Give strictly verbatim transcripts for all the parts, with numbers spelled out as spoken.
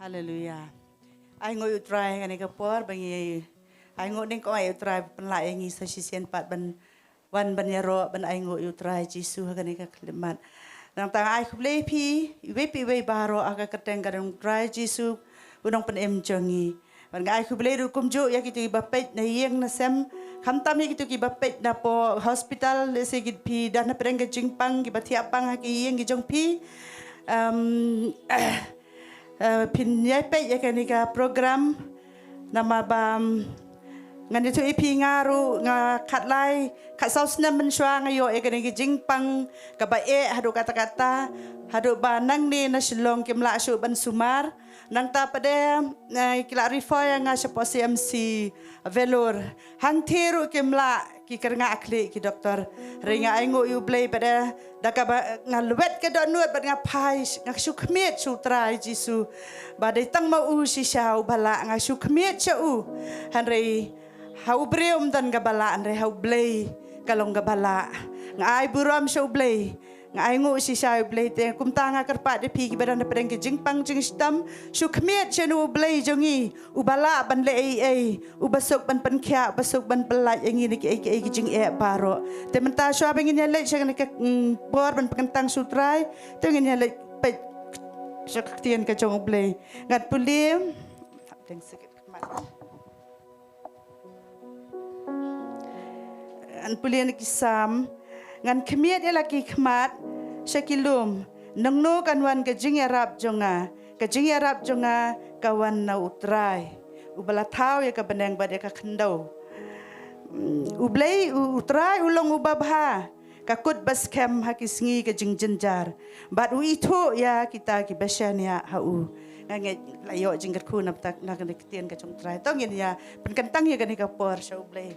Haleluya. Ai nguh ïa u Trai ha kane ka por ba ngi ai nguh nyngkong ïa u Trai ba pynlah ïa ngi sa shisien pat ban wan ban ïaroh ban ai nguh ïa u Trai Jisu ha kane ka khyllipmat. Nangta nga ai khublei ïa phi iwei pa iwei baroh ha ka kyrteng ka jong u Trai Jisu u nongpynim jong ngi. Bad nga ai khublei ruh kumjuh ïa kito kiba peit na ïing na sem, khamtam ïa kito kiba peit napoh hospital, lehse ki phi don hapdeng ka jingpang, kiba thiah pang ha ki ïing ki jong phi. Em, eh, phin ïai peit ïa kane ka program. Namar ba, em, ngan ïathuh ïa phi, nga ruh nga khatlai khatsaw snem mynshuwa nga ïoh ïa kane ka jingpang kaba eh haduh katta katta, haduh ba nangne na Shillong kim lah shuh ban sumar. Nangta pat de, eh, ki la refer ïa nga shapoh C M C Vellore. Hangtei ruh kim lah ki kyrngah khlieh ki doktor. Hynrei nga ai nguh ïa u Blei pat de, da kaba nga lwet ka dohnud bad nga phai, nga shu khmied sha u Trai Jisu ba dei tang ma u shisha uba lah, nga shu khmied sha u. Hynrei ha u briew ym don kaba lah, hynrei ha u Blei ka long kaba lah. Nga ai burom sha u Blei. Nga ai nguh shisha ïa u Blei. Te kumta nga kyrpad ïa phi kiba don hapdeng ka jingpang jingshitom, shu khmied sha u Blei jong ngi uba lah ban leh ei ei, uba suk ban pynkhiah, uba suk ban pyllait ïa ngi na kiei kiei ki jingeh baroh. Te mynta shuwa ba ngin ïa leit sha kane ka, mm, por ban pynkyntang sha u Trai, te ngin ïa leit peit sha ka ktien ka jong u Blei. Ngan pule. Ngan pule na ki Salm. Ngan khmied ïa la ki khmat sha ki lum. Nangno kan wan ka jingïarap jong nga? Ka jingïarap jong nga ka wan na u Trai uba la thaw ïa ka bneng bad ïa ka khyndew. Mm, u Blei, u, u Trai u long uba bha. Ka kut ba skhem ha ki sngi ka jingjynjar, bad u ithuh ïa kita kiba shaniah ha u. Nga ngeit la ïoh jingkyrkhu na bynta na kane ka ktien ka jong u Trai. To ngin ïa pynkyntang ïa kane ka por sha u Blei.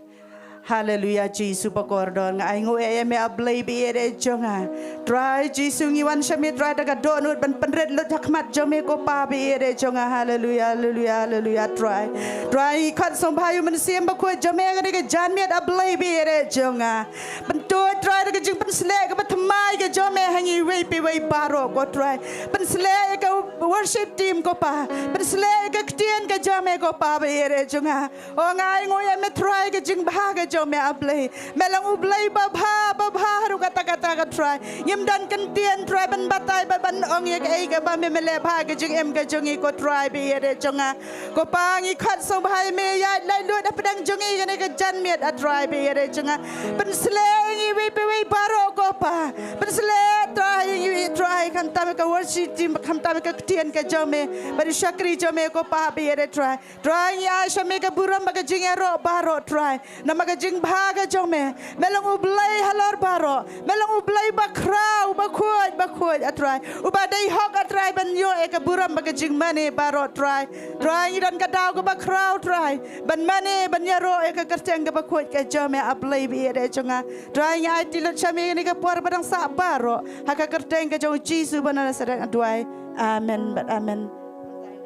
Haleluya, Jisu ba kordor, nga ai nguh ïa me A Blei ba ïeit jong nga. Trai Jisu ngi wan sha me Trai da ka dohnud ban pynrit lut ha khmat jong me ko Pa ba ïeit jong nga. Haleluya, haleluya, haleluya Trai. Trai ngi khot sngewbha ïa u Mynsiem Bakhuid jong me ha kane ka janmiet A Blei ba ïeit jong nga. Pyntuid Trai da ka jingpynsleh kaba thymmai ka jong me ha ngi iwei pa iwei baroh ko Trai. Pynsleh ïa ka worship team ko Pa. Pynsleh ïa ka ktien ka jong me ko Pa ba ïeit jong nga. O nga ai nguh ïa me Trai ka jingbha ka jong me A Blei. Me long u Blei ba bha, ba bha haduh katta katta ko Trai. Ngim don kyntien Trai ban batai bad ban ong ïa kaei kaba me, me leh bha ka jingim ka jong ngi ko Trai ba ïeit jong nga. Ko Pa ngi khot sngewbha ïa me ïaid lait luid hapdeng jong ngi kane ka janmiet A Trai ba ïeit jong nga. Pynsleh ïa ngi iwei pa iwei baroh ko Pa. Pynsleh Trai ïa ngi Trai khamtam ïa ka worship team, khamtam ïa ka ktien ka jong me bad u shakri jong me ko Pa ba ïeit Trai. Trai ngi ai sha me ka burom bad ka jingïaroh baroh Trai. Namar ka jingbha ka jong me. Me long u Blei halor baroh. Me long u Blei ba khraw, ba khuid, ba khuid A Trai. Uba dei hok A Trai ban ïoh ïa ka burom bad ka jingmane baroh Trai. Trai ngi don ka daw kaba khraw Trai ban mane, ban ïaroh ïa ka kyrteng kaba khuid ka jong me A Blei ba ïeit jong nga. Trai ngi aiti lut sha me ïa kane ka por ba dang sah baroh ha ka kyrteng ka jong u Jisu ba na Nasareth nga duwai. Amen bad amen.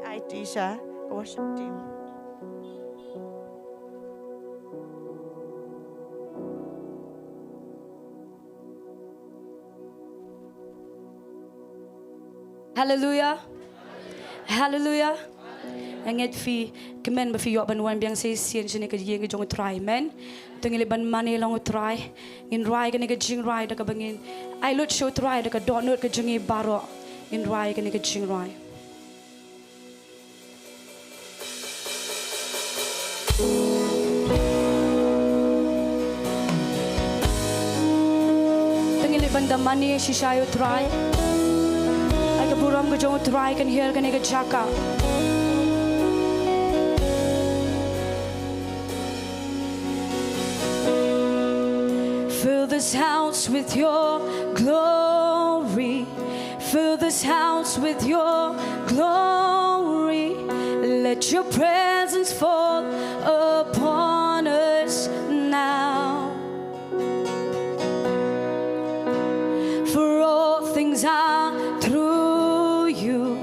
Aiti sha ka worship team. Haleluya. Haleluya. Nga ngeit phi kmen ba phi ïoh ban wan biang shisien shane ka ïing ka jong u Trai, amen. To ngin leit ban mane lang u Trai. Ngin rwai kane ka jingrwai da kaba ngin ai lut sha u Trai da ka dohnud ka jong ngi baroh. Ngin rwai kane ka jingrwai. To ngin leit ban da mane shisha ïa u Trai. Ai ka burom ka jong u Trai kan hiar kane ka jaka. Fill this house with your glory. Fill this house with your glory. Let your presence fall upon us now. For all things are through you,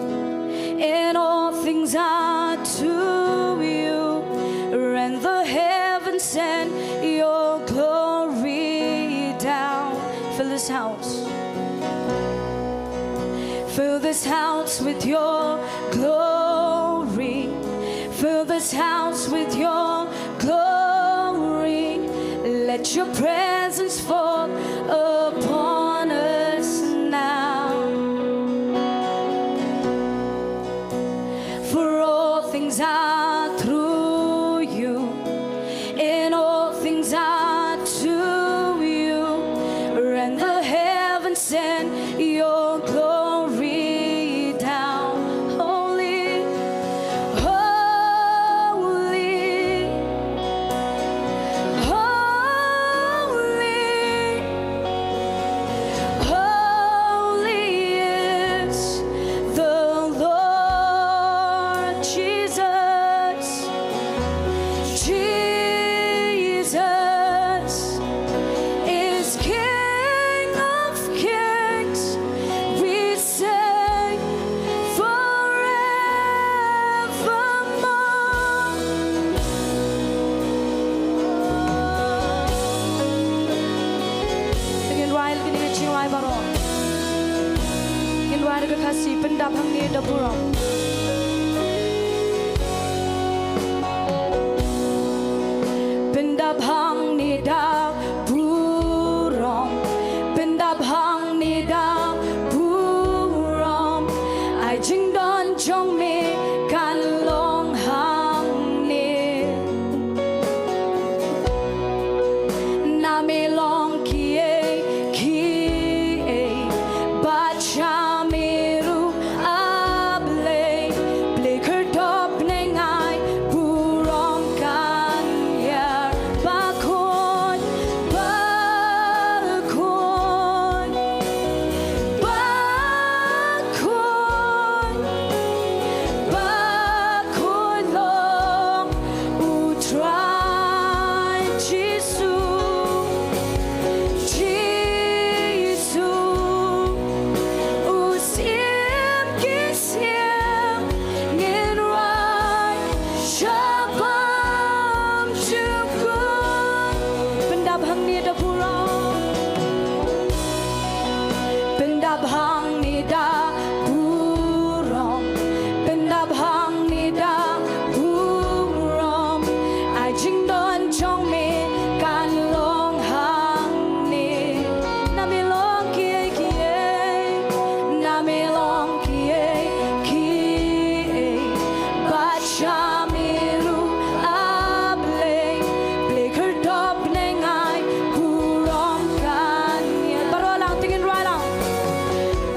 and all things are to you. Rend the heavens, send your glory down. Fill this house. Fill this house with your glory. Fill this house with your glory. Let your presence fall upon us now. For all things are through you, and all things are to you. Rend the heavens, send your glory down. Holy, holy, holy, holy is the Lord. Jesus, Jesus is King of kings. We sing forevermore. Te ngin rwai kine ki jingrwai baroh. Ngin rwai da ka Khasi, pyndap hangne da burom. Pyndap hangne da burom. Pyndap hangne da burom. Ai jingdon jong me kan long hangne. Na me long kiei kiei bad sha me ruh, A Blei. Blei khyrdop bneng ai burom kan hiar. Bakhuid, bakhuid, bakhuid, bakhuid long U Trai Jisu. Jisu, u Syiem ki syiem, ngin rwai shaphang jukut. Pyndap hangne da burom. Pyndap hangne da burom. Pyndap hangne da burom. Ai jingdon jong me kan long hangne. Na me long kiei kiei, na me long kiei kiei bad sha me ruh, A Blei. Blei khyrdop bneng ai burom kan hiar. Baroh lang, te ngin rwai lang.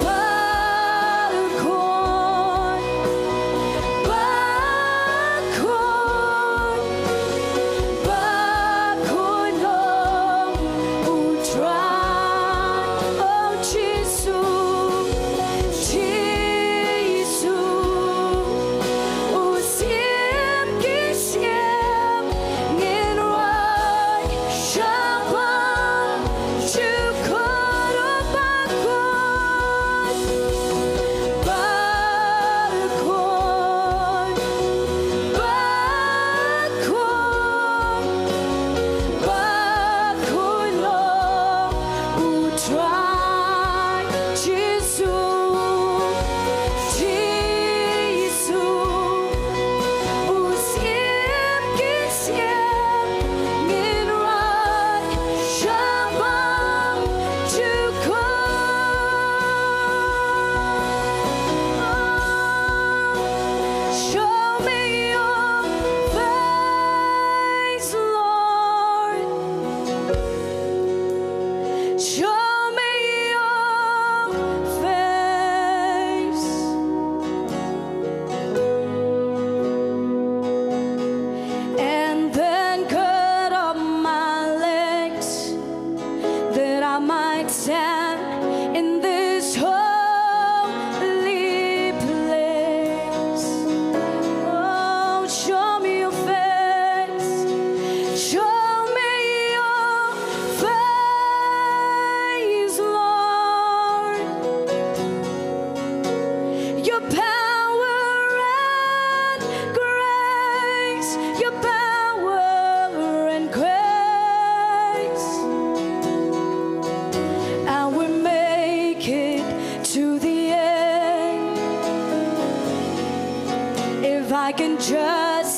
Bakhuid, bakhuid, bakhuid long U Trai, oh Jisu. Jisu, u Syiem ki syiem, ngin rwai shaphang jukut. Bakhuid, bakhuid, bakhuid, bakhuid long U Trai Jisu. Jisu, u Syiem ki syiem, ngin rwai shaphang jukut. Show me your face, Lord. Show me your face. And then gird up my legs, that I might stand in this holy place. Oh, show me your face. Show me your face, Lord. Your power and grace, your power and grace. I will make it to the end if I can just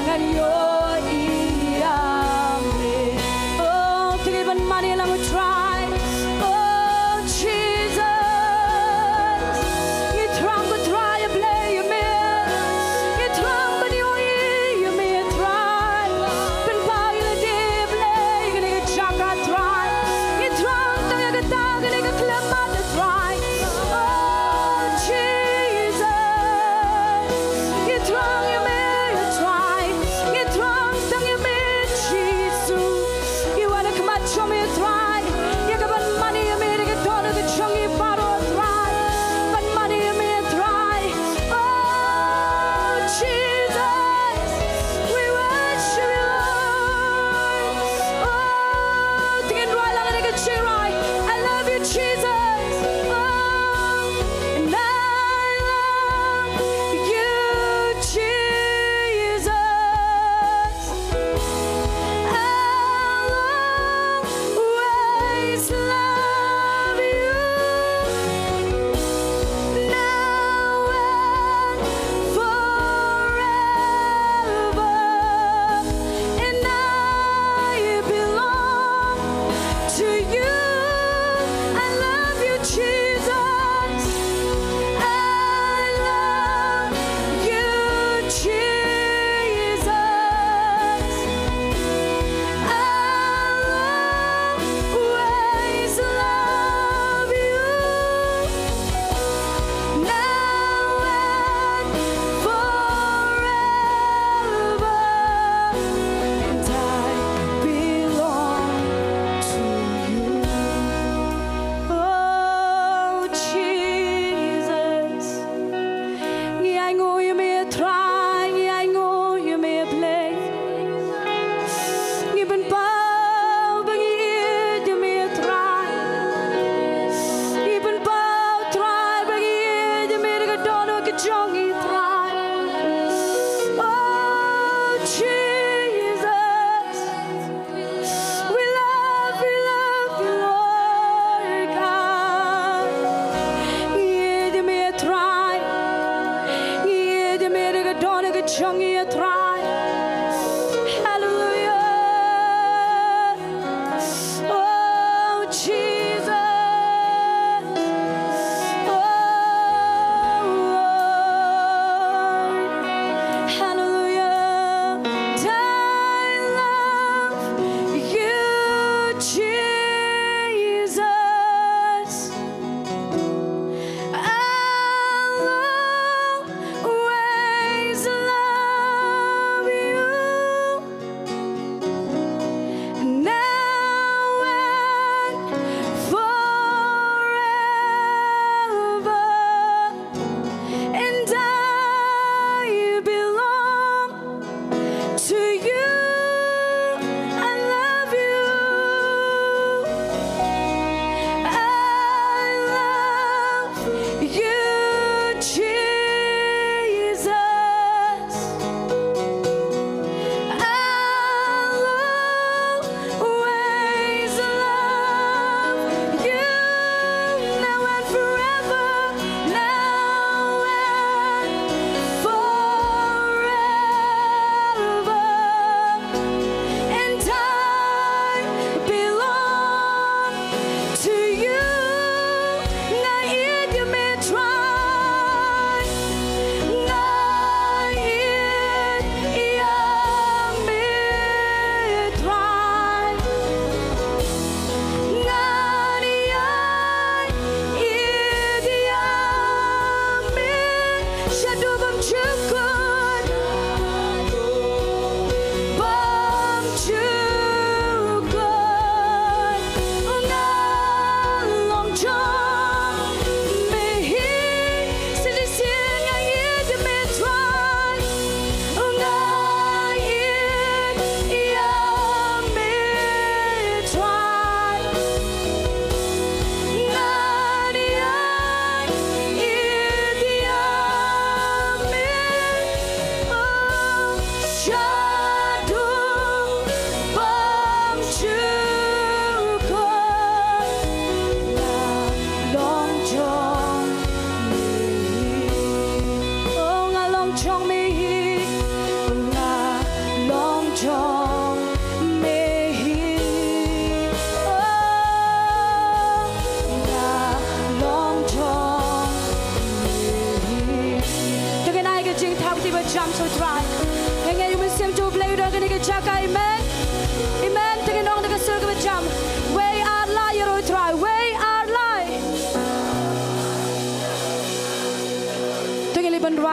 Ngan ïohi ïa me. Oh, to ngi ban mane lang u Trai. Oh, Jesus. Ngi thrang ko Trai ïa Blei ïa me. Ngi thrang ban ïohi ïa me Trai. Pynpaw ïa lade Blei ïa kane ka jaka Trai. Ngi thrang tang ïa kata kane ka khlem mat Trai. Oh, Jesus. Ngi thrang ïa me Trai. Ngi thrang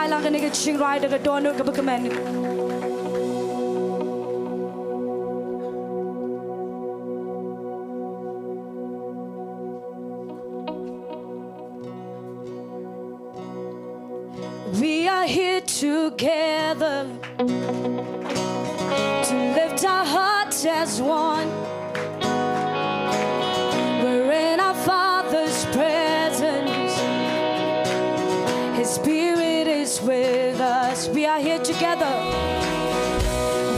Lang kane ka jingrwai da ka dohnud kaba kmen. We are here together to lift our hearts as one. We're in our Father's presence. His Spirit is with us. We are here together.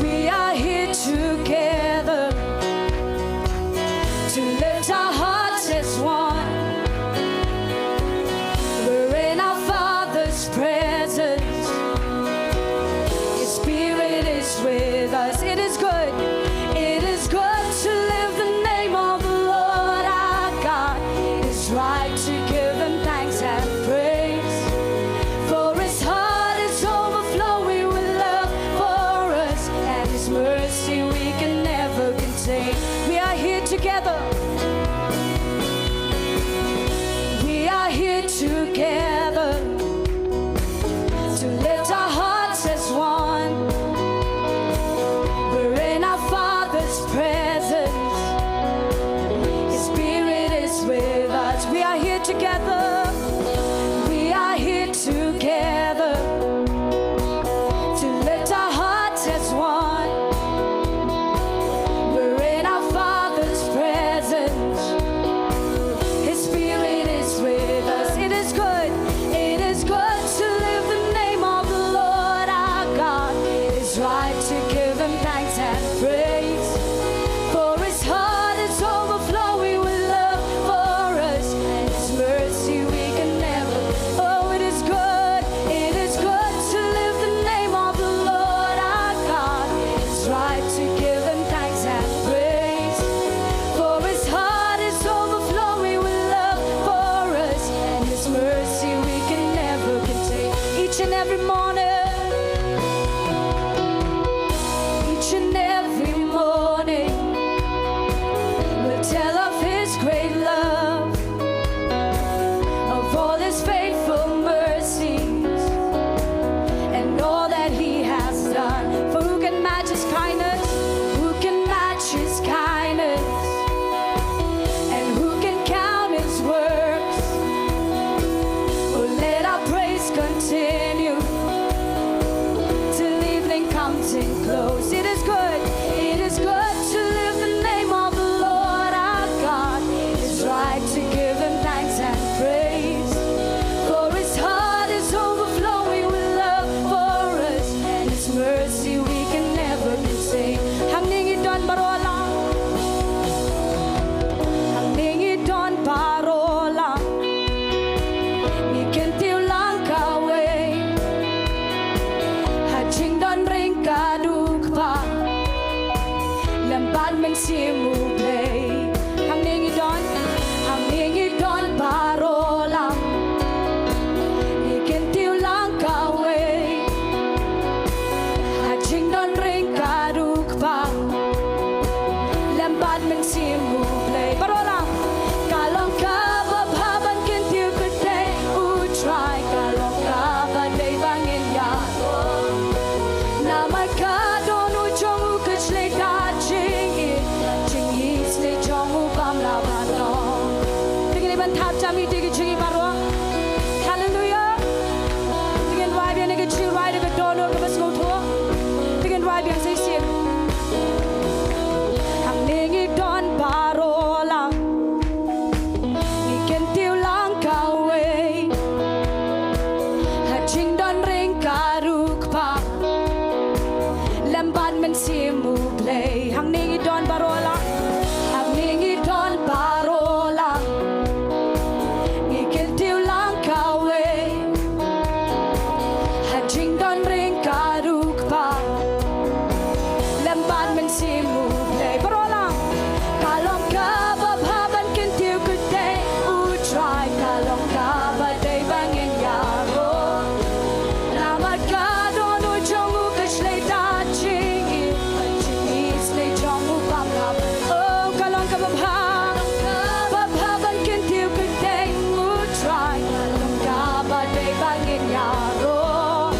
We are here together to lift our hearts as one. We're in our Father's presence. His Spirit is with us. It is good. It is good to lift the name of the Lord our God. It is right to give him thanks and praise. For his heart is overflowing with love for us, and his mercy we can never contain. We are here together. We are here together to lift our hearts as one. We're in our Father's presence. His Spirit is with us. We are here together. We are here together to lift our hearts as one. We're in our Father's presence. His Spirit is with us. It is good. It is good to lift the name of the Lord our God. It is right to give him thanks and praise. For his heart is overflowing with love for us, and his mercy we can never. Oh, it is good. It is good to lift the name of the Lord our God. It's right to give him thanks and praise. For his heart is overflowing with love for us, and his mercy we can never contain. Each and every morning, each and every morning, we'll tell of his great love, of all his faithful mercies, and all that he has done. For who can match his kindness? Who can match his kindness? And who can count his works? Oh, let our praise continue till evening comes in close. It is good, it is good to lift the name of the Lord our God. It is right to give him thanks and praise. For his heart is overflowing with love for us, and his mercy we can never contain. Hangne ngi don baroh lang. Hangne ngi don baroh lang. Ngi kyntiew lang kawei. Ha jingdon ring ka duk pa. Lem bad Mynsiem U Blei. Hangne ngi don. Hangne ngi don baroh lang. Ngi kyntiew lang kawei. Ha jingdon ring ka duk pa. Lem bad Mynsiem U Blei. Baroh lang. Ka long kaba bha ban kyntiew kyrteng U Trai. Ka long kaba dei ba ngin ïa. Namar ka don u jong u ka shlei da jingïeit. Jingïeit shlei jong u bym lah ban long. Te ngin ïa ban thap jam ïa ki jingïeit baroh. Haleluya. Te ngin rwai biang ïa ki jingrwai da ka dohnud kaba sngewthuh. Te ngin rwai biang shisien. Hangne ngi don baroh lang. Ngi kyntiew lang kawei. Ha jingdon ring ka duk pa. Lem bad Mynsiem U Blei. Hangne ngi don baroh lang. Hangne ngi don baroh lang. Ngi kyntiew lang kawei. Ha jingdon ring ka duk pa. Lem bad Mynsiem U Blei. Baroh lang. Ka long kaba bha ban kyntiew kyrteng U Trai. Ka long kaba dei ba ngin ïaroh. Namar ka don u jong u ka shlei da jingïeit. Jingïeit shlei jong u bym lah. Oh, ka long kaba bha. Kaba bha ban kyntiew kyrteng U Trai. Ka long kaba dei ba ngin ïaroh.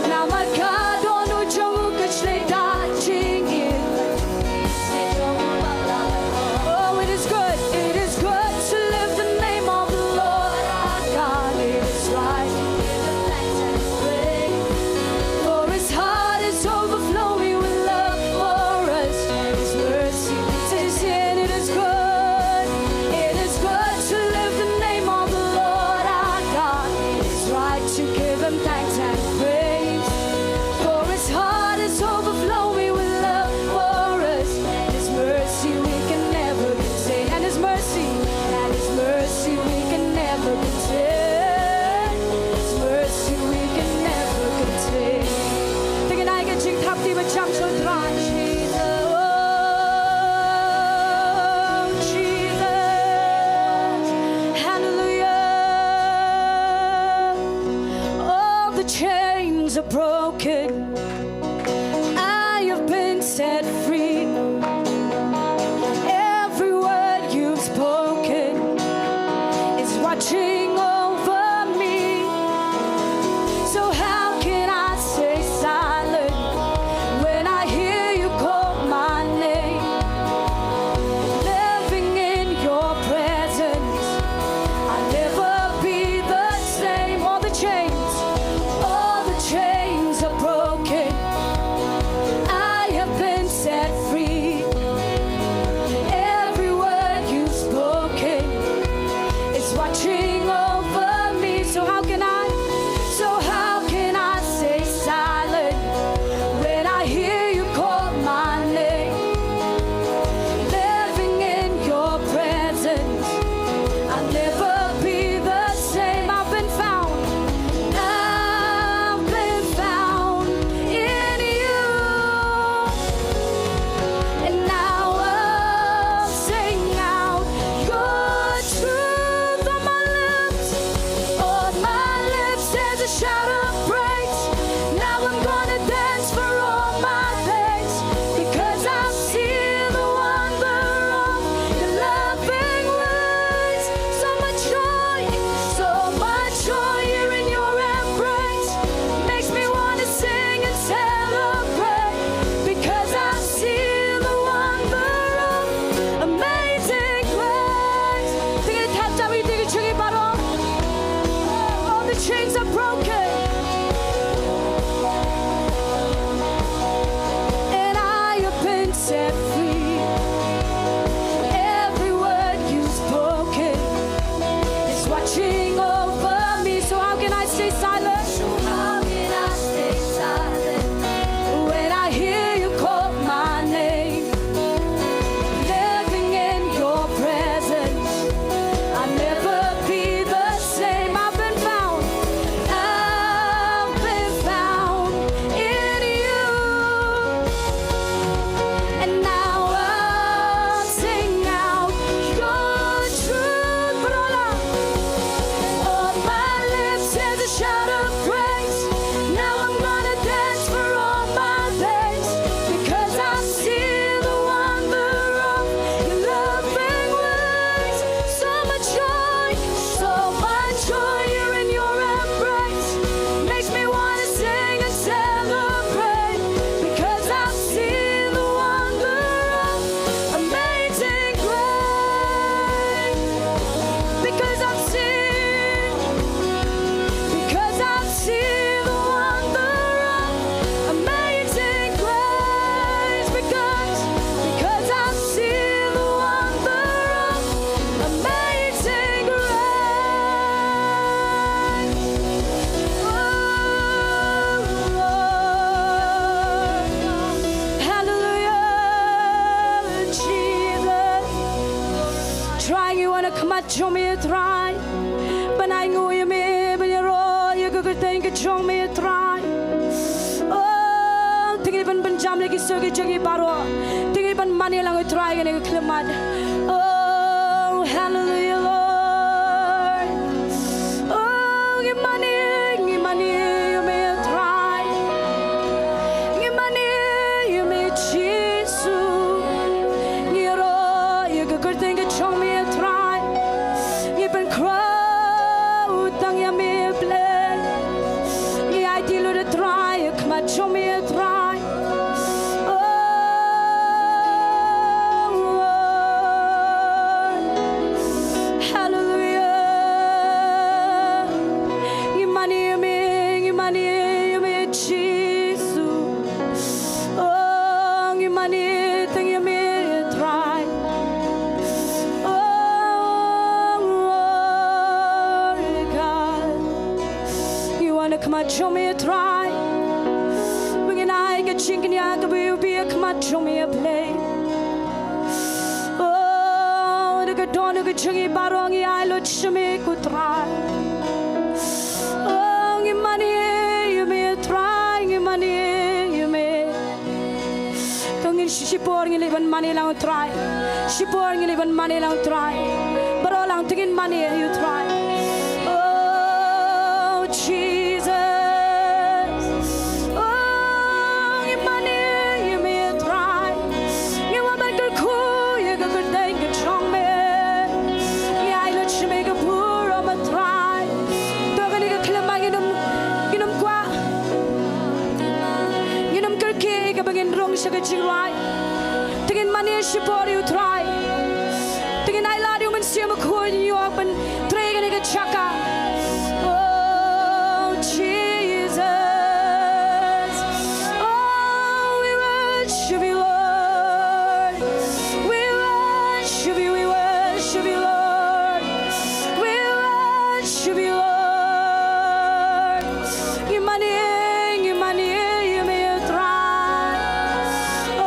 Namar ka don u jong u ka shlei da jingim. Oh, it is good, it is good to lift the name of the Lord our God. It is right to give him thanks and praise. For his heart is overflowing with love for us. His mercy, it is good, it is good to lift the name of the Lord our God. It is right to give him thanks and praise. For his heart is overflowing with love for us. His mercy we can never contain. And his mercy, and his mercy we can never contain. His mercy we can never contain. Tang ai ka jingthap ti ba jam sha u Trai. Jesus. Oh, Jesus. Hallelujah. All the chains are broken. I have been set free. Every word you've spoken is watching over me. So how can I stay silent when I hear you call my name? Living in your presence, I'll never be the same. All the chains, all the chains are broken. I have been set free. Every word you've spoken is watching over me. So how can I, so how can I stay silent when I hear you call my name? Living in your presence, I'll never be the same. I've been found. I've been found in you. And now I'll sing out your truth on my lips. On my lips there's a shout of praise. Now I'm gonna dance for all my days, because I've seen the wonder of your loving ways. So much joy, so much joy here in your embrace. Makes me wanna sing and celebrate, because I've seen the wonder of amazing grace. Tang ai thap jam ïa ki jong ngi baroh. All the chains are broken. And I have been set free. Every word you've spoken is watching over me. So how can I stay silent? So how can I stay silent when I hear you call my name? Living in your presence, I'll never be the same. I've been found, I've been found in you. And now I'll sing out your truth. On my lips is a shout of praise. Now I'm gonna dance for all my days, because I've seen the wonder of your loving ways. So much joy, so much joy here in your embrace. Makes me wanna sing and celebrate, because I've seen the wonder of amazing grace. Because I've seen, because I've seen the wonder of amazing grace. Because, because I've seen the wonder of amazing grace. Oh, Lord. Hallelujah, Jesus. Trai, ngi wan ha khmat jong me, Trai, ban ai nguh ïa me, ban ïaroh ïa ka kyrteng ka jong me, Trai. Oh, te ngi ban pynjam lem ki sur ki jong ngi baroh. Te ngi ban mane lang, Trai, ïa kane ka khyllipmat. Oh, hallelujah, Lord. Oh, ngi mane, ngi mane ïa me, Trai. Ngi mane ïa me, Jisu. Ngi ïaroh ïa ka kyrteng ka jong me, Trai. Ngi pynkhraw tang ïa me, Blei. Na khmat jong me, Trai. Ba ngin ai ka jingkñia kaba iwbih ha khmat jong me, Blei. Oh, da ka dohnud ka jong ngi baroh ngi ai lut sha me, ko Trai. Oh, ngi mane ïa me, Trai, ngi mane ïa me. Te ngin shi-, shipor ngin leit ban mane lang, Trai. Shipor ngin leit ban mane lang, Trai. Baroh lang te ngin mane ïa u, Trai. Oh, Jesus. Oh, ngi mane ïa me, Trai. Ngi wan ban kyrkhu ïa ka kyrteng ka jong me. Ngi ai lut sha me ka burom, Trai. To kane ka khlem ba ngin ym, ngin ym kwah, ngin ym kyrkieh ïa kaba ngin rung sha ka jingrwai. Te ngin mane shipor ïa u Trai. Te ngin ai lad ïa u Mynsiem Bakhuid, ïoh ban trei kane ka jaka. Oh, Jesus. Oh, we worship you, Lord. We worship you, we worship you, Lord. We worship you, Lord. Ngi mane, ngi mane ïa me, Trai.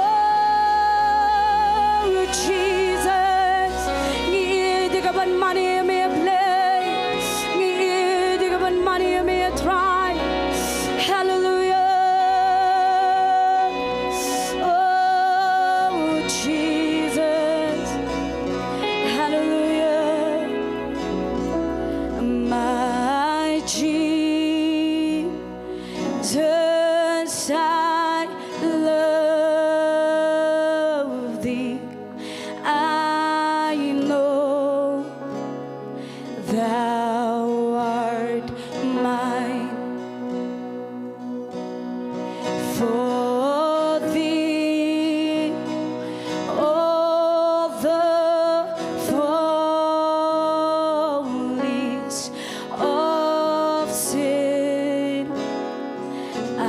Oh, Jesus. Ngi ïeit ïa ka ban mane ïa me, Blei. Ngi ïeit ïa ka ban mane ïa me, Trai. Hallelujah. Oh, Jesus. Hallelujah. My Jesus, I love thee. I know thou art mine. For thee all the follies of sin I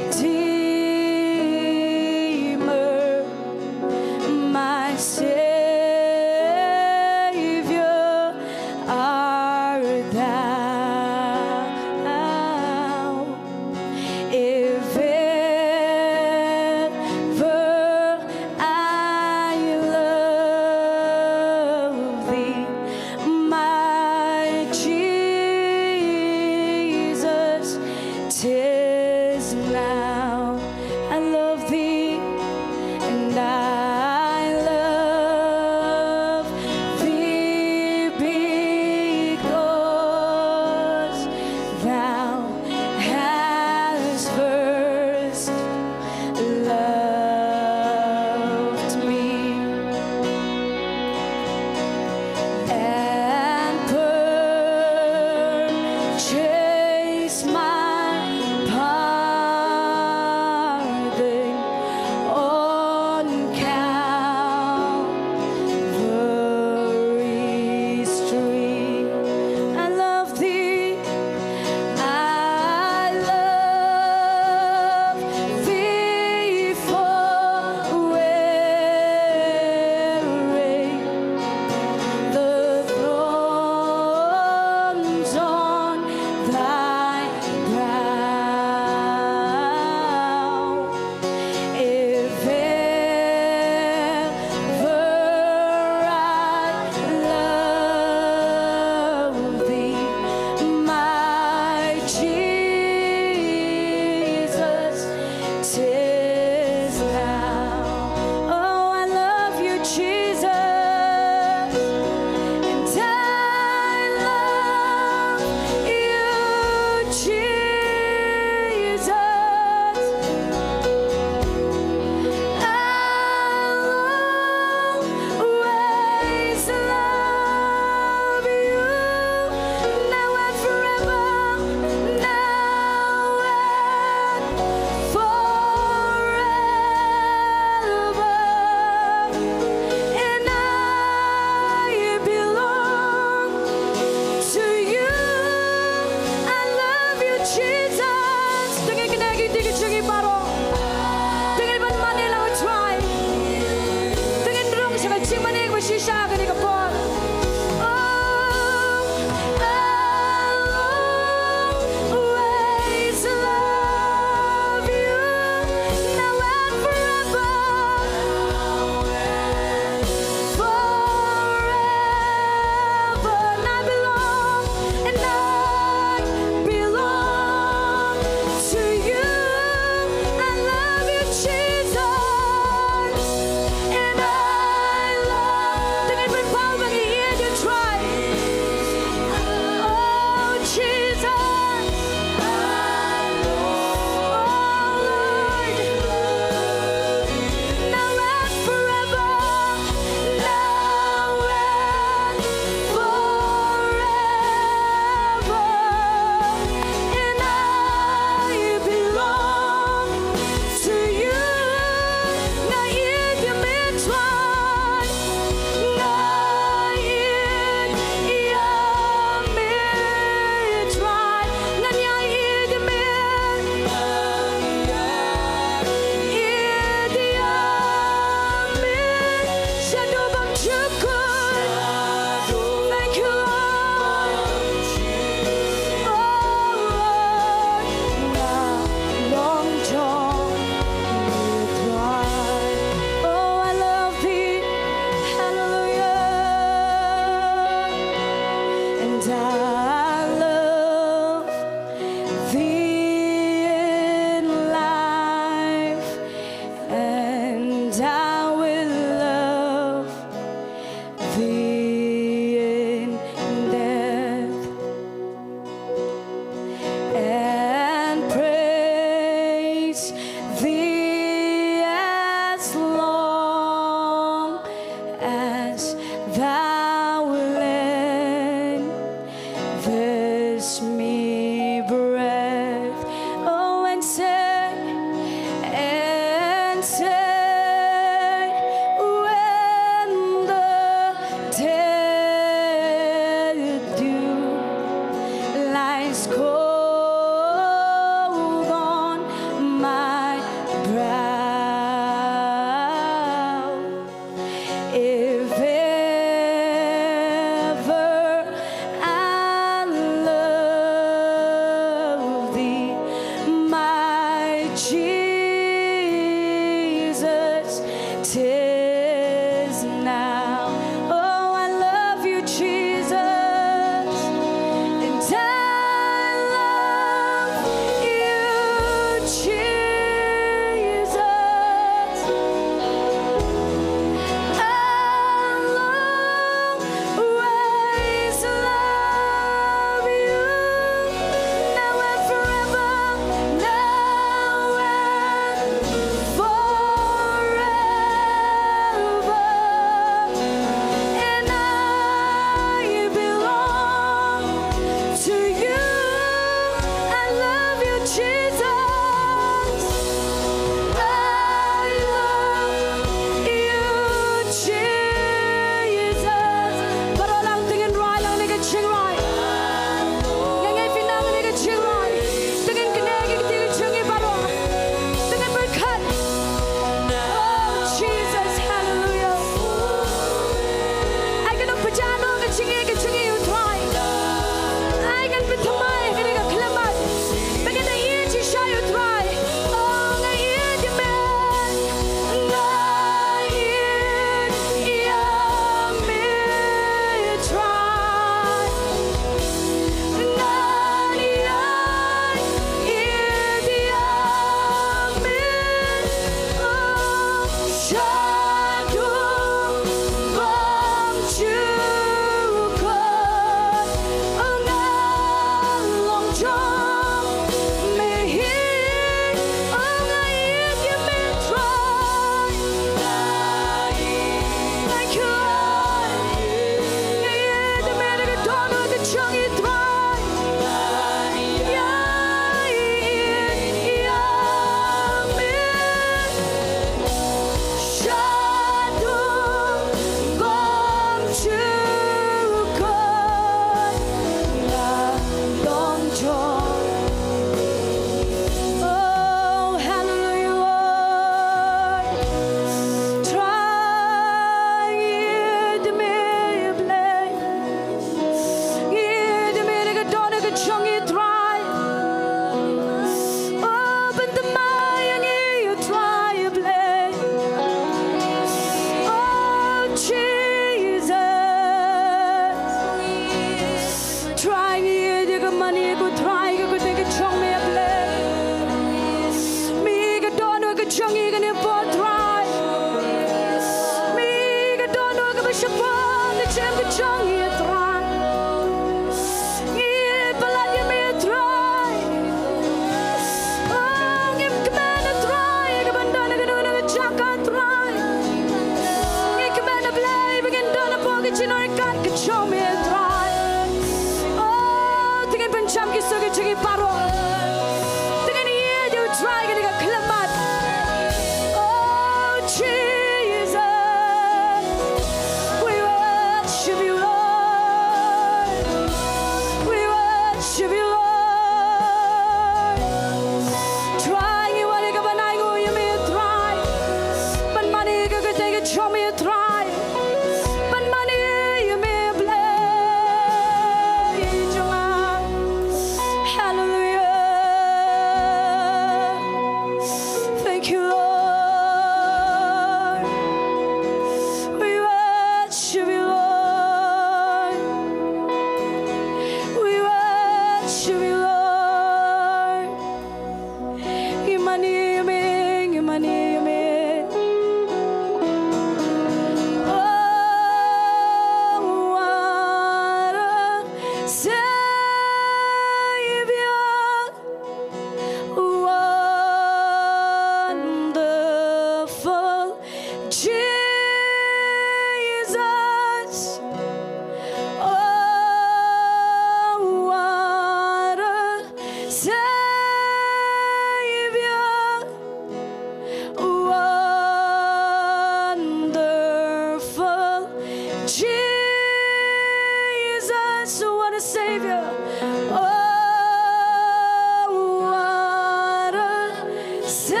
Savior,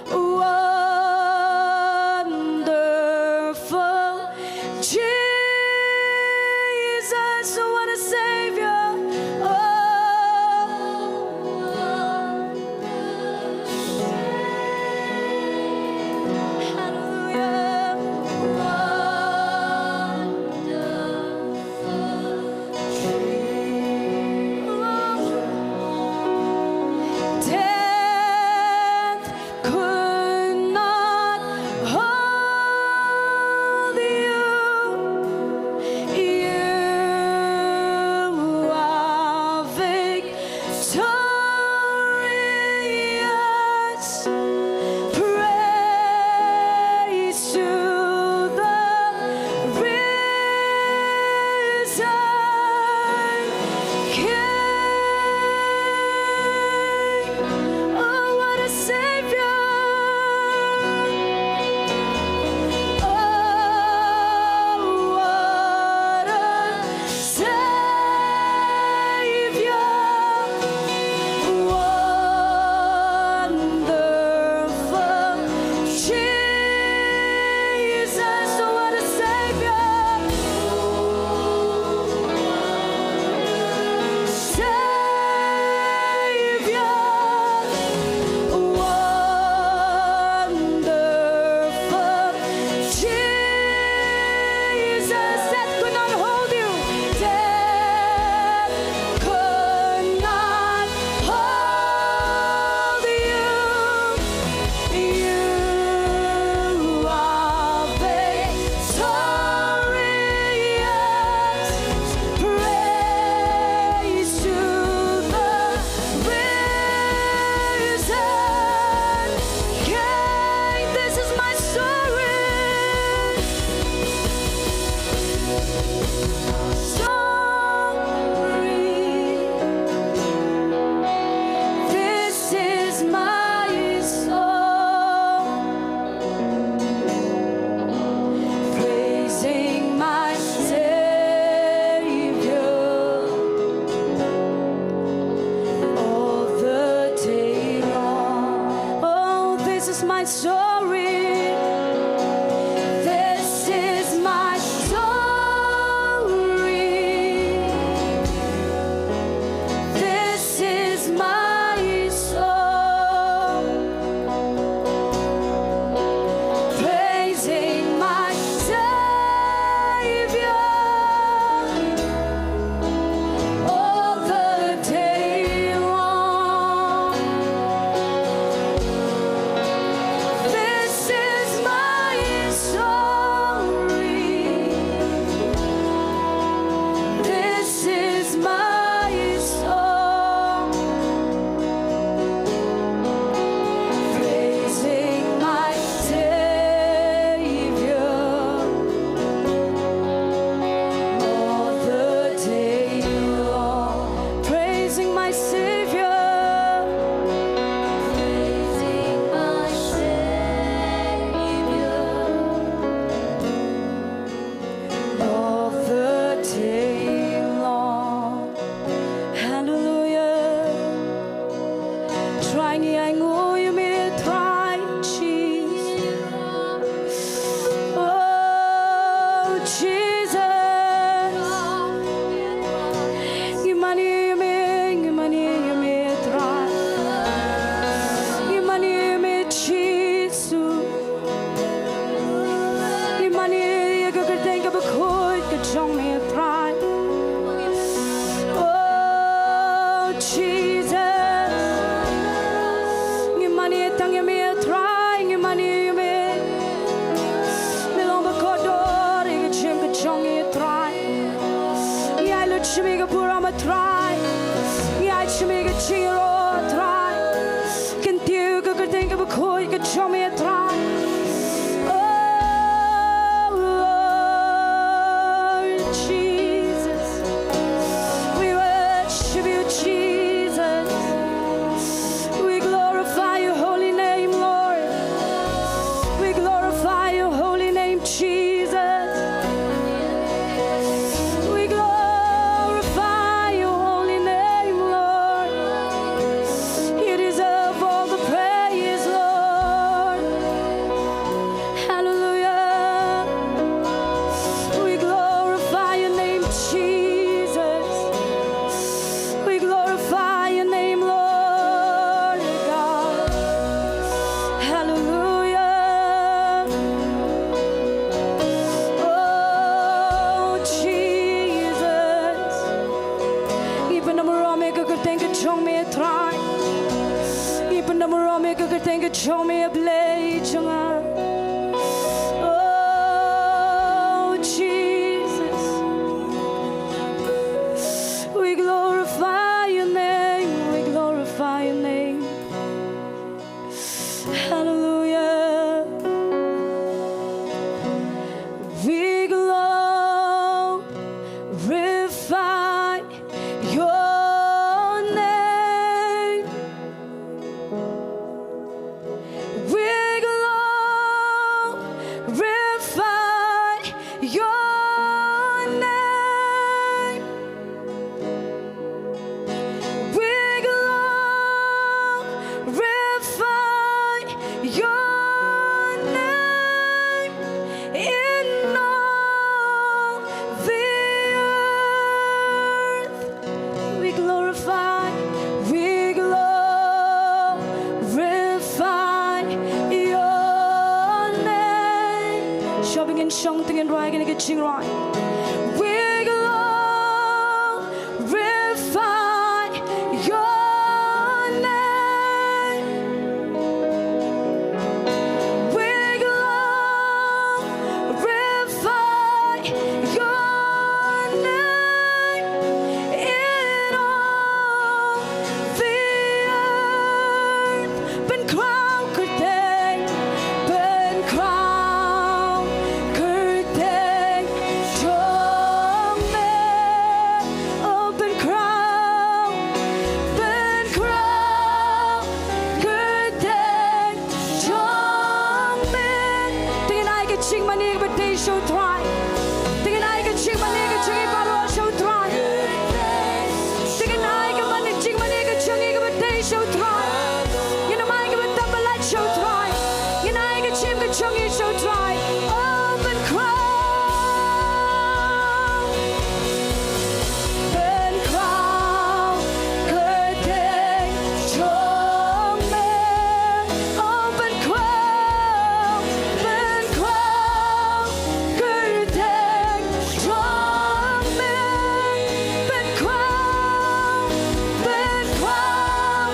wonderful Jesus, what a Savior. Oh, hallelujah. Death could not hold you. You are victorious. Praise to the risen King. Oh, what a Savior. Oh, what a Savior, wonderful Jesus, what a Savior. Savior, wonderful Jesus, death could not hold you. Death could not hold you. You are victorious. Praise to the risen King. This is my story. Story. This is my song, praising my Savior all the day long. Oh, this is my story. This is my story. This is my song, praising my Savior all the day long. This is my story. This is my song, praising my Savior all the day long. Praising my Savior. Praising my Savior all the day long. Hallelujah. Trai, ngi ainguh ïa me Trai Jisu. Oh Jesus, ngi mane ïa me, ngi mane ïa me Trai. Ngi mane ïa me Jisu. Ngi mane ïa ka kyrteng kaba khuid ka jong me Trai. Oh Jesus, ngi mane tang ïa me Trai, ngi mane ïa me. Me long ba kordor ïa ka jingim ka jong ngi Trai. Ngi ai lut sha me ka burom Trai. Ngi ai sha me ka jingïaroh Trai. Kyntiew ka kyrteng kaba khuid ka jong me Trai. Oh, Lord Jesus, we worship you, Jesus. We glorify your holy name, Lord. We glorify your holy name, Jesus. We glorify your holy name, Lord. Kyrteng ka jong me, A Blei jong nga. Oh, Jesus. We glorify your name. We glorify your name. Hallelujah. We glorify your name. We glorify your name. We glorify your name in all the earth. We glorify, we glorify your name. Shwa ba ngin shong, to ngin rwai kane ka jingrwai. We glorify your name. We glorify your name in all the earth. Pynkhraw kyrteng, pynkhraw kyrteng jong me. Oh, pynkhraw, pynkhraw kyrteng jong me. To ngin ai ka jingmane kaba dei sha U Trai. To ngin ai ka jingmane ka jong ngi baroh sha U Trai. To ngin ai ka mane, jingmane ka jong ngi kaba dei sha U Trai. Ngin ym ai kaba tam ba lait sha U Trai. Ngin ai ka jingim ka jong ngi sha U Trai. Oh, pynkhraw, pynkhraw kyrteng jong me. Oh, pynkhraw, pynkhraw kyrteng jong me. Pynkhraw, pynkhraw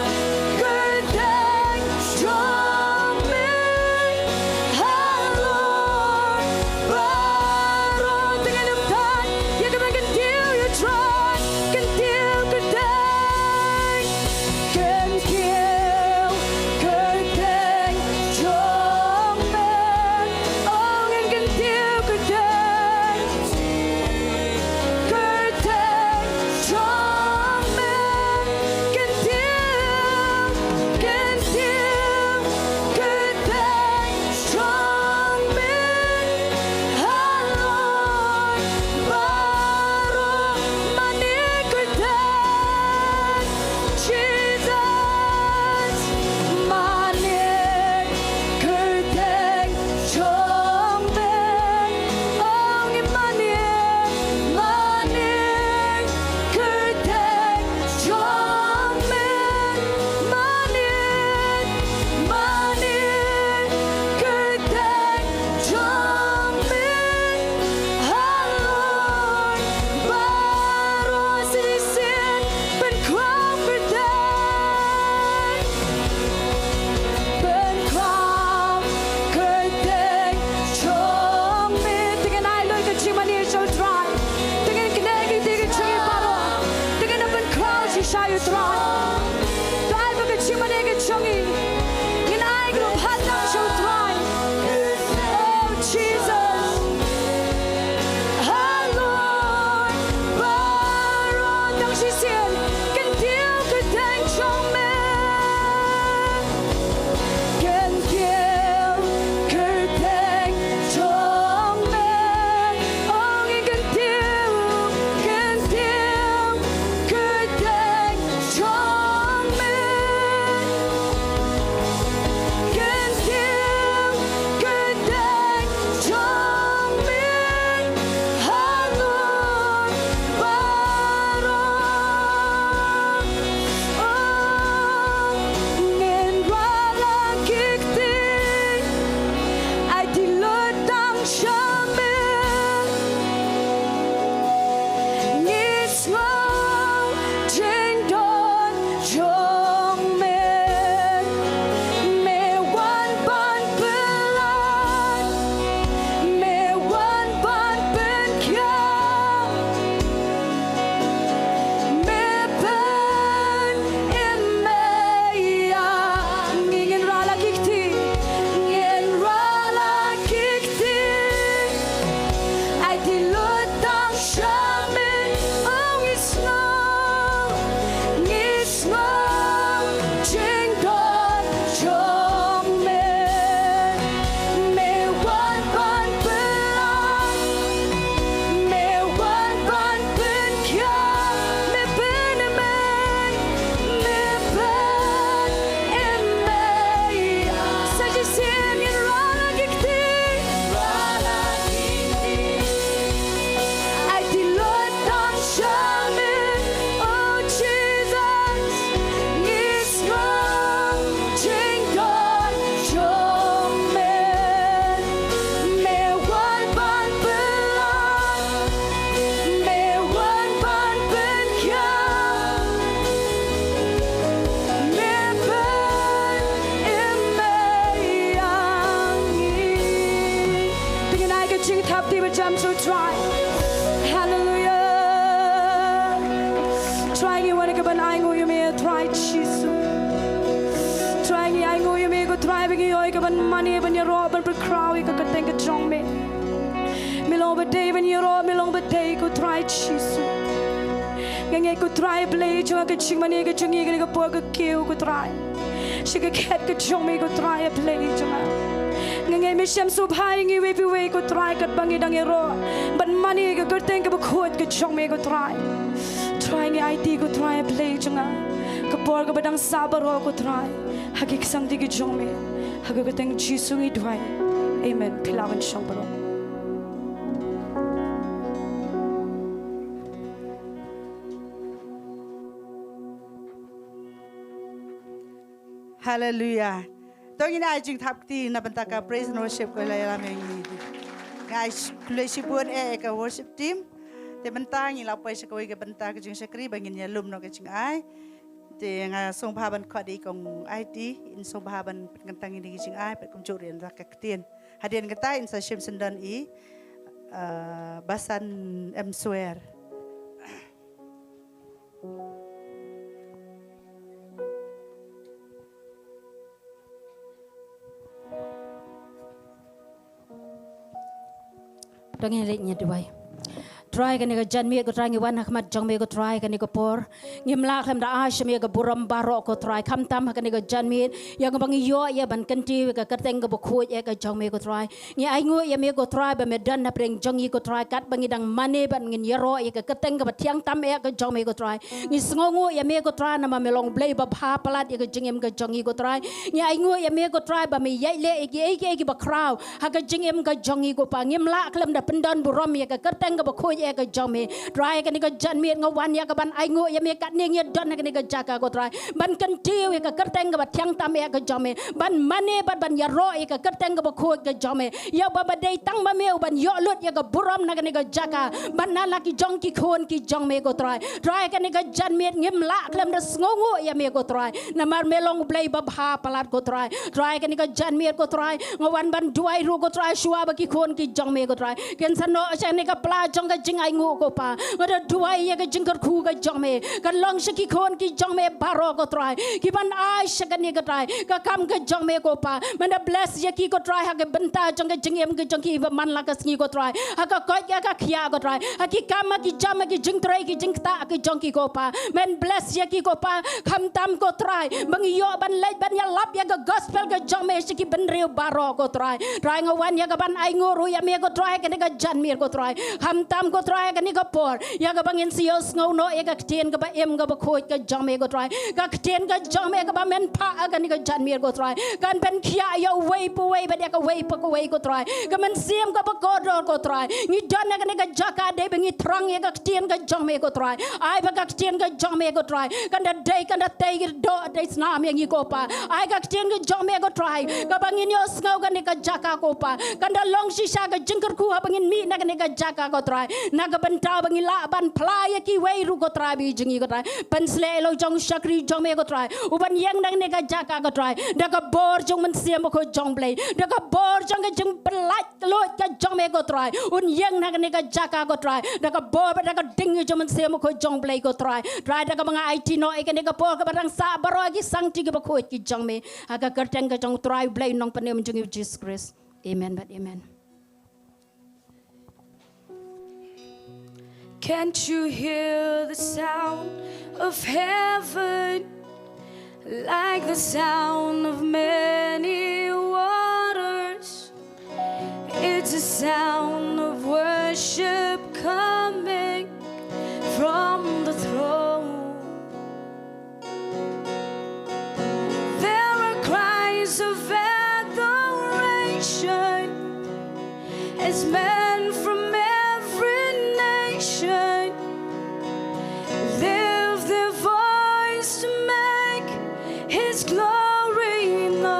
Jam shu Trai. Hallelujah. Trai, ngi wan ka ban ainguh ïa me, Trai Jisu. Trai, ngi ainguh ïa me ko Trai, ba ngi ïoh ïa ka ban mane, ban ïaroh, ban pyrkhat ïa ka kyrteng ka jong me. Me long ba dei ban ïaroh, me long ba dei ko Trai Jisu. Nga ngeit ko Trai Blei jong nga, ka jingmane ka jong ngi kane ka por ka kiew ko Trai. Sha ka khet ka jong me ko Trai Blei jong nga. Nga ngeit me shem sngewbha ïa ngi iwei pa iwei ko Trai katba ngi dang ïaroh ban mane ka kyrteng kaba khuid ka jong me ko Trai. Trai ngi aiti ko Trai Blei jong nga. Ka por kaba dang sah baroh ko Trai ha ki ksangti ki jong me. Ha ka kyrteng Jisu ngi duwai. Amen. Phi lah ban shong baroh. Hallelujah. To ngin ai jingthap kti na bynta ka praise and worship ko la ïalam ïa ngi. Nga ai sh-, khublei shibun eh, eh ka worship team. Te mynta ngin la poi sha kawei ka bynta ka jingshakri ba ngin ïalum noh ka jingai. Te nga sngewbha ban khot ïa i kong Aiti, in sngewbha ban pynkyntang ïa ka jingai, pynkyntang ïa ka ktien. Hadien kata in sa shim syndon i, eh, Basan M Swer. To ngin leit ngin duwai. Trai, kane ka janmiet ko Trai ngi wan ha khmat jong me ko Trai kane ka por. Ngim lah khlem da ai sha me ka burom baroh ko Trai. Khamtam ha kane ka janmiet ïa kaba ngi ïoh ïa ban kyntiew ïa ka kyrteng kaba khuid eh ka jong me ko Trai. Ngi ainguh ïa me ko Trai ba me don hapdeng jong ngi ko Trai, katba ngi dang mane ban ngin ïaroh ïa ka kyrteng kaba thiang tam eh ka jong me ko Trai. Ngi sngewnguh ïa me ko Trai namar me long Blei babha palat ïa ka jingim ka jong ngi ko Trai. Ngi ainguh ïa me ko Trai ba me ïaid leh ïa kiei kiei kiba khraw ha ka jingim ka jong ngi ko Pa. Ngim lah khlem da pyndon burom ïa ka kyrteng kaba khuid eh ka jong me. Trai, kane ka janmiet nga wan ïa ka ban ainguh ïa me katne ngi don ha kane ka jaka ko Trai. Ban kyntiew ïa ka kyrteng kaba thiang tam eh ka jong me. Ban mane bad ban ïaroh ïa ka kyrteng kaba khuid ka jong me. Ïa ba ba dei tang ma me u ban ïoh lut ïa ka burom na kane ka jaka. Ban na la ki jong ki khun ki jong me ko Trai. Trai, kane ka janmiet ngim lah khlem da sngewnguh ïa me ko Trai. Namar me long Blei babha palat ko Trai. Trai, kane ka janmiet ko Trai nga wan ban duwai ruh ko Trai shuwa ba ki khun ki jong me ko Trai kin sa noh sha kane ka pla jong ka jingainguh ko Pa. Nga da duwai ïa ka jingkyrkhu ka jong me kan long sha ki khun ki jong me baroh ko Trai, ki ban ai sha kane ko Trai ka kam ka jong me ko Pa. Men da bless ïa ki ko Trai ha ka bynta jong ka jingim ka jong ki ba man la ka sngi ko Trai, ha ka koit ha ka khiah ko Trai, ha ki kam ha ki jam ha ki jingtrei ki jingktah ki jong ki ko Pa. Men bless ïa ki ko Pa. Khamtam ko Trai ba ngi ïoh ban leit ban ïalap ïa ka gospel ka jong me sha ki bynriew baroh ko Trai. Trai, nga wan ïa ka ban ainguh ruh ïa me ko Trai kane ka janmiet ko Trai. Khamtam ko Trai kane ka por ïa kaba ngin sa ïohsngew noh ïa ka ktien kaba im kaba khuid ka jong me ko Trai. Ka ktien ka jong me kaba men phah ha kane ka janmiet ko Trai kan pynkhiah ïa uwei pa uwei bad ïa kawei pa kawei ko Trai. Ka mynsiem kaba kordor ko Trai, ngi don ha kane ka jaka dei ba ngi thrang ïa ka ktien ka jong me ko Trai. Ai ba ka ktien ka jong me ko Trai kan da dei, kan da tei ka doh tei snam ïa ngi ko Pa. Ai ka ktien ka jong me ko Trai kaba ngin ïohsngew kane ka jaka ko Pa kan da long shisha ka jingkyrkhu haba ngin mih na kane ka jaka ko Trai, na ka bynta ba ngin lah ban phla ïa kiwei ruh ko Trai ba ïeit jong ngi ko Trai. Pynshlei ïa u long jong u shakri jong me ko Trai u ban ïeng na kane ka jaka ko Trai, da ka bor jong u Mynsiem Bakhuid jong u Blei, da ka bor jong ka jingpyllait luid ka jong me ko Trai, un ïeng na kane ka jaka ko Trai, da ka bor bad da ka ding jong u Mynsiem Bakhuid jong u Blei ko Trai. Trai, da kaba nga aiti noh ïa kane ka por kaba dang sah baroh ïa ki sangti kiba khuid ki jong me ha ka kyrteng ka jong u Trai u Blei Nongpynim jong ngi u Jisu Khrist. Amen bad amen. Can't you hear the sound of heaven, like the sound of many waters? It's a sound of worship coming from the throne. There are cries of adoration as men from every nation lift their voice to make his glory known.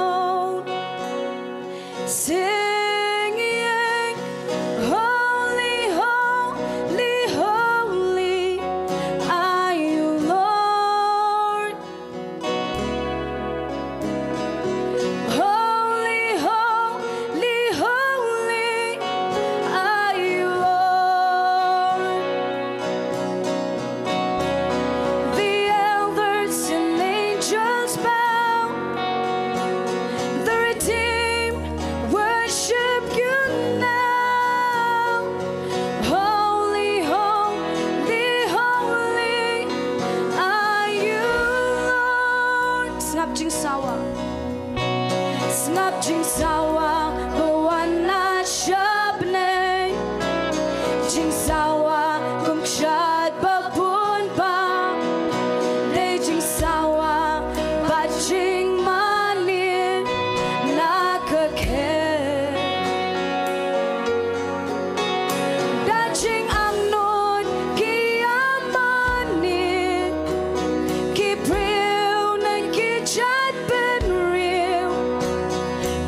Sngap jingsawa. Sngap jingsawa ba wan na sha bneng. Jingsawa kum kshaid ba bun ba. Dei jingsawa bad jingmane na ka khet. Da jingangnud ki ïa mane, ki briew ne ki jaitbynriew,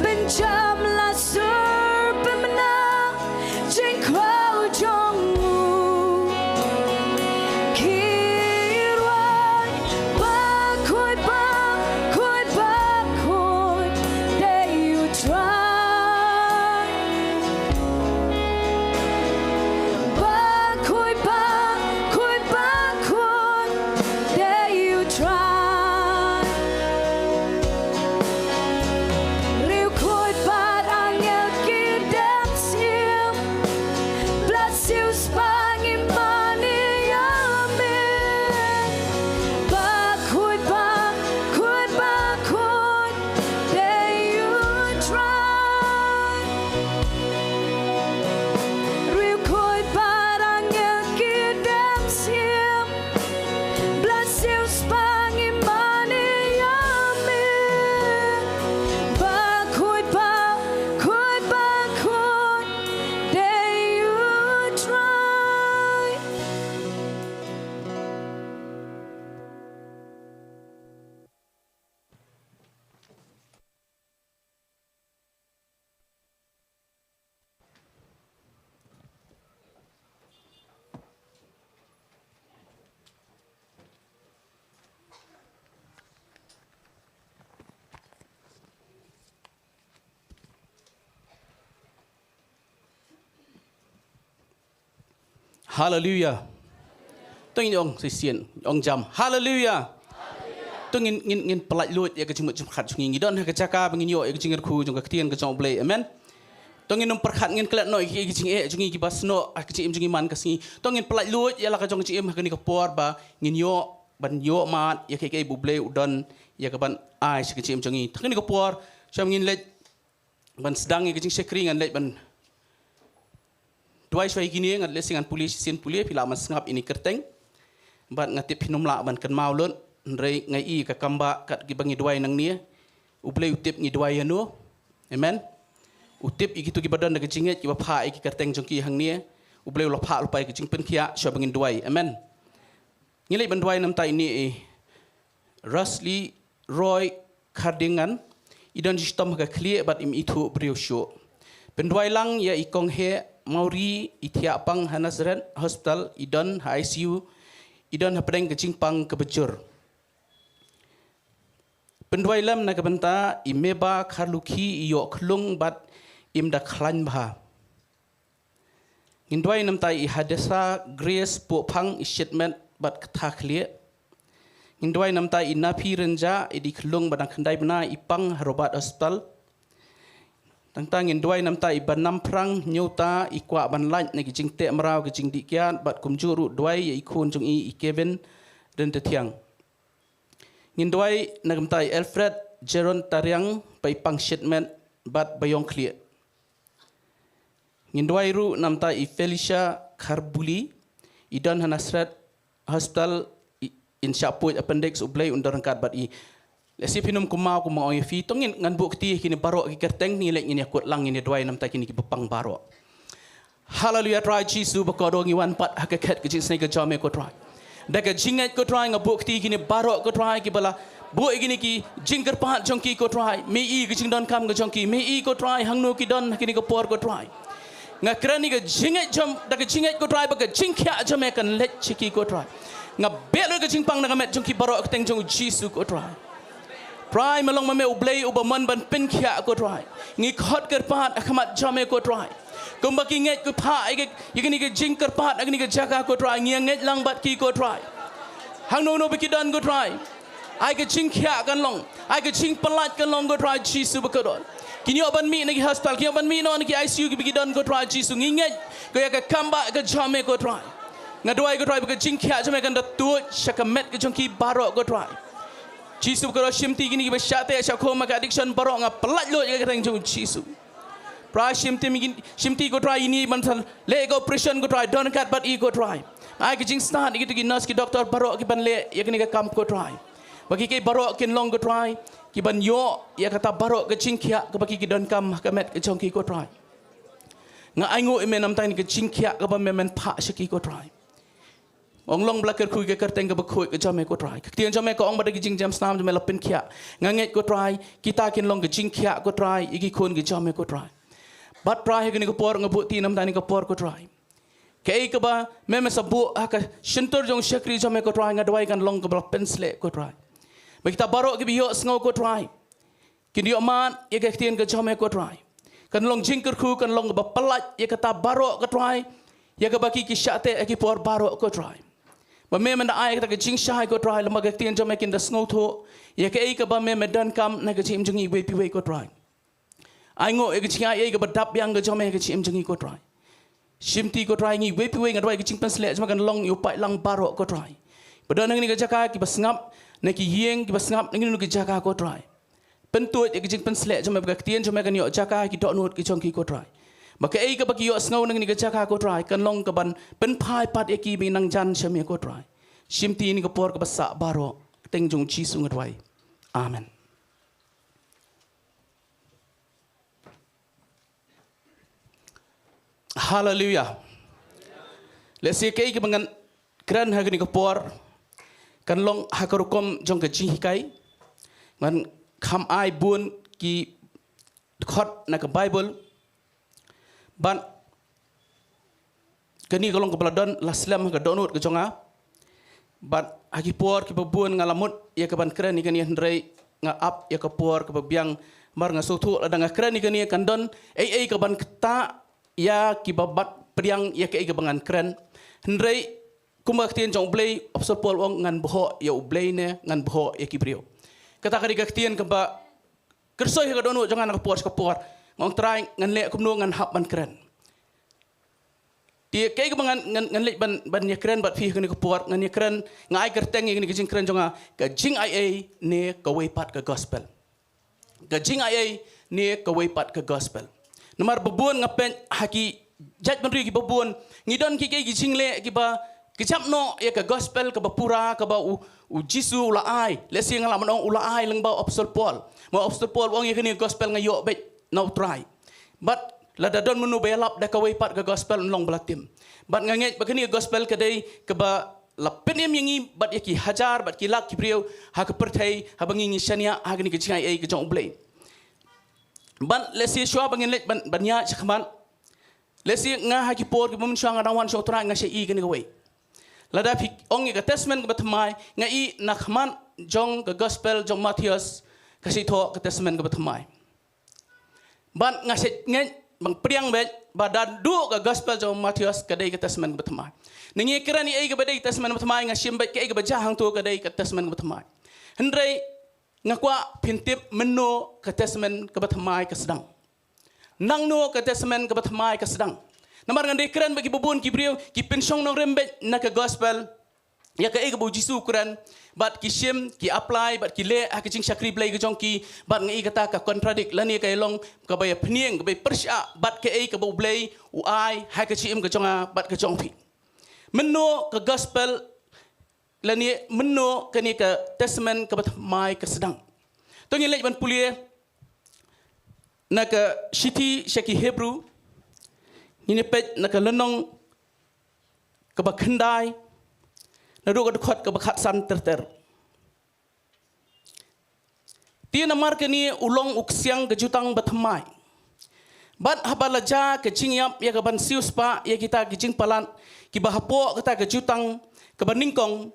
pynjam la sur pynbna jingkhraw jong u. Ki rwai, bakhuid, bakhuid, bakhuid, dei u Trai. Bakhuid, bakhuid, bakhuid, dei u Trai. Riewkhuid bad angel ki dang siew. Blei siewspah ngi mane ïa me. Bakhuid, bakhuid, bakhuid, dei u Trai. Riewkhuid bad angel ki dang siew. Blei siewspah ngi mane ïa me. Bakhuid, bakhuid, bakhuid, dei u Trai. Haleluia. To ngin ong shisien, ong jam. Haleluia. To ngin, ngin, ngin pyllait luid ïa ka jingmut jingpyrkhat jong ngi. Ngi don ha ka jaka ba ngin ïoh ïa ka jingkyrkhu jong ka ktien ka jong U Blei. Amen. To ngin ym pyrkhat, ngin klet noh ïa ka jingeh jong ngi kiba snoh ha ka jingim jong ngi man ka sngi. To ngin pyllait luid ïa la ka jong ka jingim ha kane ka por ba ngin ïoh ban ïoh mad ïa kaei kaei ba U Blei u don ïa ka ban ai sha ka jingim jong ngi. Ha kane ka por, sha ngin leit ban sdang ïa ka jingshakri, ngan leit ban duwai shuwa ïa kine, ngan leit sdang, ngan pule shisien, pule phi lah ban sngap ïa kane ka kyrteng. Bad nga tip phin ym lah ban kynmaw lut, hynrei nga i ka kam ba kat kiba ngi duwai nangne, U Blei u tip ngi duwai ïano. Amen. U tip ïa kito kiba don da ka jingngeit, kiba phah ïa ka kyrteng jong ki hangne. U Blei u la phah lypa ïa ka jingpynkhiah shuwa ba ngin duwai. Amen. Ngi leit ban duwai na ka bynta ine i Rusty Roy Khardingan, i don shitom ha ka khlieh bad im ithuh briew shuh. Pynduwai lang ïa i kong Heh Mawrie, i thiah pang ha Nazareth Hospital, i don ha I C U, i don hapdeng ka jingpang kaba jur. Pynduwai lem na ka bynta i Meba Kharlukhi, i ïoh khlung bad im da khlaiñ bha. Ngin duwai na ka bynta i Hadesa Grace Pohphang, i shit met bad ktah khlieh. Ngin duwai na ka bynta i Naphi Rynjah, i dei khlung ba dang khyndai bnai, i pang ha Robert Hospital. Tang tang ngin duwai na ka bynta i Banam Phrang Hynñiewta, i kwah ban lait na ki jingteh mraw, ki jingdih kiad, bad kumjuh ruh duwai ïa i khun jong i, i Kevin Ryntathiang. Ngin duwai na ka bynta i Alfred Jeron Tariang, ba i pang shit met bad ba ïong khlieh. Ngin duwai ruh na ka bynta i Felicia Kharbuli, i don ha Nazareth Hospital, i, in shah pud appendix, U Blei un don ryngkat bad i. Lehse phin ym kynmaw kumba nga ong ïa phi, to ngin, ngan buh kti ïa kine baroh ki kyrteng, ngin leit ngin ïakut lang, ngin ïaduwai na ka bynta kine kiba pang baroh. Haleluia, Trai Jisu ba kordor, ngi wan pat ha ka khet ka jingsnei ka jong me ko Trai. Da ka jingngeit ko Trai, nga buh kti ïa kine baroh ko Trai, kiba la buh ïa kine ki jingkyrpad jong ki ko Trai. Me i ka jingdonkam ka jong ki, me i ko Trai hangno ki don ha kine ka por ko Trai. Nga kren ïa ka jingngeit jong, da ka jingngeit ko Trai, ba ka jingkhiah jong me kan leit sha ki ko Trai. Nga beh lut ka jingpang na ka met jong ki baroh ha ka kyrteng jong U Jisu ko Trai. Trai, me long ma me U Blei uba mon ban pynkhiah ko Trai. Ngi khot kyrpad ha khmat jong me ko Trai. Kumba ki ngeit ki phah ïa ka, ïa kane ka jingkyrpad ha kane ka jaka ko Trai, ngi ngeit lang bad ki ko Trai. Hangno hangno ba ki don ko Trai, ai ka jingkhiah kan long, ai ka jingpyllait kan long ko Trai Jisu ba kordor. Kin ïoh ban mih na ki hospital, kin ïoh ban mih noh na ki I C U kiba ki don ko Trai Jisu, ngi ngeit ko ïa ka kam ba ka jong me ko Trai. Nga duwai ko Trai ba ka jingkhiah jong me kan da tuid sha ka met ka jong ki baroh ko Trai. Jisu, ko Trai, shimti kine kiba shah teh shah khum ha ka addiction baroh, nga pyllait lut ïa ka kyrteng jong u Jisu. Trai, shimti kine, shimti, ko Trai, ïa kine ban sa leh ka operation, ko Trai, don kat bad i, ko Trai. Ai ka jingstad ïa kito ki nurse, ki doktor baroh kiban leh ïa kane ka kam, ko Trai. Ba ki, ki baroh kin long, ko Trai, kiban ïoh ïa kata baroh ka jingkhiah kaba ki, ki donkam ha ka met ka jong ki, ko Trai. Nga ainguh ïa me namar kane ka jingkhiah kaba me men phah sha ki, ko Trai. Ong long ba la kyrkhu ïa ka kyrteng kaba khuid ka jong me, ko Trai. Ka ktien jong me ka ong ba da ki jingjam snam jong me la pynkhiah. Nga ngeit, ko Trai, kita kin long ka jingkhiah, ko Trai, ïa ki khun ki jong me, ko Trai. Bad Trai, ha kane ka por nga buh kti namar kane ka por, ko Trai. Kaei kaba me, me sa buh ha ka shyntur jong u shakri jong me, ko Trai, nga duwai kan long kaba la pynsleh, ko Trai. Ba kita baroh kiba ïohsngew, ko Trai, kin ïohmad ïa ka ktien ka jong me, ko Trai. Kan long jingkyrkhu, kan long kaba pyllait ïa kata baroh, ko Trai, ïa kaba ki, ki shah teh ha ki por baroh, ko Trai. Ba me men da ai kata ka jingshai, ko Trai, lymda ka ktien jong me kin da sngewthuh ïa kaei kaba me, me donkam na ka jingim jong ngi iwei pa iwei, ko Trai. Ainguh ïa ka jingaiei kaba dap biang ka jong me ha ka jingim jong ngi, ko Trai. Shimti, ko Trai, ngi iwei pa iwei, nga duwai ka jingpynsleh jong me kan long ïa u paidlang baroh, ko Trai. Ba don ha kane ka jaka kiba sngap na ki ïing, kiba sngap na kine ki jaka, ko Trai. Pyntuid ïa ka jingpynsleh jong me ba ka ktien jong me kan ïoh jaka ha ki dohnud ki jong ki, ko Trai. Ba kaei kaba ki ïohsngew na kane ka jaka, ko Trai, kan long kaban pynphai pat ïa ki ba nang jan sha me, ko Trai. Shimti ïa kane ka por kaba sah baroh, ha ka kyrteng jong u Jisu nga duwai. Amen. Haleluia. Lehse kaei kaba ngan kren ha kane ka por kan long ha ka rukom jong ka jinghikai. Ngan kham ai bun ki dkhot na ka Baibl. Bad kane ka long kaba la don la slem ha ka dohnud ka jong nga. Bad ha ki por kiba bun nga la mut ïa kaban kren ïa kane, hynrei nga ap ïa ka por kaba biang. Namar nga sngewthuh lada nga kren ïa kane kan don ei ei kaban ktah ïa kiba bat pdiang ïa kaei kaba ngan kren. Hynrei kumba ka ktien jong U Blei, u Apostol Paul u ong, ngan bhoh ïa U Blei ne ngan bhoh ïa ki briew. Kata ka dei ka ktien kaba kyrsoi ha ka dohnud jong nga na ka por sha ka por. Nga ong, Trai, ngan leh kumno, ngan hap ban kren. Te kaei kaba ngan, ngan, ngan leit ban, ban ïakren bad phi ha kane ka por, ngan ïakren, nga ai kyrteng ïa kane ka jingkren jong nga, ka jingaiei ne kawei pat ka gospel. Ka jingaiei ne kawei pat ka gospel. Namar ba bun nga peit ha ki jaitbynriew kiba bun, ngi don ki, ki, ki jingleh kiba kjap noh ïa ka gospel kaba pura kaba u, u Jisu u la ai. Lehse nga lah ban ong u la ai lyngba u Apostol Paul. Ma u Apostol Paul u ong ïa kane ka gospel nga ïoh beit na U Trai. Bad lada don mano ba ïalap da kawei pat ka gospel, un long ba la tim. Bad nga ngeit ba kane ka gospel ka dei kaba la pynim ïa ngi bad ïa ki hajar bad ki lak ki briew ha ka pyrthei haba ngi, ngi shaniah ha kane ka jingaiei ka jong U Blei. Bad lehse shuwa ba ngin leit ban, ban ïaid shakhmat, lehse nga ha ki por kiba mynshuwa nga dang wan sha U Trai nga shah ïohi kane kawei. Lada phi ong ïa ka Testament kaba thymmai, nga ïohi na khmat jong ka gospel jong u Mathaios ka shah thoh ka Testament kaba thymmai. Bad nga shah ngeit bad pdiang beit ba da duh ka gospel jong u Mathaios ka dei ka Testament kaba thymmai. Ngi kren ïa kaei kaba dei ka Testament kaba thymmai, nga shim beit kaei kaba jia hangto ka dei ka Testament kaba thymmai. Hynrei nga kwah phin tip mynno ka Testament kaba thymmai ka sdang. Nangno ka Testament kaba thymmai ka sdang. Namar ngan dei kren bad kiba bun ki briew ki pynshong nongrim beit na ka gospel ïa kaei kaba u Jisu u kren, bad ki shim, ki apply, bad ki leh ha ka jingshakri Blei ka jong ki, bad nga i kata ka contradict lane ka ïalong kaba ïapynieng, kaba ïapyrshah bad kaei kaba U Blei u ai ha ka jingim ka jong nga bad ka jong phi. Mynno ka gospel lane mynno kane ka Testament kaba thymmai ka sdang. To ngin leit ban pule na ka shithi sha ki Hebru, ngin ïa peit na ka lynnong kaba khyndai, naduh ka dkhot kaba khatsan ter ter. Te namar kane u long u ksiang ka jutang ba thymmai. Bad haba la jia ka jingïap ïa kaban siewspah ïa kita ki jingpalat kiba hapoh kata ka jutang kaba nyngkong,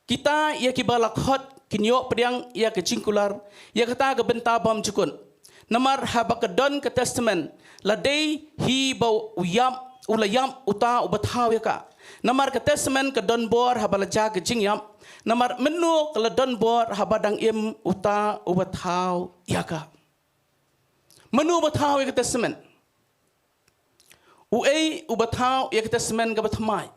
kita ïa kiba la khot kin ïoh pdiang ïa ka jingkular ïa kata ka bynta bymjukut. Namar haba ka don ka Testament, la dei hi ba u ïap, u la ïap uta uba thaw ïa ka. Namar ka Testament ka don bor haba la jia ka jingïap. Namar mynno ka la don bor haba dang im uta uba thaw ïa ka. Mynno ba thaw ïa ka Testament? Uei uba thaw ïa ka Testament kaba thymmai?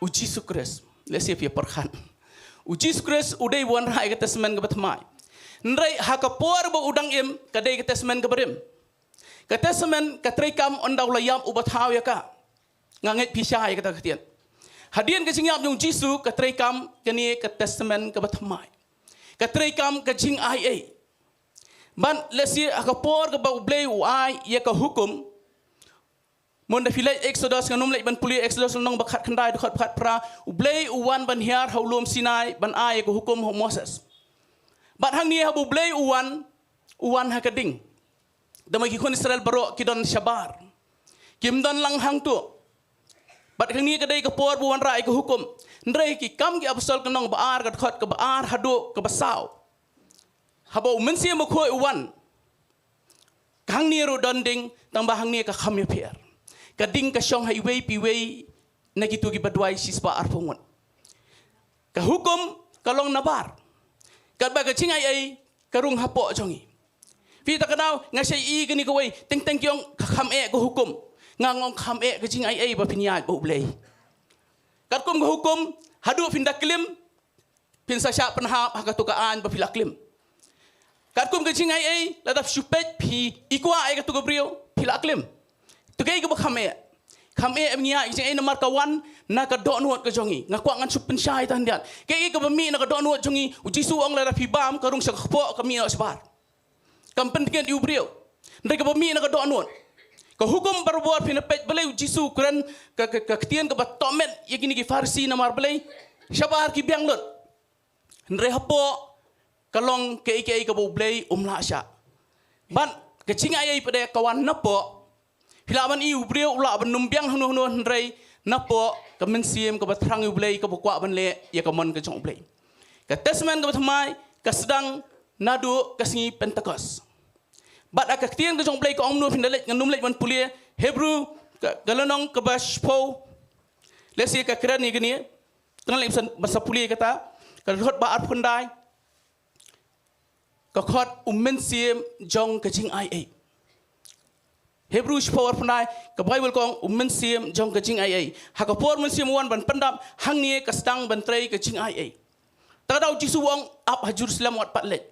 U Jisu Khrist. Lehse phi ïa pyrkhat. U Jisu Khrist u dei u wanrah ïa ka testament kaba thymmai. Hynrei ha ka por ba u dang im, ka dei ka testament kaba rim. Ka testament ka treikam ynda u la ïap uba thaw ïa ka. Nga ngeit phi shai ïa kata ka ktien. Hadien ka jingïap jong u Jisu, ka treikam kane ka testament kaba thymmai. Ka treikam ka jingaiei. Bad lehse ha ka por kaba U Blei u ai ïa ka hukum, mynda phi leit Exodus, ngan ym leit ban pule Exodus lynnong ba khatkhyndai, dkhot ba khatphra, U Blei u wan ban hiar ha u lum Sinai ban ai ïa ka hukum ha u Moses. Bad hangne haba U Blei u wan, u wan ha ka ding. Dama ki khun Israel baroh ki don shabar. Kim don lang hangto. Bad hangne ka dei ka por ba u wanrah ïa ka hukum. Hynrei Ki Kam ki Apostol lynnong ba ar, ka dkhot kaba ar haduh kaba saw. Haba U Mynsiem Bakhuid u wan, ka hangne ruh don ding, tangba hangne ka kham ïapher. Ka ding ka shong ha iwei pa iwei na kito kiba duwai shispah arphew ngut. Ka hukum ka long nabar. Katba ka jingaiei ka rung hapoh jong ngi. Phi, kata ka daw nga shait ïohi kane kawei, teng teng ki ong ka kham eh ka hukum. Nga ong kham eh ka jingaiei ba phin ïaid bad U Blei. Katkum ka hukum, haduh phin da klim, phin sa shah pynhap ha kato ka aiñ ba phi la klim. Katkum ka jingaiei, lada phi shu peit, phi kwah ïa kato ka briew, phi la klim. To kaei kaba kham eh? Kham eh ba ngi ïaid ka jingaiei namar ka wan na ka dohnud ka jong ngi. Nga kwah ngan shu pynshai tang diat. Kaei kaba mih na ka dohnud jong ngi, U Jisu u ong lada phi bam, ka rung sha kpoh, ka mih noh shabar. Kam pyntngit ïa u briew. Hynrei kaba mih na ka dohnud. Ka hukum barabor phin peit balei U Jisu u kren ka, ka, ka ktien kaba tohmet ïa kine ki Pharisi namar balei shabar ki biang lut. Hynrei hapoh ka long kaei kaei kaba U Blei um lah shah. Bad ka jingaiei pat de ka wan napoh. Phi lah ban ïohi u briew u lah ban nym biang hangno hangno, hynrei napoh ka mynsiem kaba thrang ïa U Blei, kaba kwah ban leh ïa ka mon ka jong U Blei. Ka testament kaba thymmai ka sdang naduh ka sngi Pentekost. Bad ha ka ktien ka jong U Blei ka ong kumno, phin da leit, ngan nym leit ban pule Hebru ka, ka lynnong kaba shiphew. Lehse ka kren ïa kane. Te ngan leit ban sa, ban sa pule kata. Ka dkhot ba arphew khyndai. Ka khot u mynsiem jong ka jingaiei. Hebru shiphew arphew khyndai, ka Baibl ka ong u mynsiem jong ka jingaiei. Ha ka por u Mynsiem u wan ban pyndap, hangne ka sdang ban trei ka jingaiei. Te ka daw U Jisu u ong, ap ha Jerusalem, wat pat leit.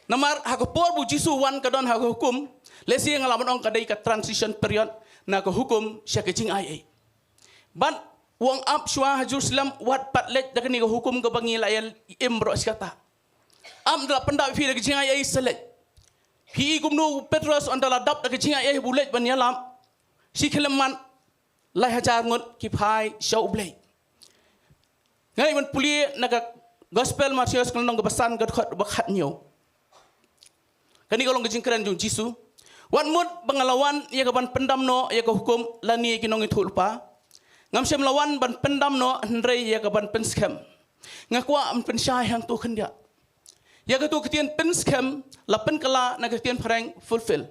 Namar ha ka por ba U Jisu u wan ka don ha ka hukum, lehse nga lah ban ong ka dei ka transition period na ka hukum sha ka jingaiei. Bad u ong ap shuwa ha Jerusalem, wat pat leit da kane ka hukum kaba ngi la ïa im baroh shi katta. Ap, ynda la pyndap ïa phi da ka jingaiei sa leit. Phi i kumno u Petros ynda la dap da ka jingaiei ba u leit ban ïalap. Shi khyllipmat lai hajar ngut ki phai sha U Blei. Ngan leit ban pule na ka Gospel Mathaios ka lynnong kaba san, ka dkhot ba khathynñiew. Kane ka long ka jingkren jong U Jisu. Wat mut ba nga la wan ïa ka ban pyndam noh ïa ka hukum lane ïa ki nongïathuhlypa. Ngam shym la wan ban pyndam noh hynrei ïa ka ban pynskhem. Nga kwah ban pynshai hangto khyndiat. Ïa kato ka ktien pynskhem la pynkylla na ka ktien phareng fulfill.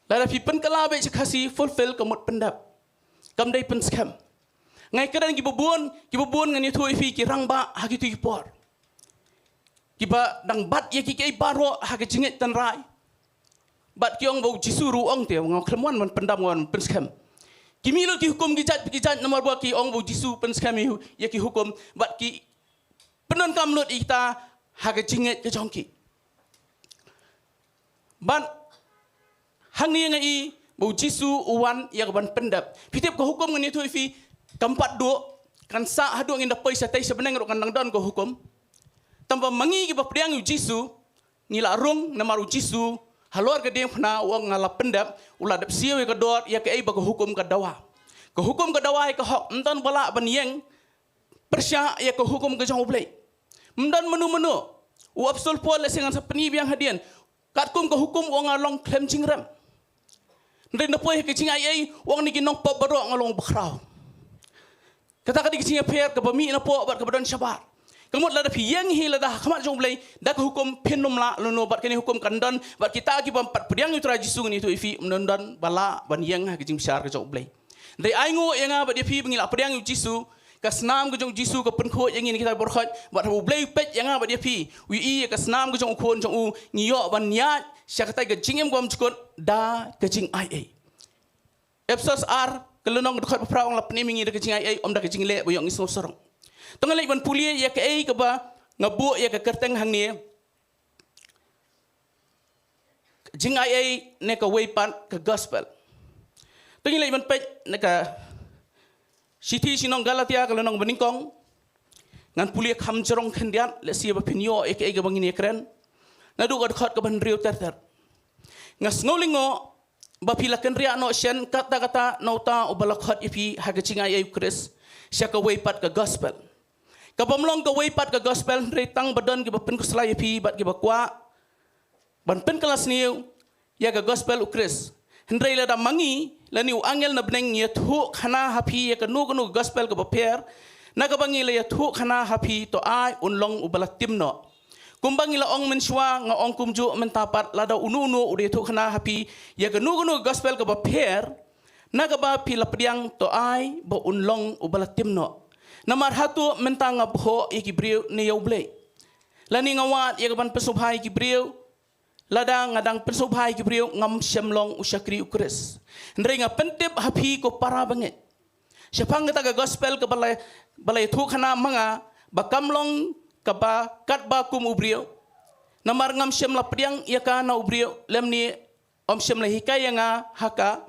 Lada phi pynkylla beit sha Khasi, fulfill ka mut pyndep. Kam dei pynskhem. Nga kren kiba bun, kiba bun ngan ïathuh ïa phi ki rangbah ha kito ki por. Kiba dang bat ïa kiei kiei baroh ha ka jingngeit tynrai. Bad ki ong ba U Jisu ruh u ong te, nga khlem wan ban pyndam, nga wan pynskhem. Ki mih lut ki hukum ki jait ki jait namar ba ki ong ba U Jisu pynskhem ïa, ïa ki hukum. Bad ki pyndonkam lut ïa kita ha ka jingngeit ka jong ki. Bad hangne nga i ba U Jisu u wan ïa ka ban pyndep. Phi tip ka hukum ngan ïathuh ïa phi kam pat duh, kan sah haduh ngin da poi shatei sha bneng ruh kan dang don ka hukum. Tangba ma ngi kiba pdiang ïa U Jisu, ngi la rung namar U Jisu halor ka diengphna u ong nga la pyndep, u la dep siew ïa ka dor ïa kaei ba ka hukum ka dawa. Ka hukum ka dawa ïa ka hok, ym don ba lah ban ïeng pyrshah ïa ka hukum ka jong U Blei. Ym don mano mano. U Apostol Paul lehse ngan sa pyni biang hadien. Katkum ka hukum u ong nga long khlem jingrem. Hynrei na poi ha ka jingaiei u ong na ki nongpop baroh nga long bakhraw. Kata ka dei ka jingïapher kaba mih napoh bad kaba don shabar. Ka mut lada phi ïeng hi lada ha khmat jong U Blei da ka hukum phin nym lah lano bad kane hukum kan don bad kita kiba ym pat pdiang ïa U Trai Jisu ngan ïathuh ïa phi ym don ba lah ban ïeng ha ka jingbishar ka jong U Blei. Hynrei ai nguh ïa nga bad ïa phi ba ngi la pdiang ïa U Jisu, ka snam ka jong U Jisu ka pynkhuid ïa ngi na kita ki por khoit, bad haba U Blei u peit ïa nga bad ïa phi, u ïohi ïa ka snam ka jong U Khun jong u, ngi ïoh ban ïaid sha katei ka jingim kaba ym jukut da ka jingaiei. Ephesos ar, ka lynnong ka dkhot ba phra u ong la pynim ïa ngi da ka jingaiei, ym da ka jingleh ba ïoh ngi sngewsarong. To ngan leit ban pule ïa kaei kaba nga buh ïa ka kyrteng hangne, jingaiei ne kawei pat ka gospel. To ngan leit ban peit na ka shithi sha ki nong Galatia ka lynnong banyngkong. Ngan pule kham jrong khyndiat, lehse ba phin ïoh ïa kaei kaba ngin ïakren. Naduh ka dkhot kaba hynriew ter ter. Nga sngew lyngngoh ba phi la kynriah noh shen katta katta na uta uba la khot ïa phi ha ka jingaiei u Khrist sha kawei pat ka gospel. Kaba ym long kawei pat ka gospel, hynrei tang ba don kiba pynkhuslai ïa phi bad kiba kwah ban pynkylla sniew ïa ka gospel u Khrist. Hynrei lada ma ngi lane u angel na bneng ngi ïathuh khana ha phi ïa kano kano ka gospel kaba pher na kaba ngi la ïathuh khana ha phi, to ai un long uba la tim noh. Kumba ngi la ong mynshuwa, nga ong kumjuh mynta pat, lada uno uno u da ïathuh khana ha phi ïa kano kano ka gospel kaba pher na kaba phi la pdiang, to ai ba un long uba la tim noh. Namar hato mynta nga bhoh ïa ki briew ne ïa U Blei? Lane nga wad ïa ka ban pynsngewbha ïa ki briew? Lada nga dang pynsngewbha ïa ki briew, ngam shym long u shakri u Khrist. Hynrei nga pyntip ha phi ko para bangeit, shaphang kata ka gospel kaba la, ba la ïathuh khana ma nga, ba kam long kaba katba kum u briew. Namar ngam shym la pdiang ïa ka na u briew, lymne ym shym la hikai ïa nga ha ka,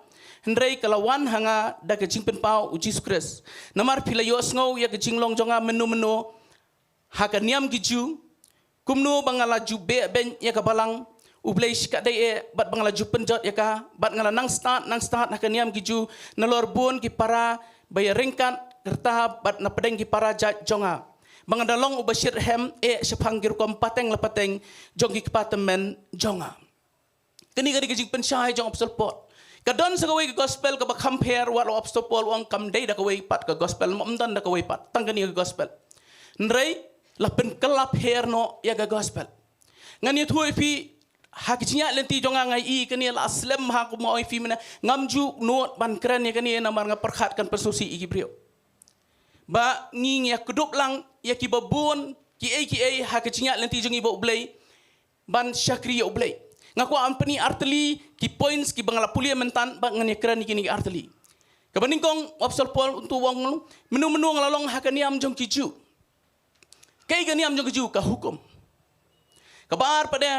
hynrei ka la wan ha nga da ka jingpynpaw u Jisu Khrist. Namar phi la ïohsngew ïa ka jinglong jong nga mynno mynno ha ka niam ki Jiw, kumno ba nga la ju beh beiñ ïa ka balang U Blei shikatdei eh, bad ba nga la ju pynjot ïa ka, bad nga la nang stad nang stad ha ka niam ki Jiw nalor bun ki para ba ïaryngkat rta bad na pdeng ki para jait jong nga, ba nga da long uba shitrhem eh shaphang ki rukom pateng la pateng jong ki kpa tymmen jong nga. Kane ka dei ka jingpynshai jong u Apostol Paul. Ka don sa kawei ka gospel kaba kham pher, wat la u Apostol Paul u ong kam dei da kawei pat ka gospel, ym don da kawei pat, tang kane ka gospel. Hynrei la pynkylla pher noh ïa ka gospel. Ngan ïathuh ïa phi, ha ka jingïaid lynti jong nga, nga ïohi kane la slem ha, kumba ong ïa phi mynne, ngam ju nud ban kren ïa kane namar nga pyrkhat kan pynsngewsih ïa ki briew. Ba ngi, ngi ïa kdup lang ïa kiba bun kiei kiei ha ka jingïaid lynti jong ngi bad U Blei ban shakri ïa U Blei. Nga kwah ban pyni artylli ki points kiba nga la pule mynta, bad ngan ïakren ïa kine ki artylli. Kaba nyngkong, u Apostol Paul u ong, mynno mynno nga la long ha ka niam jong ki Jiw. Kaei ka niam jong ki Jiw? Ka hukum. Kaba ar pat de,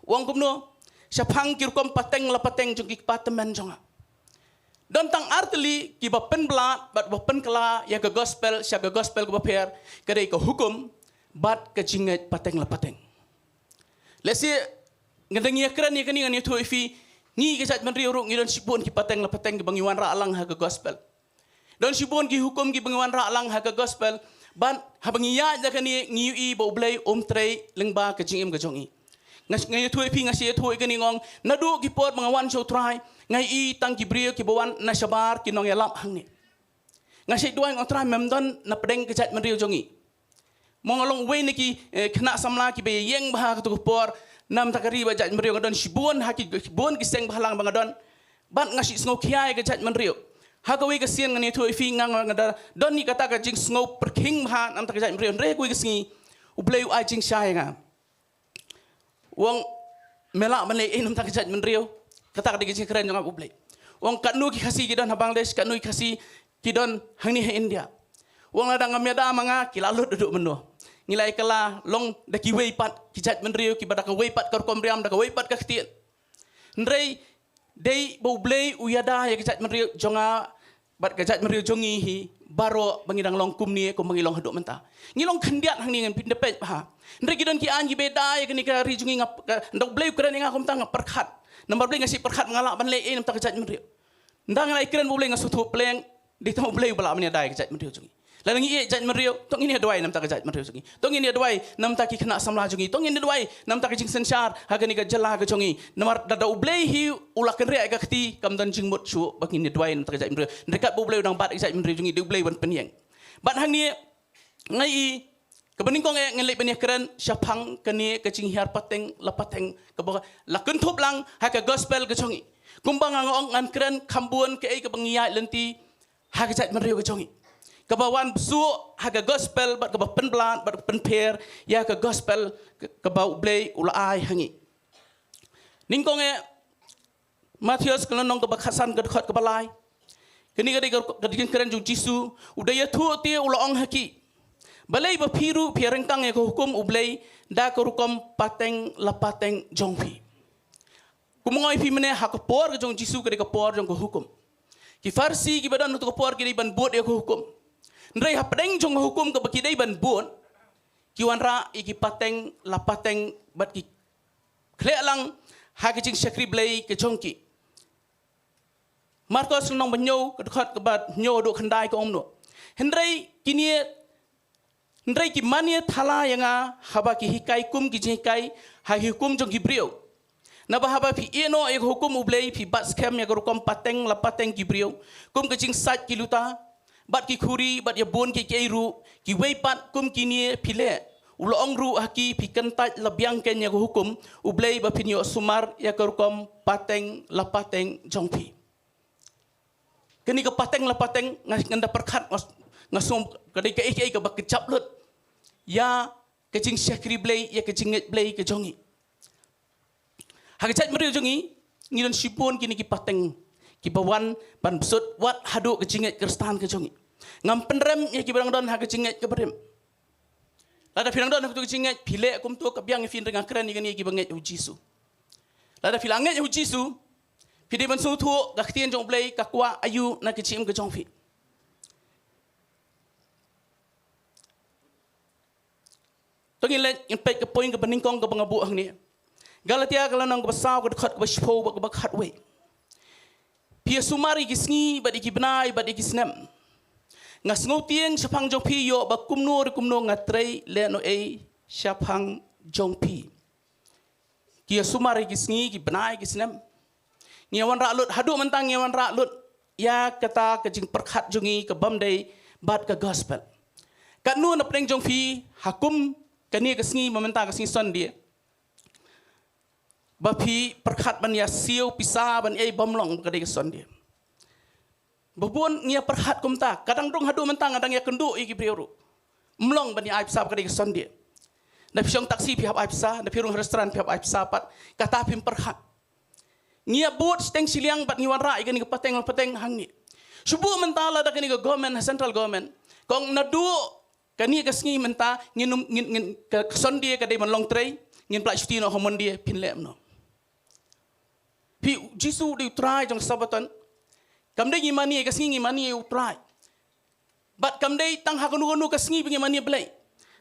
u ong kumno? Shaphang ki rukom pateng la pateng jong ki kpa tymmen jong nga. Don tang artylli kiba pynblat bad ba pynkylla ïa ka gospel sha ka gospel kaba pher, ka dei ka hukum bad ka jingngeit pateng la pateng. Lehse nga dang ïakren ïa kane, ngan ïathuh ïa phi, ngi ki jaitbynriew ruh ngi don shibun ki pateng la pateng kiba ngi wanrah lang ha ka gospel. Don shibun ki hukum kiba ngi wanrah lang ha ka gospel, bad haba ngi ïaid da kane ngi ïohi ba U Blei um trei lyngba ka jingim ka jong ngi. Nga, nga ïathuh ïa phi, nga shu ïathuh ïa kane, nga ong naduh ki por ba nga wan sha U Trai, nga ïohi tang ki briew kiba wan na shabar, ki nongïalap hangne. Nga shu duwai, nga ong Trai, mem don na pdeng ka jaitbynriew jong ngi? Mo nga long uwei na ki, eh, khynnah samla kiba ïeng bha ha kato ka por, namar ka ri bad jaitbynriew, nga don shibun ha ki, bun ki seng bhalang ba nga don. Bad nga shu sngew khia ïa ka jaitbynriew. Ha kawei ka sien, ngan ïathuh ïa phi, nga, nga, nga da don ïa kata ka jingsngew pyrkhing bha namar ka jaitbynriew. Hynrei ha kawei ka sngi U Blei u ai jingshai ïa nga. U ong, me lah ban leh ei namar ka jaitbynriew? Kata ka dei ka jingkren jong nga bad U Blei. U ong, katno ki Khasi ki don ha Bangladesh, katno ki Khasi ki don hangne ha India? U ong, lada ngam ïada ma nga, ki la lut haduh mynno? Ngi la ïa kylla long da kiwei pat ki jaitbynriew kiba da kawei pat ka rukom riam, da kawei pat ka ktien. Hynrei dei ba U Blei u ïada ïa ka jaitbynriew jong nga bad ka jaitbynriew jong ngi hi baroh ba ngi dang long kumne kumba ngi long haduh mynta. Ngi long khyndiat hangne, ngan pyni da peit bha. Hynrei ki don ki aiñ kiba ïada ïa kane ka ri jong ngi, nga, ka, ynda U Blei u kren ïa nga kumta nga pyrkhat. Namar U Blei, nga shu pyrkhat, nga lah ban leh ei namar ka jaitbynriew? Ynda nga la ïakren bad U Blei nga sngewthuh pleng, dei tang U Blei uba lah ban ïada ïa ka jaitbynriew jong ngi. Lada ngi ïeit jaitbynriew, to ngin ïa duwai namar ka jaitbynriew jong ngi. To ngin ïa duwai namar ki khynnah samla jong ngi. To ngin ïa duwai namar ka jingsynshar ha kane ka jylla ka jong ngi. Namar lada U Blei hi u la kynriah ïa ka kti, kam don jingmut shuh ba ngin ïa duwai namar ka jaitbynriew. Hynrei katba U Blei u dang bat ïa ka jaitbynriew jong ngi, dei U Blei ban pynïeng. Bad hangne nga ïohi, kaba nyngkong eh, ngan leit ban ïakren shaphang kane ka jinghiar pateng la pateng kaba la kynthup lang ha ka gospel ka jong ngi. Kumba nga ong, ngan kren kham bun kaei kaba ngi ïaid lynti ha ka jaitbynriew ka jong ngi, kaba wan bsuh ha ka gospel bad kaba pynblat bad pynpher ïa ka gospel ka, kaba U Blei u la ai ha ngi. Nyngkong eh, Mathaios ka lynnong kaba khatsan, ka dkhot kaba lai. Kane ka dei ka, ka jingkren jong u Jisu, u da ïathuh te u la ong ha ki, Balei ba phi ruh phi ïa ryngkang ïa ka hukum U Blei da ka rukom pateng la pateng jong phi? Kumno ngi phi mynne ha ka por ka jong Jisu ka dei ka por jong ka hukum. Ki Pharisi kiba don ha ka por ki dei ban bud ïa ka hukum. Hynrei hapdeng jong ka hukum kaba ki dei ban bud, ki wanrah ïa ki pateng la pateng bad ki khleh lang ha ka jingshakri Blei ka jong ki. Markos lynnong ba hynñiew ka dkhot kaba hynñiew haduh khyndai ka ong noh. Hynrei kine, hynrei ki mane thala ïa nga haba ki hikai kum ki jinghikai ha ki hukum jong ki briew. Naba haba phi ïeh noh ïa ka hukum U Blei phi bat skhem ïa ka rukom pateng la pateng ki briew, kum ka jingsait ki luta bad ki khuri bad ïa bun kiei kiei ruh, kiwei pat kum kine phi leh. U la ong ruh ha ki, phi kyntait la biang kein ïa ka hukum U Blei ba phin ïoh sumar ïa ka rukom pateng la pateng jong phi. Kane ka pateng la pateng nga, ngan da pyrkhat nga, nga sngew ka dei kaei kaei kaba kjap lut ïa ka jingshakri Blei, ïa ka jingngeit Blei ka jong ngi. Ha ka jaitbynriew jong ngi, ngi don shibun kine ki pateng kiba wan ban bsut wat haduh ka jingngeit Khristan ka jong ngi. Ngam pynrem ïa kiba dang don ha ka jingngeit kaba rim. Lada phi dang don ha kato ka jingngeit, phi leh kumto, ka biang ïa phi, hynrei nga kren ïa kane ïa kiba ngeit ha U Jisu. Lada phi la ngeit ha U Jisu, phi dei ban sngewthuh ka ktien jong U Blei ka kwah aïu na ka jingim ka jong phi. To ngin leit ngin peit ka point kaba nyngkong kaba nga buh hangne. Galatia ka lynnong kaba saw ka dkhot kaba shiphew bad kaba khatwei. Phi ïa sumar ïa ki sngi bad ïa ki bnai bad ïa ki snem. Nga sngewtieng shaphang jong phi ïoh ba kumno re kumno nga trei lehnohei shaphang jong phi. Ki ïa sumar ïa ki sngi, ki bnai, ki snem. Ngi ïa wanrah lut, haduh mynta ngi ïa wanrah lut ïa kata ka jingpyrkhat jong ngi ka bym dei bad ka gospel. Katno na pdeng jong phi ha kum kane ka sngi, mynta ka sngi Sunday, ba phi pyrkhat ban ïa siew pisa ban ei bym long ba ka dei ka Sunday? Ba bun ngi ïa pyrkhat kumta, ka dang rung haduh mynta nga dang ïa kynduh ïa ki briew ruh. Ym long ban ïa ai pisa ba ka dei ka Sunday. Da phi shong taxi phi hap ai pisa, da phi rung restaurant phi hap ai pisa pat, kata phim pyrkhat. Ngi ïa bud shiteng shiliang bad ngi wanrah ïa kane ka pateng pateng hangne. Shu buh mynta lada kane ka government, ha central government, ka ong naduh kane ka sngi mynta ngin, ngin, ngin, ka, ka Sunday ka dei ban long trei, ngin pynlait shuti noh ha Monday, phin leh kumno? Phi, Jisu u dei u Trai jong ka Sabbaton. Kam dei ngi mane ïa ka sngi, ngi mane ïa u Trai. Bad kam dei tang ha kano kano ka sngi ba ngi mane ïa U Blei.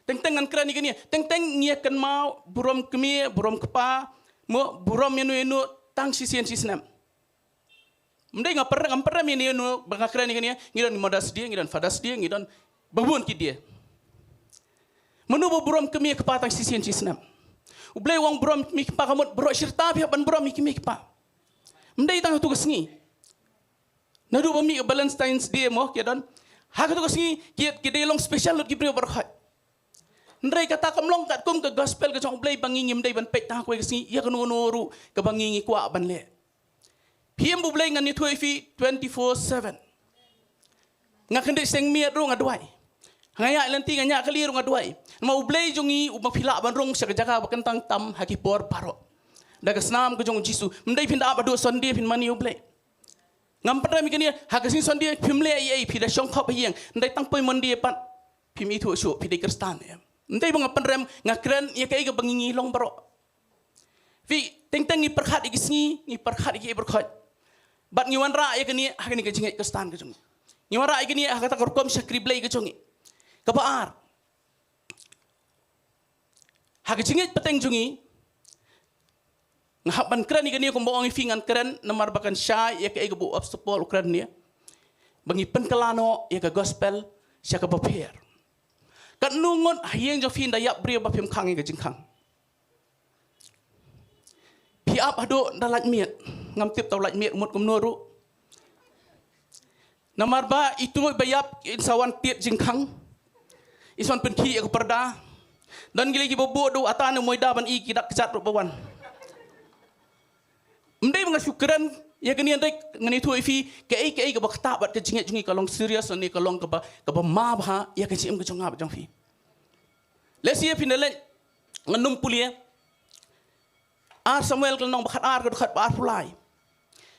Teng teng ngan kren ïa kane, teng teng ngi ïa kynmaw burom kmie, burom kpa, mo, burom ïano ïano tang shisien shi snem. Ym dei nga pyrem, ngam pyrem ïano ïano ba nga kren ïa kane, ngi don Mother's Day, ngi don Father's Day, ngi don ba bun ki day. Mano ba burom kmie kpa tang shisien shi snem? U Blei u ong burom kmie kpa, ka mut baroh shi rta phi hap ban burom ïa kmie kpa. Ym dei tang ha kato ka sngi. Naduh ba mih ka Valentine's Day mo, ki don. Ha kato ka sngi ki, ki dei long special lut ki briew baroh khoit. Hynrei kata kam long katkum ka gospel ka jong U Blei ba ngi ngim dei ban peit tang ha kawei ka sngi ïa kano kano ruh kaba ngi ngi kwah ban leh. Phi im, U Blei ngan ïathuh ïa phi twenty-four seven. Nga kyndit seng miet ruh nga duwai. Nga ïaid lynti, nga ïaid kali ruh nga duwai. Namar U Blei jong ngi u ba phi lah ban rung sha ka jaka ba kyntang tam ha ki por baroh. Da ka snam ka jong U Jisu. Ym dei phin da ap haduh Sunday phin mane ïa U Blei. Ngam pynrem ïa kane, ha ka sngi Sunday phim leh ei ei, phi da shong khop ha ïing. Ym dei tang poi Monday pat phim ithuh shuh phi dei Khristan, em. Ym dei ba nga pynrem, nga kren ïa kaei kaba ngi ngi long baroh. Phi, teng teng ngi pyrkhat ïa ki sngi, ngi pyrkhat ïa ki baroh khoit. Bad ngi wanrah ïa kane ha kane ka jingngeit Khristan ka jong ngi. Ngi wanrah ïa kane ha kata ka rukom shakri Blei ka jong ngi. Kaba ar, ha ka jingngeit pateng jong ngi, nga hap ban kren ïa kane kumba ong ïa phi, ngan kren namar ba kan shai ïa kaei kaba u Apostol Paul u kren ïa, ba ngi pynkylla noh ïa ka gospel sha kaba pher. Katno ngut ha ïing jong phi ynda ïap briew ba phim khang ïa ka jingkhang? Phi ap haduh da lait miet. Ngam tip ta u lait miet u mut kumno ruh. Namar ba itu ba ïap in sa wan tied jingkhang. In sa wan pynkhih ïa ka parda. Don ki lei kiba buh da u ata ne u moida ban i ki dak kjat ruh ba wan. Ym dei ba nga shu kren ïa kane, hynrei ngan ïathuh ïa phi kaei kaei kaba ktah bad ka jingngeit jong ngi, ka long serious ne ka long kaba, kaba ma bha ïa ka jingim ka jong nga bad jong phi. Lehse phin da leit, ngan nym pule. Ar Samuel ka lynnong ba khat ar ka dkhot ba arphew lai.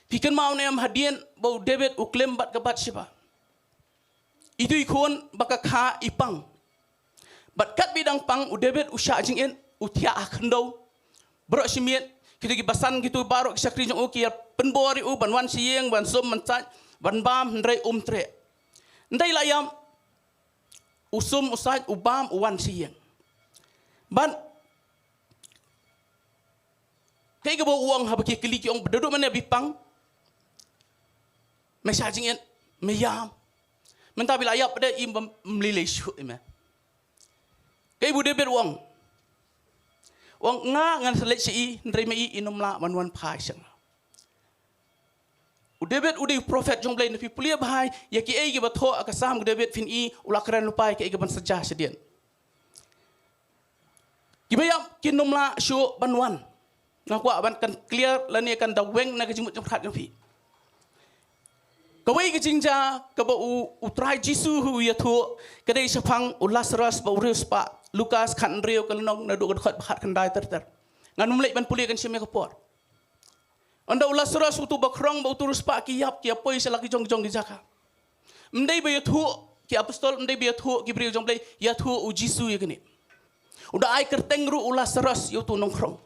Phi kynmaw ne em hadien ba u David u klim bad ka Bathsheba? Itu i khun ba ka kha i pang. Bad katba i dang pang, u David u shah jingit, u thiah ha khyndew. Baroh shi miet, kito ki basan, kito baroh ki shakri jong u ki ïa pynbor ïa u ban wan sha ïing, ban sum ban sait, ban bam, hynrei um treh. Hynrei la ïam, u sum, u sait, u bam, u wan sha ïing. Bad kaei kaba u ong haba ki kylli, ki ong, ba da duh mynne ba i pang, me shah jingit, me ïam. Mynta ba i la ïap pat de, im bym lei lei shuh ïa me. Kaei ba u David u ong? U ong, nga ngan sa leit sha i, hynrei ma i, in ym lah ban wan phai sha nga. U David u dei u prophet jong u Blei, lada phi pule bha ïa kiei kiba thoh ha ka Salm u David, phin i u la kren lypa ïa kiei kiban sa jia shadien. Kiba ïap kin ym lah shuh ban wan. Nga kwah ban kan clear lane kan da weng na ka jingmut jingpyrkhat jong phi. Kawei ka jingjia kaba u, u Trai Jisu u ïathuh, ka dei shaphang u Lazarus bad u riewspah. Lukas khathynriew, ka lynnong naduh ka dkhot ba khatkhyndai ter ter. Ngan ym leit ban pule, kan shim ïa ka por. Ynda u Lazarus, uto uba khrong bad uto u riewspah ki ïap, ki ïa poi sha la ki jong jong ki jaka. Ym dei ba ïathuh ki apostol, ym dei ba ïathuh ki briew jong u Blei, ïathuh u Jisu ïa kane. U da ai kyrteng ruh u Lazarus ïa uto u nongkhrong.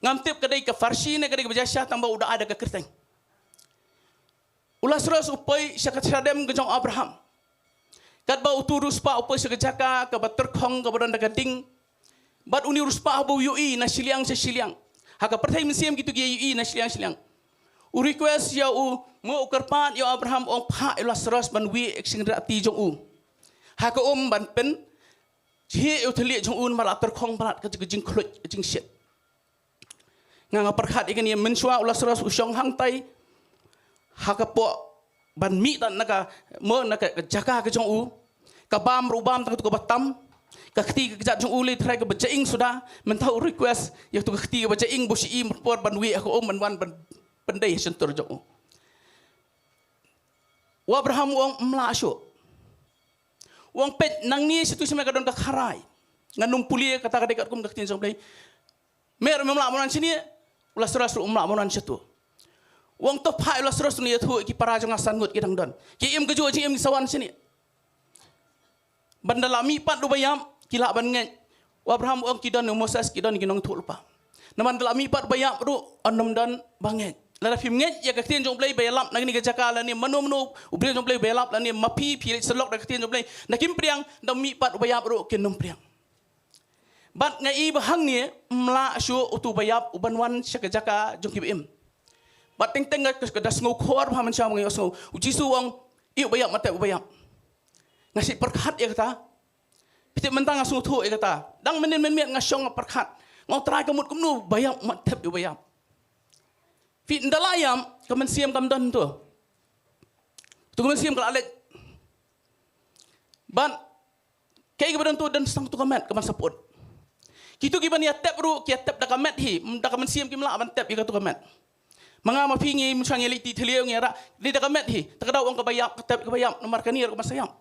Ngam tip ka dei ka Pharisi ne ka dei kaba jia sha, tang ba u da ai da ka kyrteng. U Lazarus u poi sha ka shadem ka jong u Abraham. Katba uto u riewspah u poi sha ka jaka kaba tyrkhong, kaba don da ka ding. Bad une u riewspah haba u ïohi na shiliang sha shiliang, ha ka pyrthei mynsiem kito ki ïohi na shiliang shiliang, u request ïa u, mo u kyrpad ïa u Abraham, ong phah ïa u Lazarus ban wieh ïa ka shingrati jong u ha ka um, ban pynjhieh ïa u thylliej jong u namar la tyrkhong palat, ka jingkhluit, ka jingshit. Nga, nga pyrkhat ïa kane, mynshuwa u Lazarus u shong hangtai ha ka poh ban mih tang na ka, mo, na ka, ka jaka ka jong u. Ka bam ruh u bam tang kato kaba tam. Ka kti ka kjat jong u lei trai kaba jaing suda. Mynta u request ïa kato ka kti kaba jaing, buh shi i, mut por ban wieh ha ka um, ban wan ban pyndei ha shyntur jong u. U Abraham u ong, ym lah shuh. U ong, peit, nangne shatu sha me ka don ka kharai. Ngan ym pule, kata ka dei katkum ka ktien jong u Blei. Me ruh mem lah ban wan shane, u Lazarus ruh um lah ban wan shatu. U ong, to phah ïa u Lazarus un ïathuh ïa ki para jong nga san ngut ki dang don. Ki im kajuh jingim, ki sa wan shane. Ban da la mih pat u ba ïap, ki lah ban ngeit. U Abraham u ong, ki don u Moses, ki don ki nongïathuhlypa. Namar da la mih pat u ba ïap ruh yn ym don ba ngeit. Lada phim ngeit ïa ka ktien jong u Blei ba ïalap na kane ka jaka, lane mano mano u briew jong u Blei ba ïalap, lane ma phi, phi leit sylok da ka ktien jong u Blei, da kim pdiang, da mih pat u ba ïap ruh kin ym pdiang. Bad nga i ba hangne ym lah shuh uto u ba ïap u ban wan sha ka jaka jong ki ba im. Bad teng teng ka, ka da sngew khor bha mynshuwa, nga ïohsngew u Jisu u ong, i u ba ïap, ma tep u ba ïap. Nga shu pyrkhat ïa kata. Phi tip, mynta nga sngewthuh ïa kata. Dang mynnin mynmiet nga shong nga pyrkhat. Nga ong, Trai, ka mut kumno u ba ïap, ma tep u ba ïap. Phi, ynda la ïap, ka mynsiem kam don to. To ka mynsiem ka la leit. Bad kaei kaba don to, don tang to ka met kaban sa put. Kito kiban ïa tep ruh ki ïa tep da ka met hi, da ka mynsiem kim lah ban tep ïa kato ka met. Ma nga ma phi ngi, mynshuwa ngi leit tih thliew, ngi ïarap, dei da ka met hi. Ta ka daw ong ka ba ïap, ka tep ka ba ïap, namar kane ruh kaban sa ïap.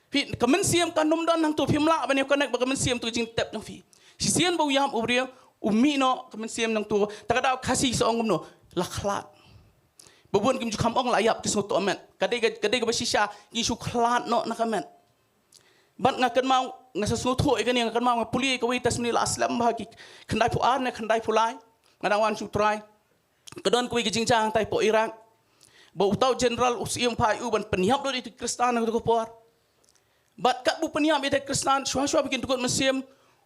Phi, ka mynsiem kan ym don hangto, phim lah ban ïa connect bad ka mynsiem, to ka jingtep jong phi. Shisien ba u ïap u briew, u mih noh, ka mynsiem nangto, ta ka daw Khasi sa ong kumno, la khlad. Ba bun kim ju kham ong la ïap, ki sngewthuh met. Ka dei ka, ka dei kaba shisha, ki shu khlad noh na ka met. Bad nga kynmaw, nga sa sngewthuh ïa kane, nga kynmaw nga pule ïa kawei ka testimony la slem bha, ki khyndai phew ar ne khyndai phew lai. Nga dang wan sha U Trai. Ka don kawei ka jingjia hangtai hapoh Iraq, ba uta u general u siem phah ïa u ban pynïap lut ïa ki Khristan ha kato ka por. Bad katba u pynïap ïa ki Khristan, shuwa shuwa ba kin dkut mynsiem,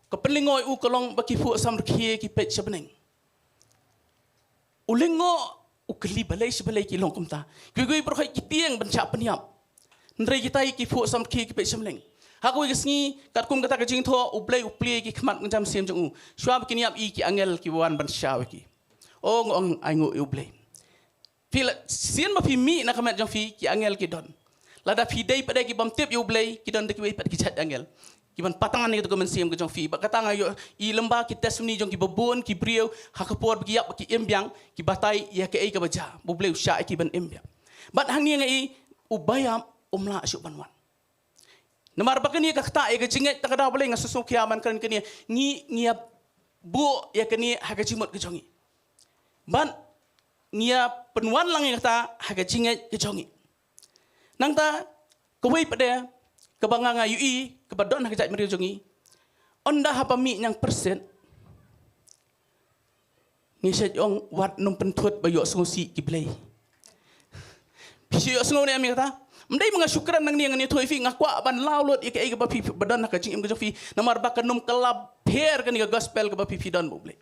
ka pynlyngngoh ïa u ka long ba ki phuh samrkhie ki peit sha bneng. U lyngngoh, u kylli balei shi balei ki long kumta. Kiwei kiwei baroh ki tieng ban shah pynïap. Hynrei kita ki phuh samrkhie ki peit sha bneng. Ha kawei ka sngi, katkum kata ka jingthoh, U Blei u plie ïa ki khmat kynja mynsiem jong u. Shuwa ba kin ïap, i ki angel ki wan ban shaw ïa ki. O, nga ong, ai nguh ïa U Blei. Phi la, sien ba phi mih na ka met jong phi, ki angel ki don. Lada phi dei pat de ki bym tip ïa U Blei, ki don de kiwei pat ki jait angel kiban patan ïa kato ka mynsiem ka jong phi. Bad kata nga ïohi lyngba ki testimony jong ki babun ki briew, ha ka por ba ki ïap ba ki im biang, ki batai ïa kaei kaba jia, ba U Blei u shah ïa ki ban im biang. Bad hangne nga i, u ba ïap um lah shuh ban wan. Namar ba kane ka ktah ïa ka jingngeit, ta ka daw balei nga sngewsih khia ban kren kane, ngi, ngi ïa buh ïa kane ha ka jingmut ka jong ngi. Bad ngi ïa pynwan lang ïa kata ha ka jingngeit ka jong ngi. Nangta, kawei pat de, kaba nga nga ïohi, kaba don ha ka jaitbynriew jong ngi. Ynda haba mih ñiangpyrsit, ngi shait ong wat nym pynthut ba ïohsngewsih ki blei. Phi shu ïohsngew ne em ïa kata? Ym dei ba nga shu kren nangne, ngan ïathuh ïa phi, nga kwah ban law lut ïa kaei kaba phi, phi ba don ha ka jingim ka jong phi. Namar ba kan nym kylla pher kane ka gospel kaba phi, phi don bad U Blei.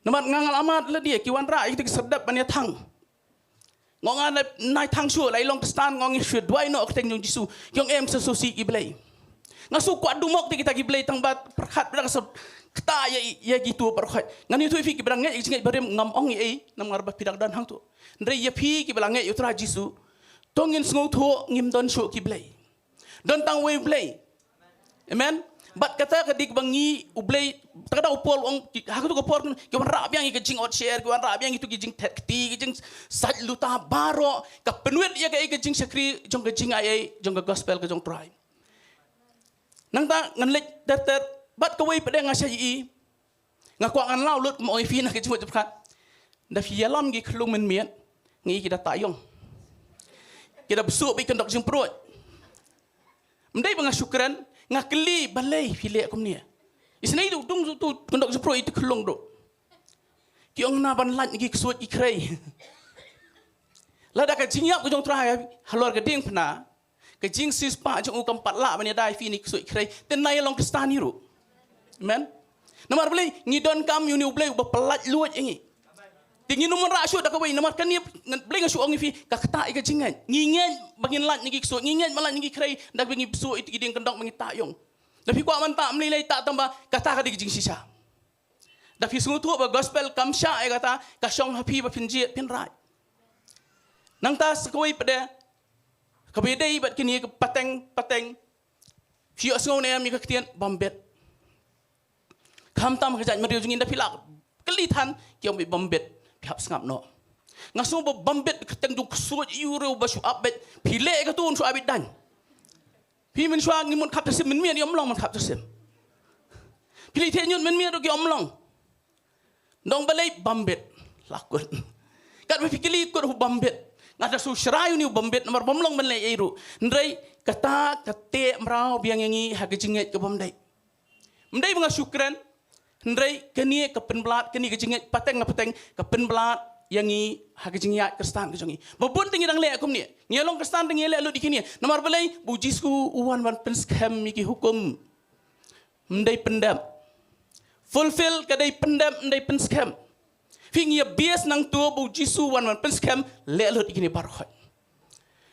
Namar nga nga la mad lade, ki wanrah ïa kita ki syrdoh ban ïa thang. Nga ong nga nai thang shuh, la i long Khristan, nga ong ngi shu duwai noh ha ka kyrteng jong Jisu. Ki ong em, sngewsih ki blei. Nga shu kwah dumok te kita ki blei tang ba pyrkhat ba da ka sot kata ïa, ïa kitu pyrkhat. Ngan ïathuh ïa phi, kiba dang ngeit ïa ka jingngeit barim ngam ong ei ei, namar ba phi dang don hangtu. Hynrei ïa phi kiba la ngeit ïa U Trai Jisu, to ngin sngewthuh ngim don shuh ki blei. Don tang uwei U Blei. Amen. Bad kata ka dei ba ngi U Blei, ta ka daw u Paul u ong, ha katu ka por ki wanrah biang ïa ka jingotsher, ki wanrah biang ïa kitu ki jingthet kti, ki jingsait luta baroh, ka pynwit ïa kaei, ka jingshakri jong ka jingaiei jong ka gospel ka jong U Trai. Nangta ngan leit ter ter, bad kawei pat de nga shait ïohi. Nga kwah ngan law lut mo ïa phi na ka jingmut jingpyrkhat. Da phi ïalam ki khyllung mynmiet, ngi ki da ta ïong. Ki da bsuh bad ki kyndok jingpyrkhat. Ym dei ba nga shu kren, nga kylli balei phi leh kumne. Isynei tu dung tu kyndok jingpyrkhat itu khyllung tu. Ki ong na ban lait na ki ksuid ki khrei. Lada ka jingïap ka jong U Trai halor ka diengphna, ka jingsiewspah jong u kam pat lah ban ïada ïa phi na ki ksuid ki khrei, te nai long Khristan hi ruh. Amen. Namar balei? Ngi donkam ïa une U Blei uba pyllait luid ïa ngi. Te ngin ym wanrah shuh da kawei, namar kane, ngan, balei nga shu ong ïa phi, ka ktah ïa ka jingngeit. Ngi ngeit ba ngin lait na ki ksuid, ngi ngeit ba lait na ki khrei, da kaba ngi bsuh ïa ki dieng kyndok ba ngi ta ïong. Da phi kwah ban ta ym lei lei, ta tang ba kata ka dei ka jingshisha. Da phi sngewthuh ba gospel kam shah ïa kata, ka shong ha phi ba phin jied phin rai. Nangta sa kawei pat de, kaba ïadei bad kine ka pateng, pateng, phi ïohsngew ne em ïa ka ktien bam bit? Khamtam ka jaitbynriew jong ngi, da phi lah kylli than, ki ong bam bit, phi hap sngap noh. Nga sngew ba bam bit ka kyrteng jong u ksuid ïa u riew ba shu ap beit, phi leh ïa katu un shu ap beit dang. Phi mynshuwa ngi mut khap tyrsim, mynmiet ïa ym long mut khap tyrsim. Phi leit thied ñiut mynmiet ruh ki ym long. Nong balei bam bit? La kut. Katba phi kylli kut u bam bit. Nga da shu shrai une u bam bit namar bym long ban leh ei ruh. Hynrei kata ka teh mraw biang ïa ngi ha ka jingngeit ka bym dei. Ym dei ba nga shu kren, hynrei kane ka pynblad, kane ka jingngeit pateng na pateng ka pynblad ïa ngi ha ka jingïaid Khristan ka jong ngi. Ba bun te ngi dang leh kumne. Ngi long Khristan te ngi leh lut ïa kine. Namar balei? Ba u Jisu u wan ban pynskhem ïa ki hukum. Ym dei pyndep. Fulfill ka dei pyndep, ym dei pynskhem. Phi, ngi ïa base nangtu ba u Jisu wan ban pynskhem, leh lut ïa kine baroh.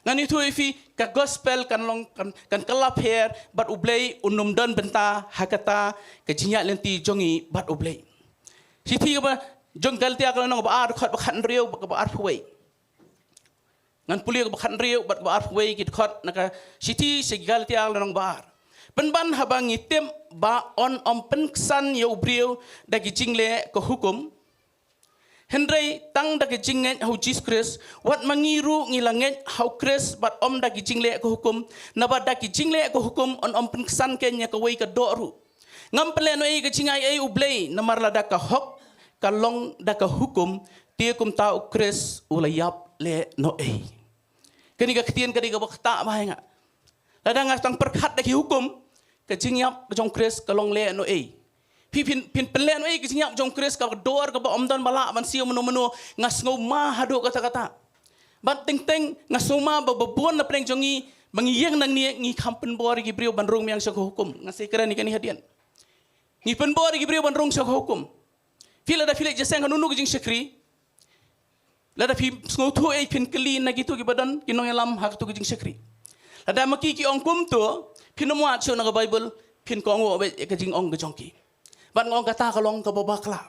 Ngan ïathuh ïa phi, ka gospel kan long, kan, kan kylla pher bad U Blei, un ym don bynta ha kata ka jingïaid lynti jong ngi bad U Blei. Shithi kaba jong Galatia ka lynnong ba ar, dkhot ba khathynriew bad kaba arphew wei. Ngan pule kaba khathynriew bad kaba arphew wei ki dkhot na ka shithi sha ki Galatia lynnong ba ar. Pynban haba ngi tip ba yn ym pynksan ïa u briew da ki jingleh ka hukum, hynrei tang da ka jingngeit ha u Jisu Khrist, wat ma ngi ruh ngi la ngeit ha u Khrist bad ym da ki jingleh ka hukum, naba da ki jingleh ka hukum yn ym pynksan kein ïa kawei ka doh ruh. Ngam pynleh noh ei ka jingaiei U Blei, namar lada ka hok ka long da ka hukum, te kumta u Khrist u la ïap leh noh ei. Kane ka ktien ka dei kaba ktah bha ïa nga. Lada nga tang pyrkhat da ki hukum, ka jingïap ka jong u Khrist ka long leh noh ei? Phi, phin, phin pynleh noh ei ka jingïap jong u Khrist, ka dor kaba ym don ba lah ban siew mano mano, nga sngew ma haduh katta katta. Bad teng teng nga sngew ma ba, ba bun na pdeng jong ngi, ba ngi ïeng nangne ngi kham pynbor ïa ki briew ban rung biang sha ka hukum. Nga sa kren ïa kane hadien. Ngi pynbor ïa ki briew ban rung sha ka hukum. Phi, lada phi leit jingïaseng ha kano kano ka jingshakri, lada phi sngewthuh ei, phin kylli na kitu kiba don ki nongïalam ha katu ka jingshakri. Lada ma ki ki ong kumtu, phin ym wad shuh na ka Baibl, phin kohnguh beit ïa ka jingong ka jong ki. Bad nga ong kata ka long kaba bakla.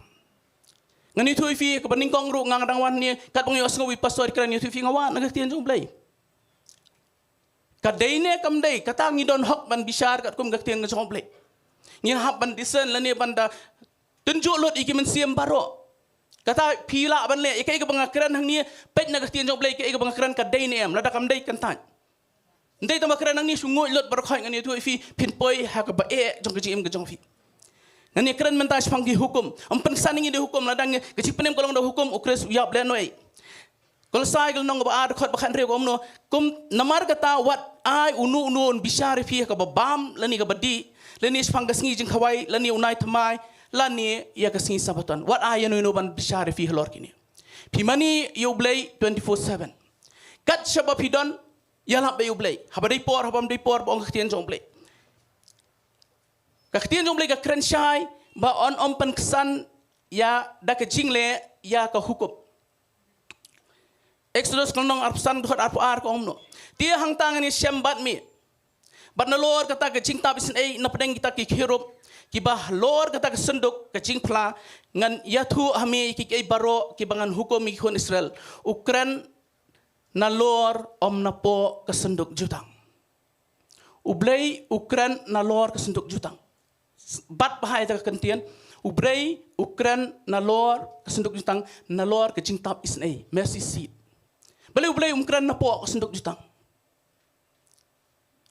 Ngan ïathuh ïa phi, kaba nyngkong ruh nga dang wan hangne, katba nga ïohsngew ïa u pastor u kren, ïathuh ïa phi, nga wad na ka ktien jong U Blei. Ka dei ne kam dei, kata ngi don hok ban bishar katkum ka ktien ka jong U Blei. Ngi hap ban discern lane ban da tynjuh lut ïa ki mynsiem baroh. Kata phi lah ban leh, ïa kaei kaba nga kren hangne, peit na ka ktien jong U Blei, kaei kaba nga kren ka dei ne em, lada kam dei kan thait. Ym dei tang ba kren hangne shu nguid lut baroh khoit, ngan ïathuh ïa phi, phin poi ha kaba eh jong ka jingim ka jong phi. Ngan ïakren mynta shaphang ki hukum. Ym pynksan ïa ngi da hukum, lada ngi, ka jingpynim ka long da hukum, u Khrist u ïap leh noh ei? Kolosai ka lynnong kaba ar, dkhot ba khathynriew ka ong kumno: Kum namar kata wat ai uno uno un bishar ïa phi ha kaba bam lane kaba dih, lane shaphang ka sngi jingkhawai, lane u nai thymmai, lane ïa ka sngi Sabaton. Wat ai ïano ïano ban bishar ïa phi halor kine. Phi mane ïa U Blei twenty-four seven. Kat shaba phi don, ïalap bad U Blei. Haba dei por, haba ym dei por, ba ong ka ktien jong U Blei. Ka ktien jong U Blei ka kren shai ba yn ym pynksan ïa da ka jingleh ïa ka hukum. Exodus ka lynnong arphew san, dkhot arphew ar ka ong kumno: Te hangta ngan ïashem bad me, bad nalor kata ka jingtap isynei, napdeng kita ki kherub kiba halor kata ka synduk ka jingphla, ngan ïathuh ha me ïa kiei kiei baroh kiba ngan hukum ïa ki khun Israel. U kren nalor, ym napoh ka synduk jutang. U Blei u kren nalor ka synduk jutang. Bad ba ha ïa ka ktien, U Blei u kren nalor ka synduk jutang, nalor ka jingtap isynei, mercy seat. Balei U Blei um kren napoh ka synduk jutang?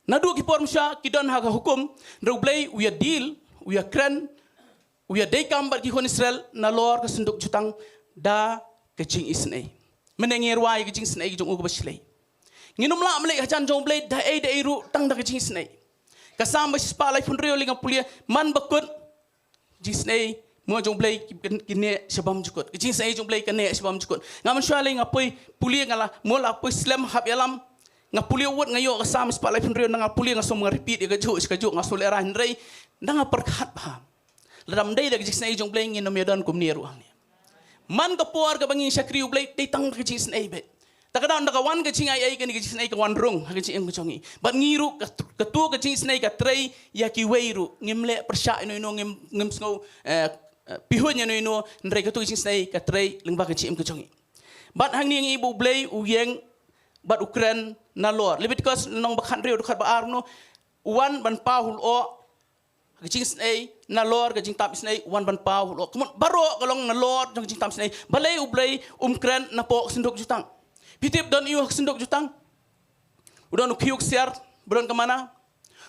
Naduh ki por mynshuwa ki don ha ka hukum, hynrei U Blei u ïa deal, u ïa kren, u ïa dei kam bad ki khun Israel nalor ka synduk jutang da ka jingisynei. Mynne ngi rwai ka jingisynei ka jong u kaba shlei. Ngin ym lah ban leit hajan jong U Blei da ei da ei ruh, tang da ka jingisynei. Ka Salm ba shispah laiphew hynriew, lei nga pule: Man ba kut jingisynei mo jong U Blei ki, ki neh sha bymjukut. Ka jingisynei jong U Blei ka neh sha bymjukut. Nga mynshuwa lei nga poi pule, nga la, mo la poi slem hap ïalam. Nga pule wut, nga ïoh ka Salm shispah laiphew hynriew, nga pule, nga sngew nga repeat ïa kajuh shi kajuh, nga sngew lehraiñ, hynrei nga pyrkhat bha. Lada ym dei da ka jingisynei jong U Blei, ngin ym ïadon kumne ruh hangne. Man ka por kaba ngi shakri U Blei, dei tang ka jingisynei beit. Te ka daw ynda ka wan ka jingai ei, kane ka jingisynei ka wan rung ha ka jingim ka jong ngi. Bad ngi ruh, ka, kato ka jingisynei ka trei ïa kiwei ruh. Ngim leh pyrshah ïano ïano, ngim, ngim sngew, eh, eh, pihuiñ ïano ïano, hynrei kato ka jingisynei ka trei lyngba ka jingim ka jong ngi. Bad hangne ngi i ba U Blei u ïeng bad u kren nalor. Leviticus lynnong ba khathynriew, dkhot ba ar kumno: U wan ban paw u lyoh ha ka jingisynei, nalor ka jingtap isynei u wan ban paw u lyoh. Kumno baroh ka long nalor jong ka jingtap isynei. Balei U Blei um kren napoh ka synduk jutang? Phi tip don aiu ha ka synduk jutang? U don u khiew ksiar ba don ka manna.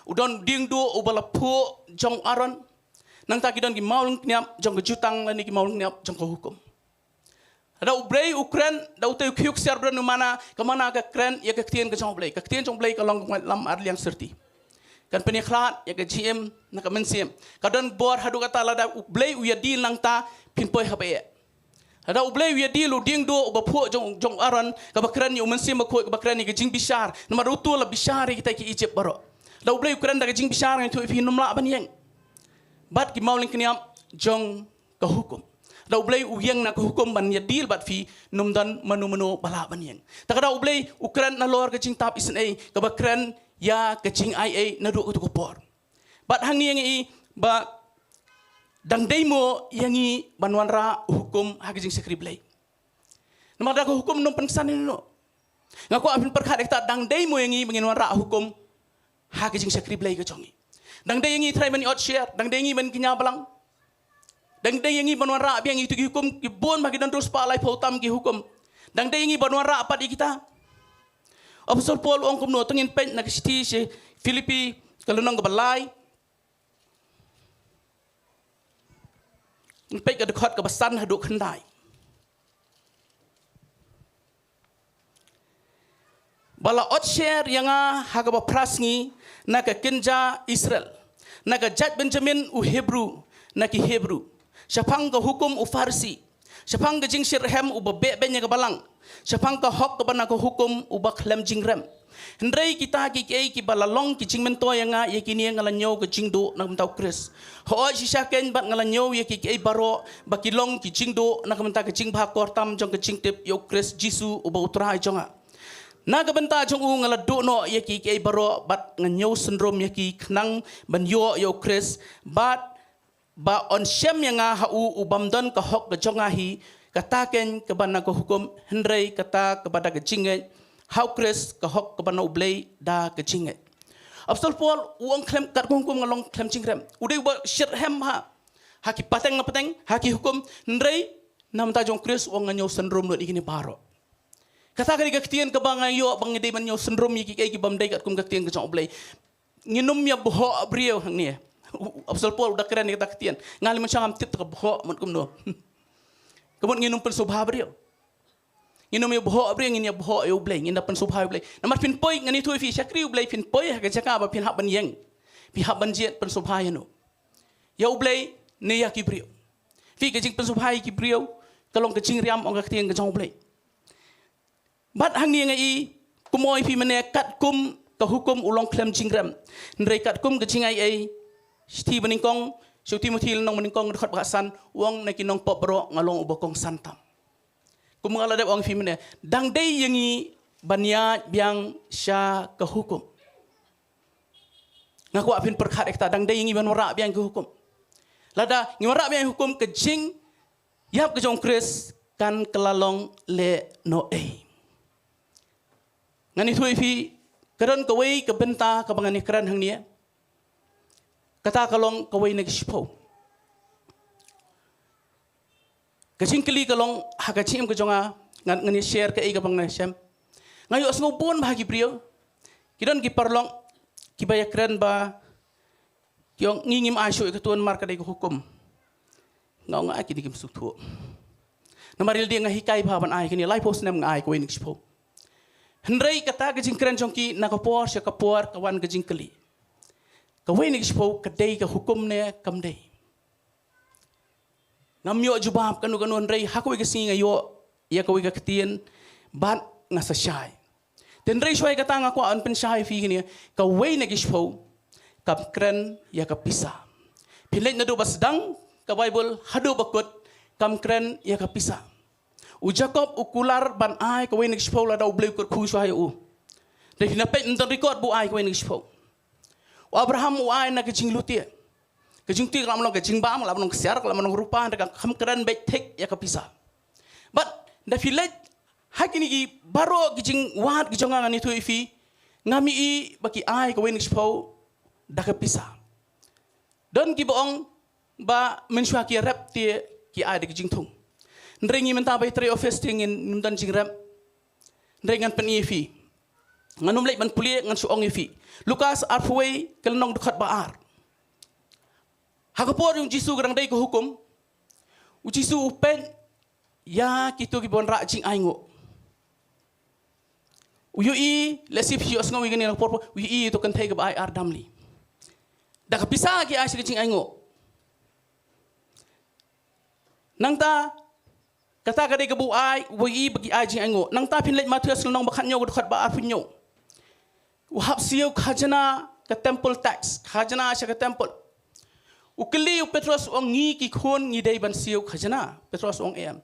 U don u dieng duh uba la phuh jong u Aaron. Nangta ki don ki mawlyngkniap jong ka jutang lane ki mawlyngkniap jong ka hukum. Lada U Blei u kren da utei u khiew ksiar ba don u manna, ka manna ka kren ïa ka ktien ka jong U Blei. Ka ktien jong U Blei ka long ka watlam arliang syrti. Kan pynïakhlad ïa ka jingim na ka mynsiem. Ka don bor haduh katta lada U Blei u ïa deal nangta, phin poi ha ba eh. Lada U Blei u ïa deal u dieng duh uba phuh jong, jong u Aaron, kaba kren ïa u Mynsiem Bakhuid, kaba kren ïa ka jingbishar. Namar uto la bishar ïa kita ki Egypt baroh. Lada U Blei u kren da ka jingbishar, ngan ïathuh ïa phi, ym lah ban ïeng. Bad ki mawlyngkniap jong ka hukum. Lada U Blei u ïeng na ka hukum ban ïa deal bad phi, ym don mano mano ba lah ban ïeng. Te ka daw U Blei u kren nalor ka jingtap isynei, kaba kren ïa ka jingaiei naduh kato ka por. Bad hangne ngi i ba dang dei mo ïa ngi ban wanrah u hukum ha ka jingshakri Blei. Namar da ka hukum ym pynksan ïano. Nga kwah phin pyrkhat ïa kata, dang dei mo ïa ngi ba ngin wanrah hukum ha ka jingshakri Blei ka jong ngi. Dang dei ïa ngi trai ban ot sher, dang dei ïa ngi ban kñia balang. Dang dei ïa ngi ban wanrah biang ïa ki hukum, ki bun ba ki don hynriew spah laiphew tam ki hukum. Dang dei ïa ngi ban wanrah pat ïa kita. Apostol Paul u ong kumno, to ngin peit na ka shithi sha Philippi ka lynnong kaba lai. Ngin peit ka dkhot kaba san haduh khyndai. Ba la ot sher ïa nga ha kaba phra sngi na ka kynja Israel, na ka jait Benjamin u Hebru na ki Hebru, shaphang ka hukum u Pharisi, shaphang ka jingshitrhem uba beh beiñ ïa ka balang, shaphang ka hok kaba na ka hukum uba khlem jingrem. Hynrei kita kiei kiei kiba la long ki jingmyntoi ïa nga, ïa kine nga la ñiew ka jingduh na ka bynta u Khrist. Hooid shisha keiñ bad nga la ñiew ïa kiei kiei baroh ba ki long ki jingduh na ka bynta ka jingbha kor tam jong ka jingtip ïa u Khrist Jisu uba U Trai jong nga. Na ka bynta jong u nga la duh noh ïa kiei kiei baroh bad nga ñiew synrum ïa ki khnang ban ïoh ïa u Khrist, bad ba yn shem ïa nga ha u, u bym don ka hok ka jong nga hi, kata keiñ kaba na ka hukum, hynrei kata kaba da ka jingngeit ha u Khrist, ka hok kaba na U Blei da ka jingngeit. Apostol Paul u ong khlem, katkum kum nga long khlem jingrem. U dei uba shitrhem ha, ha ki pateng na pateng, ha ki hukum, hynrei na ka bynta jong u Khrist u ong nga ñiew synrum lut ïa kine baroh. Kata ka dei ka ktien kaba nga ïoh ba nga dei ban ñiew synrum ïa kiei kiei ki bym dei katkum ka ktien ka jong U Blei. Ngin ym ïa bhoh briew hangne. Apostol Paul u da kren ïa kata ka ktien. Nga lei mynshuwa ngam tip te ka bhoh mut kumno. Ka mut ngin ym pynsngewbha briew. Ngin ym ïa bhoh briew, ngin ïa bhoh ïa U Blei, ngin da pynsngewbha ïa U Blei. Namar phin poi, ngan ïathuh ïa phi, shakri U Blei phin poi ha ka jaka ba phin hap ban ïeng, phi hap ban jied pynsngewbha ïano? Ïa U Blei ne ïa ki briew? Phi, ka jingpynsngewbha ïa ki briew ka long ka jingriam, ong ka ktien ka jong U Blei. Bad hangne nga i, kumno ïa phi mynne, katkum ka hukum u long khlem jingrem. Hynrei katkum ka jingaiei, shithi banyngkong, sha u Timothi lynnong banyngkong dkhot ba khatsan, u ong na ki nongpop baroh nga long uba kongsan tam. Kum nga la dep ong ïa phi mynne, dang dei ïa ngi ban ïaid biang sha ka hukum. Nga kwah phin pyrkhat ïa kata, dang dei ïa ngi ban wanrah biang ka hukum. Lada ngi wanrah biang hukum, ka jingïap ka jong U Khrist kan kylla long lehnohei. Ngan ïathuh ïa phi, ka don kawei ka bynta kaba ngan ïakren hangne. Kata ka long kawei na ki shiphew. Ka jingkylli ka long, ha ka jingim ka jong nga, ngan, ngan ïa share kaei kaba nga shem. Nga ïohsngew bun bha ha ki briew, ki don ki paralok kiba ïakren ba ki ong, ngi ngim ai shuh ïa ka tun namar ka dei ka hukum. Nga ong, ai, kine kim sngewthuh. Namar ïa lade nga hikai bha ban ai kine, laiphew snem nga ai kawei na ki shiphew. Hynrei kata ka jingkren jong ki, na ka por sha ka por ka wan ka jingkylli, kawei na ki shiphew, ka dei ka hukum ne kam dei? Ngam ïoh jubab kano kano, hynrei ha kawei ka sngi nga ïoh ïa kawei ka ktien bad nga sa shai. Te hynrei shuwa ïa kata nga kwah ban pynshai ïa phi kine, kawei na ki shiphew kam kren ïa ka pisa. Phin leit naduh ba sdang ka Baibl haduh ba kut, kam kren ïa ka pisa. U Jakob u kular ban ai kawei na ki shiphew lada U Blei u kyrkhu shuwa ïa u. Te phin peit, ym don record ba u ai kawei na ki shiphew. U Abraham u ai na ka jinglute. Ka jinglute ka lah ban long ka jingbam, ka lah ban long ka ksiar, ka lah ban long ka rupa, hynrei kam kren beit thik ïa ka pisa. Bad da phi leit ha kine ki baroh ki jingwad ki jong nga, ngan ïathuh ïa phi, ngam i ba ki ai kawei na ki shiphew da ka pisa. Don kiba ong ba mynshuwa ki ïarep te ki ai da ki jingthung. Hynrei ngi mynta ba ïatrei office te ngim don jingrep. Hynrei ngan pyni ïa phi. Ngan ym leit ban pule, ngan shu ong ïa phi. Lukas arphew wei, ka lynnong dkhot ba ar. Ha ka por jong U Jisu ka dang dei ka hukum, U Jisu u peit ïa kito kiba wanrah jingainguh. U ïohi, lehse phi ïohsngew ïa kane, ha ka por, por, u ïohi ïa uto u kynthei kaba ai ar damli. Da ka pisa ki ai sha ka jingainguh. Nangta, kata ka dei kaba u ai, u ïohi ba ki ai jingainguh. Nangta phin leit Mathaios lynnong ba khathynñiew, ka dkhot ba arphew hynñiew. U hap siew khajna, ka temple tax, khajna sha ka temple. U kylli u Petros, u ong, ngi ki khun ngi dei ban siew khajna? Petros u ong, em.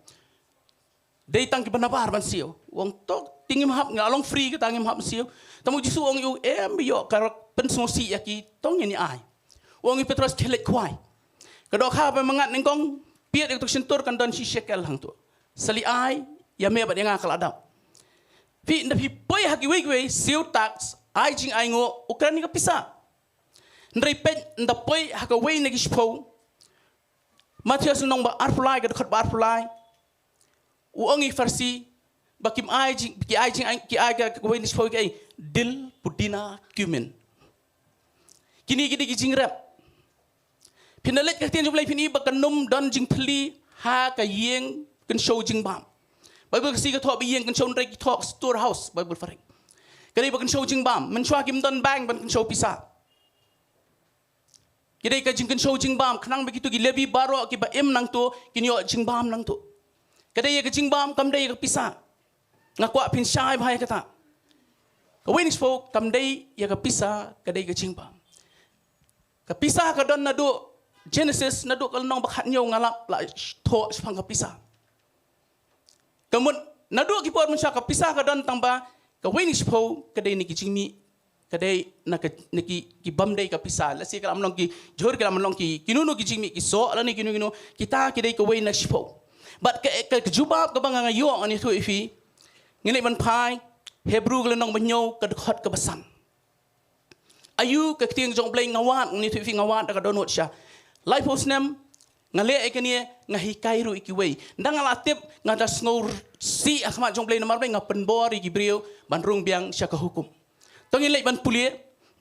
Dei tang kiba nabar ban siew. U ong, to, te ngim hap, nga long free kata, ngim hap ban siew? Tangba U Jisu u ong ïa u, em, ïoh, ka pynsngewsih ïa ki, to ngin ïa ai. U ong ïa u Petros, khie leit khwai. Ka dohkha ba mynngad nyngkong, piat ïa kato ka shyntur, kan don shi shekel hangto. Sa leit ai ïa me bad ïa nga, ka la dap. Phi, ynda phi poi ha kiwei kiwei, siew tax, ai jingainguh, u kren ïa ka pisa. Hynrei peit, ynda poi ha kawei na ki shiphew, Mathaios lynnong ba arphew lai, ka dkhot ba arphew lai, u ong ïa ki Pharisi ba kim ai jing, ki ai jing, ki ai ka, kawei na ki shiphew, ki ai dill, pudina, cumin. Kine ki dei ki jingrep. Phin da leit ka ktien jong U Blei phin i ba kan ym don jingthylli ha ka ïing kynshew jingbam. Baibl Khasi ka thoh ba ïing kynshew, hynrei ki thoh storehouse, Baibl Phareng. Ka dei ba kynshew jingbam. Mynshuwa kim don bank ban kynshew pisa. Ki dei ka jingkynshew jingbam, khnang ba kito ki Lebi baroh kiba im nangto kin ïoh jingbam nangto. Ka dei ïa ka jingbam, kam dei ïa ka pisa. Nga kwah phin shai bha ïa kata. Kawei na ki shiphew kam dei ïa ka pisa, ka dei ka jingbam. Ka pisa ka don naduh Genesis, naduh ka lynnong ba khathynñiew nga lap la thoh shaphang ka pisa. Ka mut naduh ki por mynshuwa ka pisa ka don, tangba kawei na ki shiphew ka dei na ki jingmih, ka dei na ka, na ki, ki bym dei ka pisa. Lehse ka lah ban long ki jhur, ka lah ban long ki, kino kino ki jingmih, ki soh lane kino kino, kita ki dei kawei na ki shiphew. Bad ka, ka, ka jubab kaba nga ïoh, ngan ïathuh ïa phi. Ngin leit ban phai Hebru ka lynnong ba hynñiew, ka dkhot kaba san. Aïu ka ktien jong U Blei, nga wad, ngan ïathuh ïa phi, nga wad da ka dohnud sha laiphew snem, nga leh ïa kane, nga hikai ruh ïa kiwei. Ynda nga la tip, nga da sngewsih ha khmat jong U Blei, namar U Blei, nga pynbor ïa ki briew ban rung biang sha ka hukum. To ngin leit ban pule,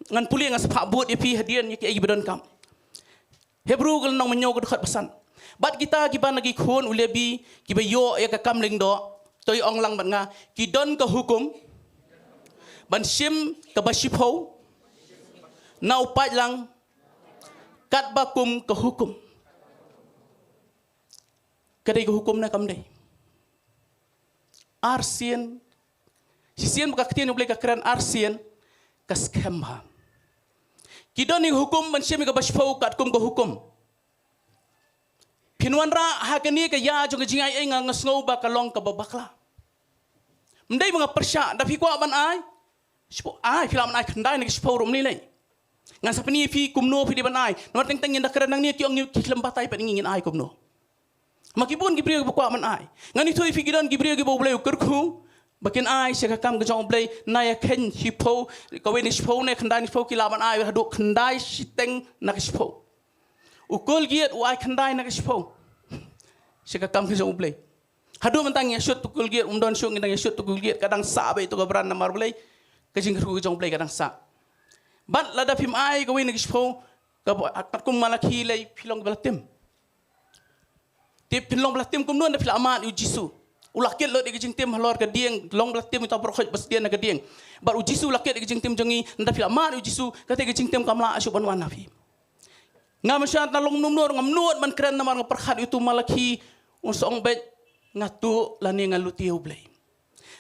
ngan pule, nga sa phah bud ïa phi hadien ïa kiei kiba donkam. Hebru ka lynnong ba hynñiew, ka dkhot ba san. Bad kita kiba na ki khun u Lebi kiba ïoh ïa ka kam lyngdoh, To ïa ong lang bad nga, ki don ka hukum ban shim kaba shiphew na u paidlang katba kum ka hukum. Ka dei ka hukum ne kam dei? Arsien, shisien ba ka ktien U Blei ka kren arsien, ka skhem bha. Ki don ïa ka hukum ban shim ïa kaba shiphew katkum ka hukum. Phin wanrah ha kane ka ïa jong ka jingaiei, nga nga sngew ba ka long kaba bakla. Ym dei ba nga pyrshah, da phi kwah ban ai shiphew, ai, phi lah ban ai khyndai na ka shiphew ruh ym lei lei. Ngan sa pyni ïa phi kumno phi dei ban ai. Namar teng teng ïa da kren nangne ki ong ngi ki khlem batai pat ngi ngin ai kumno. Ma ki bun ki briew kiba kwah ban ai. Ngan ïathuh ïa phi ki don ki briew kiba U Blei u kyrkhu ba kin ai sha ka kam ka jong U Blei na ïa kheiñ shiphew, kawei na shiphew ne khyndai na shiphew, ki lah ban ai haduh khyndai shiteng na ka shiphew. U Colgate u ai khyndai na ka shiphew sha ka kam ka jong U Blei. Haduh mynta ngi ïa shut tu Colgate, um don shuh ngi dang ïa shut tu Colgate, ka dang sah beit tu ka brand namar balei? Ka jingkyrkhu ka jong U Blei ka dang sah. Bad lada phim ai kawei na ka shiphew, kaba katkum Malakhi lei phi long ba la tim. Te phin long ba la tim kumno ynda phi la mad ïa u Jisu? U la kit lut ïa ka jingtim halor ka dieng, long ba la tim uta u baroh khoit ba sdien na ka dieng. Bad u Jisu u la kit ïa ka jingtim jong ngi, ynda phi la mad ïa u Jisu, kata ka jingtim kam lah shuh ban wan ha phi. Nga mynsiem, tang long kumno ruh ngam nud ban kren namar nga pyrkhat ïa utu u Malakhi, un sa ong beit nga tuh lane nga lute ïa U Blei.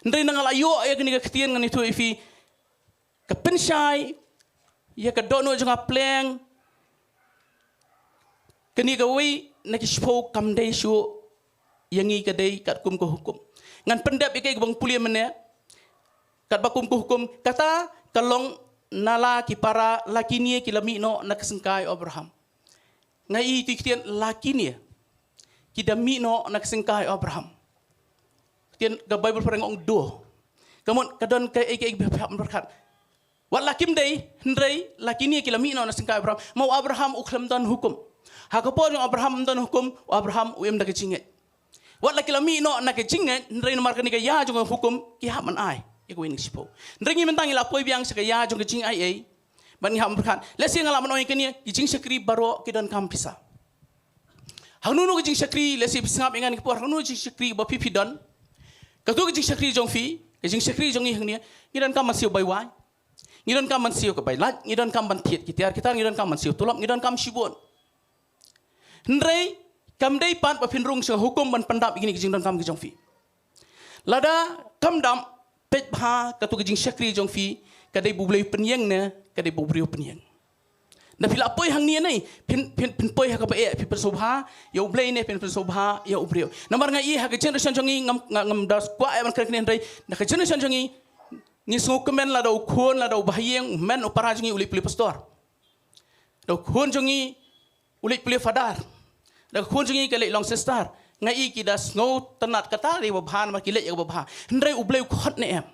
Hynrei ynda nga la ïoh ïa kane ka ktien, ngan ïathuh ïa phi, ka pynshai ïa ka dohnud jong nga pleng, kane kawei na ki shiphew kam dei shuh ïa ngi, ka dei katkum ka hukum. Ngan pyndep ïa kaei kaba nga pule mynne, katba kum ka hukum, kata ka long na la ki para, la kine ki la mih noh na ka syngkai u Abraham. Nga i tu ki ktien la kine ki da mih noh na ka syngkai u Abraham. Ktien ka Bible phareng ong do. Ka mut ka don kaei kaei ba pyrkhat. Wat la kim dei, hynrei la kine ki la mih noh na ka syngkai u Abraham. Ma u Abraham u khlem don hukum. Ha ka por jong u Abraham ym don hukum, u Abraham u im da ka jingngeit. Wat la ki la mih noh na ka jingngeit, hynrei namar kane ka ïa jong ka hukum, ki hap ban ai ïa kawei na ka shiphew. Hynrei ngi mynta ngi la poi biang sha ka ïa jong ka jingaiei. Bad ngi hap ban pyrkhat. Lehse nga lah ban ong ïa kane, ki jingshakri baroh ki donkam pisa. Hangno hangno ka jingshakri, lehse phi sngap ïa nga ha kane ka por, hangno ka jingshakri ba phi phi don. Kato ka jingshakri jong phi, ka jingshakri jong ngi hangne, ngi donkam ban siew bai wai. Ngi donkam ban siew ka bai lait, ngi donkam ban thied ki tiar ki tar, ngi donkam ban siew tulop, ngi donkam shibun. Hynrei kam dei pat ba phin rung sha ka hukum ban pyndap ïa kine ki jingdonkam ki jong phi. Lada kam dap, peit bha kato ka jingshakri jong phi, ka dei ba U Blei u pynïeng ne ka dei ba u briew u pynïeng? Da phi la poi hangne ne phin, phin, phin poi ha kaba eh, phi pynsngewbha ïa U Blei ne phin pynsngewbha ïa u briew? Namar nga i ha ka generation jong ngi, ngam, nga, ngam da kwah eh ban kren kane hynrei da ka generation jong ngi, ngi sngewkmen lada u khun, lada u bahaïing, u hynmen u para jong ngi u leit pule pastor. Da u khun jong ngi u leit pule father. Da ka khun jong ngi ka leit long sister. Nga i ki da sngewtynnat, kata dei babha namar ki leit ïa kaba bha. Hynrei U Blei u khot ne em?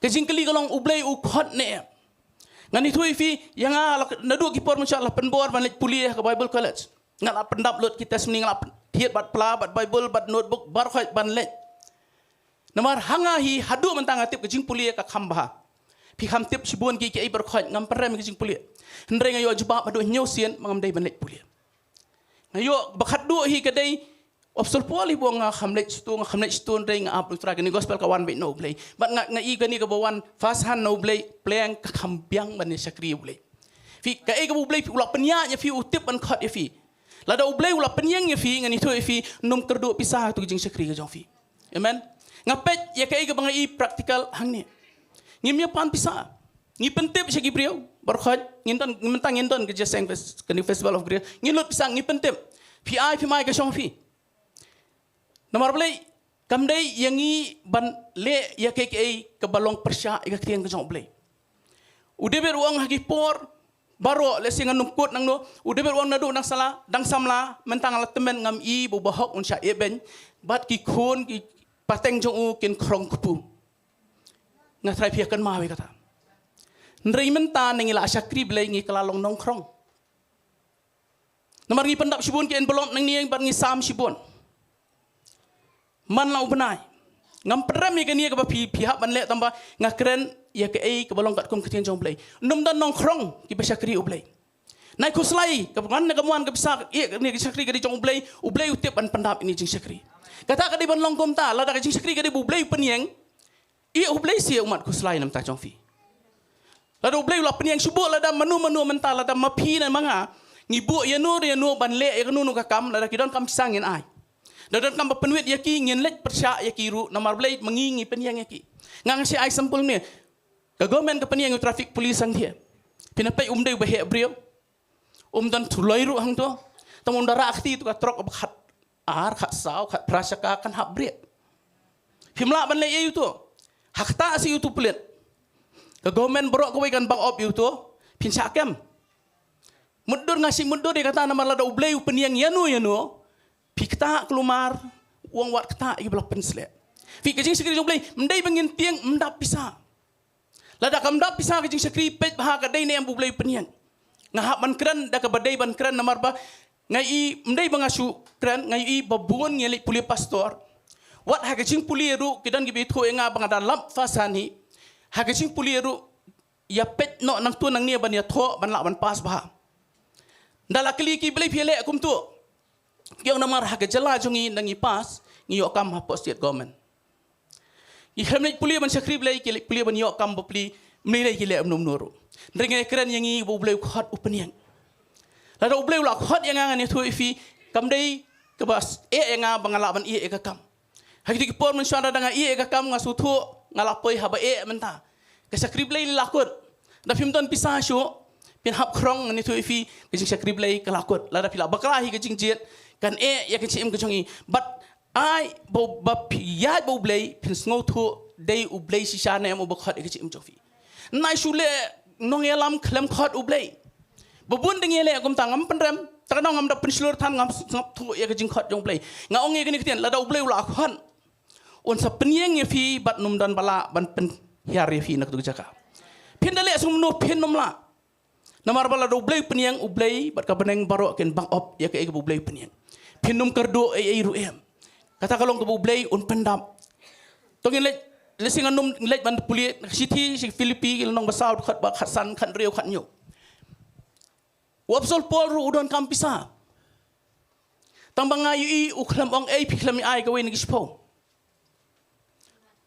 Ka jingkylli ka long U Blei u khot ne em? Ngan ïathuh ïa phi, ïa nga la, naduh ki por mynshuwa la pynbor ban leit pule ha ka Bible College. Nga la pyndap lut ki testimony, nga la pyn-, thied bad pla, bad Bible, bad notebook, baroh khoit ban leit. Namar ha nga hi haduh mynta nga tip ka jingpule ka kham bha. Phi kham tip shibun ki, kiei baroh khoit, ngam pynrem ka jingpule. Hynrei nga ïoh jubab haduh hynñiew sien ba ngam dei ban leit pule. Nga ïoh ba khatduh hi ka dei, u Apostol Paul hi ba ong nga kham leit sha tu, nga kham leit sha tu, hynrei nga ap U Trai, kane gospel ka wan beit na U Blei. Bad nga, nga i kane kaba wan first hand na U Blei, pleng ka kham biang ban ïa shakri U Blei. Phi, kaei kaba U Blei u la pynïaid ïa phi, u tip ban khot ïa phi. Lada U Blei u la pynïeng ïa phi, ngan ïathuh ïa phi, nym kyrduh pisa ha tu ka jingshakri ka jong phi. Amen. Nga peit ïa kaei kaba nga i practical hangne. Ngim ïa pan pisa. Ngi pyntip sha ki briew baroh khoit, ngin don, mynta ngin don ka Jingïaseng Fes-, kane Festival of Grace. Ngin lut pisa, ngi pyntip. Phi ai, phim ai, ka shong phi. Namar balei? Kam dei ïa ngi ban leh ïa kaei kaei kaba long pyrshah ïa ka ktien ka jong U Blei. U David u ong ha ki por baroh, lehse ngan nym kut nangno, u David u ong naduh dang sala, dang samla, mynta nga la tymmen, ngam i ba u bahok un shah ïehbein bad ki khun ki pateng jong u kin khrong kpu. Nga trai, phi ïa kynmaw ïa kata. Hynrei mynta ne ngi la shakri Blei, ngi kylla long nongkhrong. Namar ngi pyndap shibun ki envelope nangne bad ngi sam shibun man la u bnai. Ngam pynrem ïa kane kaba phi, phi hap ban leh, tangba nga kren ïa kaei kaba long katkum ka ktien jong U Blei. Nym don nongkhrong kiba shakri U Blei. Nai khuslai, ka wan na ka mon ka pisa, ïa, ne ka jingshakri ka dei jong U Blei, U Blei u tip ban pyndap ïa ka jingshakri. Kata ka dei ban long kumta, lada ka jingshakri ka dei ba U Blei u pynïeng, ïa U Blei shi u mat khuslai namar ta jong phi. Lada U Blei u la pynïeng shu buh lada mano mano mynta lada ma phi ne ma nga, ngi buh ïano ïano ban leh ïa kano kano ka kam, lada ki donkam pisa ngin ai. Da donkam ba pynwit ïa ki ngin leit pyrshah ïa ki ruh namar balei ma ngi ngi pynïeng ïa ki. Nga nga shi ai sampul ne. Ka government ka pynïeng ïa u traffic police hangthie. Phin ïa peit um dei uba heh briew. Um don thuloi ruh hangto. Tang um da rah kti tu ka trok ba khat ar, khat saw, khat phra shaka kan hap briew. Phim lah ban leh ïa uto. Hakta si uto pulit. Ka government baroh kawei kan bang op ïa uto. Phin shah kem. Mutdur nga shi mutdur ïa kata namar lada U Blei u pynïeng ïano ïano. Phi kata klumar, u ong wat kata ïa ba la pynsleh. Phi ka jingshakri jong U Blei, ym dei ba ngin tieng ym dap pisa. Lada kam dap pisa ka jingshakri peit bha ka dei ne em ba U Blei u pynïeng. Nga hap ban kren da kaba dei ban kren namar ba nga i ym dei ba nga shu kren, nga i ba bun ngi leit pule pastor. Wat ha ka jingpule ruh ki don kiba ïathuh ïa nga ba nga da lap fa sani. Ha ka jingpule ruh ïa peit noh nangtu nangne ban ïathoh ban lah ban pass bha. Nda la kylli ki balei phi leh kumtu. Ki ong namar ha ka jylla jong ngi nda ngi pass ngi ïoh kam hapoh state government. Ngi khlem leit pule ban shakri Blei ki leit pule ban ïoh kam bapli mlei lei ki leh mno mno ruh. Hynrei ngi kren ïa ngi ba U Blei u khot u pynïeng. Lada U Blei u la khot ïa nga ngan ïathuh ïa phi kam dei kaba eh ïa nga ba nga lah ban ïeh ïa ka kam. Ha kito ki por mynshuwa da nga ïeh ïa ka kam nga sngewthuh nga la poi haba eh mynta. Ka shakri Blei la kut. Da phim don pisa shuh phin hap khrong ngan ïathuh ïa phi ka jingshakri Blei ka la kut. Lada phi la bakla hi ka jingjied kan eh ïa ka jingim ka jong i. Bad ai ba ba phi ïaid ba U Blei phin sngewthuh dei U Blei shisha ne em uba khot ïa ka jingim jong phi. Nai shu leh nongïalam khlem khot U Blei. Ba bun dang ïaleh kumta ngam pynrem. Ta ka nong ngam da pynshlur than ngam sngap thuh ïa ka jingkhot jong U Blei. Nga ong ïa kane ka ktien lada U Blei u la khot un sa pynïeng ïa phi bad ym don ba lah ban pynhiar ïa phi na katu ka jaka. Phin da leh sngewmno phin ym lah. Namar ba lada U Blei u pynïeng U Blei bad ka bneng baroh kin bang op ïa kaei kaba U Blei u pynïeng. Phin ym kyrduh ei ei ruh em. Kata ka long kaba U Blei un pyndap. To ngin leit lehse ngan ym leit ban pule shithi sha Philippi lynnong ba saw dkhot ba khatsan khathynriew khathynñiew. U Apostol Paul ruh u donkam pisa. Tang ba nga ïohi u khlem ong ei phi khlem ai kawei na ki shiphew.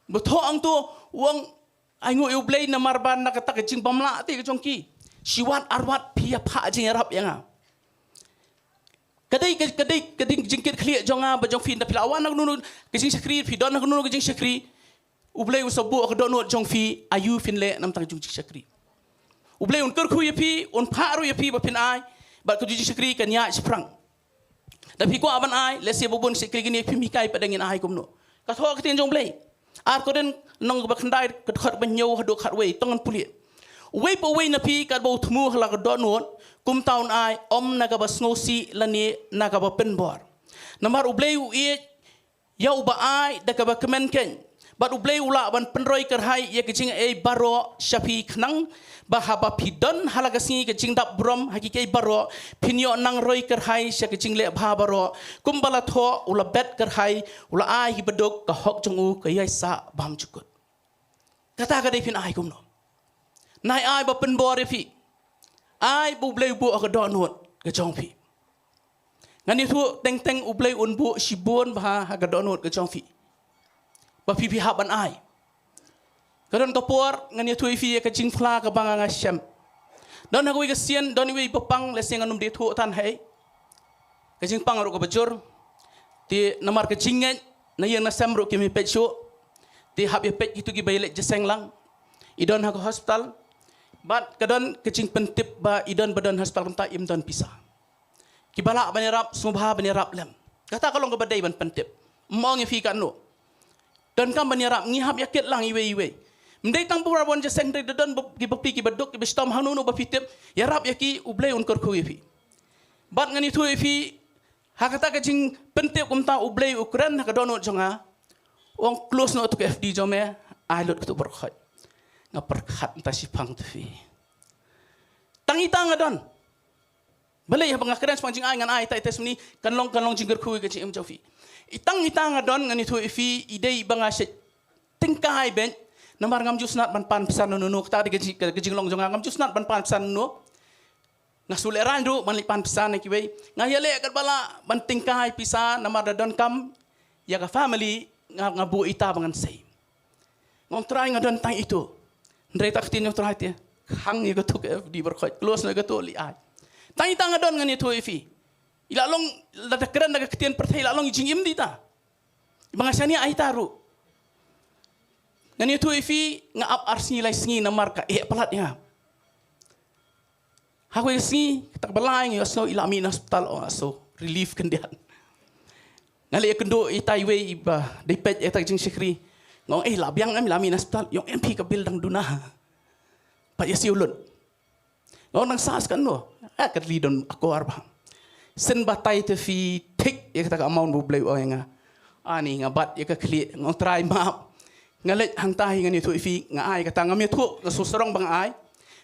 Ba thoh hangto u ong ai nguh ïa U Blei namar ba na kata ka jingbymlah te ka jong ki. Shiwat arwat phi ïa phah jingïarap ïa nga. Ka dei ka dei ka dei jingkit khlieh jong nga ba jong phi da phi la wan na kano ka jingshakri phi don na kano ka jingshakri. U Blei u sa buh ka dohnud jong phi aïu phin leh namar tang jong jingshakri. U Blei un kyrkhu ïa phi un phah ruh ïa phi ba phin ai bad ka jingshakri kan ïaid shaphrang. Da phi kwah ban ai lehse ba bun shakri kine phim hikai pat da ngin ai kumno. Ka thoh ka ktien jong U Blei. Ar Korinth lynnong ba khyndai ka dkhot ba hynñiew haduh khatwei to ngan pule. Uwei pa uwei na phi katba u thmu ha la ka dohnud kumta un ai ym na kaba sngewsih lane na kaba pynbor. Namar U Blei u ïeit ïa uba ai da kaba kmen keiñ. Bad U Blei u lah ban pynroi kyrhai ïa ka jingaiei baroh sha phi khnang ba haba phi don ha la ka sngi ka jingdap burom ha ki kiei baroh phin ïoh nang roi kyrhai sha ka jingleh bha baroh. Kumba la thoh u la bet kyrhai u la ai hi baduk ka hok jong u ka ïai sah bymjukut. Kata ka dei phin ai kumno. Nai ai ba pynbor ïa phi. Ai ba U Blei u buh ha ka dohnud ka jong phi. Ngan ïathuh teng teng U Blei un buh shibun bha ha ka dohnud ka jong phi. Ba phi phi hap ban ai. Ka don ka por ngan ïathuh ïa phi ïa ka jingphla kaba nga nga shem. Don ha kawei ka sien don iwei ba pang lehse ngan ym dei thuh tan hei. Ka jingpang ruh kaba jur. Te namar ka jingngeit na ïing na sem ruh kim ïa peit shuh. Te hap ïa peit kito kiba ïaleit jingïaseng lang. I don ha ka hospital. Bad ka don ka jingpyntip ba i don ba don hospital kumta im don pisa. Kiba lah ban ïarap sngewbha ban ïarap lem. Kata ka long kaba dei ban pyntip. Ym ong ïa phi katno. Donkam ban ïarap ngi hap ïa kit lang iwei iwei. Ym dei tang ba wan jingïaseng dei da don ba ki bapli kiba duk kiba shitom hangno no ba phi tip ïarap ïa ki U Blei un kyrkhu ïa phi. Bad ngan ïathuh ïa phi ha kata ka jingpyntip kumta U Blei u kren ha ka dohnud jong nga. U ong close noh tu ka F D jong me ai lut katu baroh khoit. Nga pyrkhat ta shipang tu phi. Tang ita nga don. Balei haba nga kren shaphang jingai ngan ai tai testimony kan long kan long jingkyrkhu ka jingim jong phi. I tang i tang nga don ngan ïathuh ïa phi i dei ba nga shet tyngkai beit namar ngam ju snat ban pan pisa no no no kata dei ka jing- ka jinglong jong nga ngam ju snat ban pan pisa no no. Nga shu leh rang ruh ban leit pan pisa na kiwei. Nga ïaleh katba lah ban tyngkai pisa namar da donkam ïa ka family, nga, nga buh ita ba ngan sei. Nga ong Trai nga don tang itu. Hynrei ta ka ktien jong Trai te, khang ïa kato ka F D baroh khoit, close noh ïa kato, leit ai. Tang ita nga don ngan ïathuh ïa phi. I la long, lada kren da ka ktien pyrthei, i la long i jingim ïa ita. Ba nga shaniah ïa ita ruh. Ngan ïathuh ïa phi, nga ap ar sngi lai sngi namar ka eh palat ïa nga. Ha kawei ka sngi, kata kaba lai nga ïohsngew i la mih na hospital, oh, so relief khyndiat. Nga leit ïakynduh ïa ita iwei iba dei peit ïa kata ka jingshakri. Nga ong, "Eh, la biang em, la mih na hospital?" Ïa ong, "Em phi, ka bill dang duna." Pat ïa siew lut. Nga ong, "Nang sah sa katno?" "Ah, ka dei don akor bha." "Shen batai te phi thik ïa kata ka amount ba U Blei u ai ïa nga." Ani nga bat ïa ka khlieh, nga ong, "Trai map." Nga leit hangta hi ngan ïathuh ïa phi, nga ai kata, ngam ïathuh, nga shu sarong ba nga ai.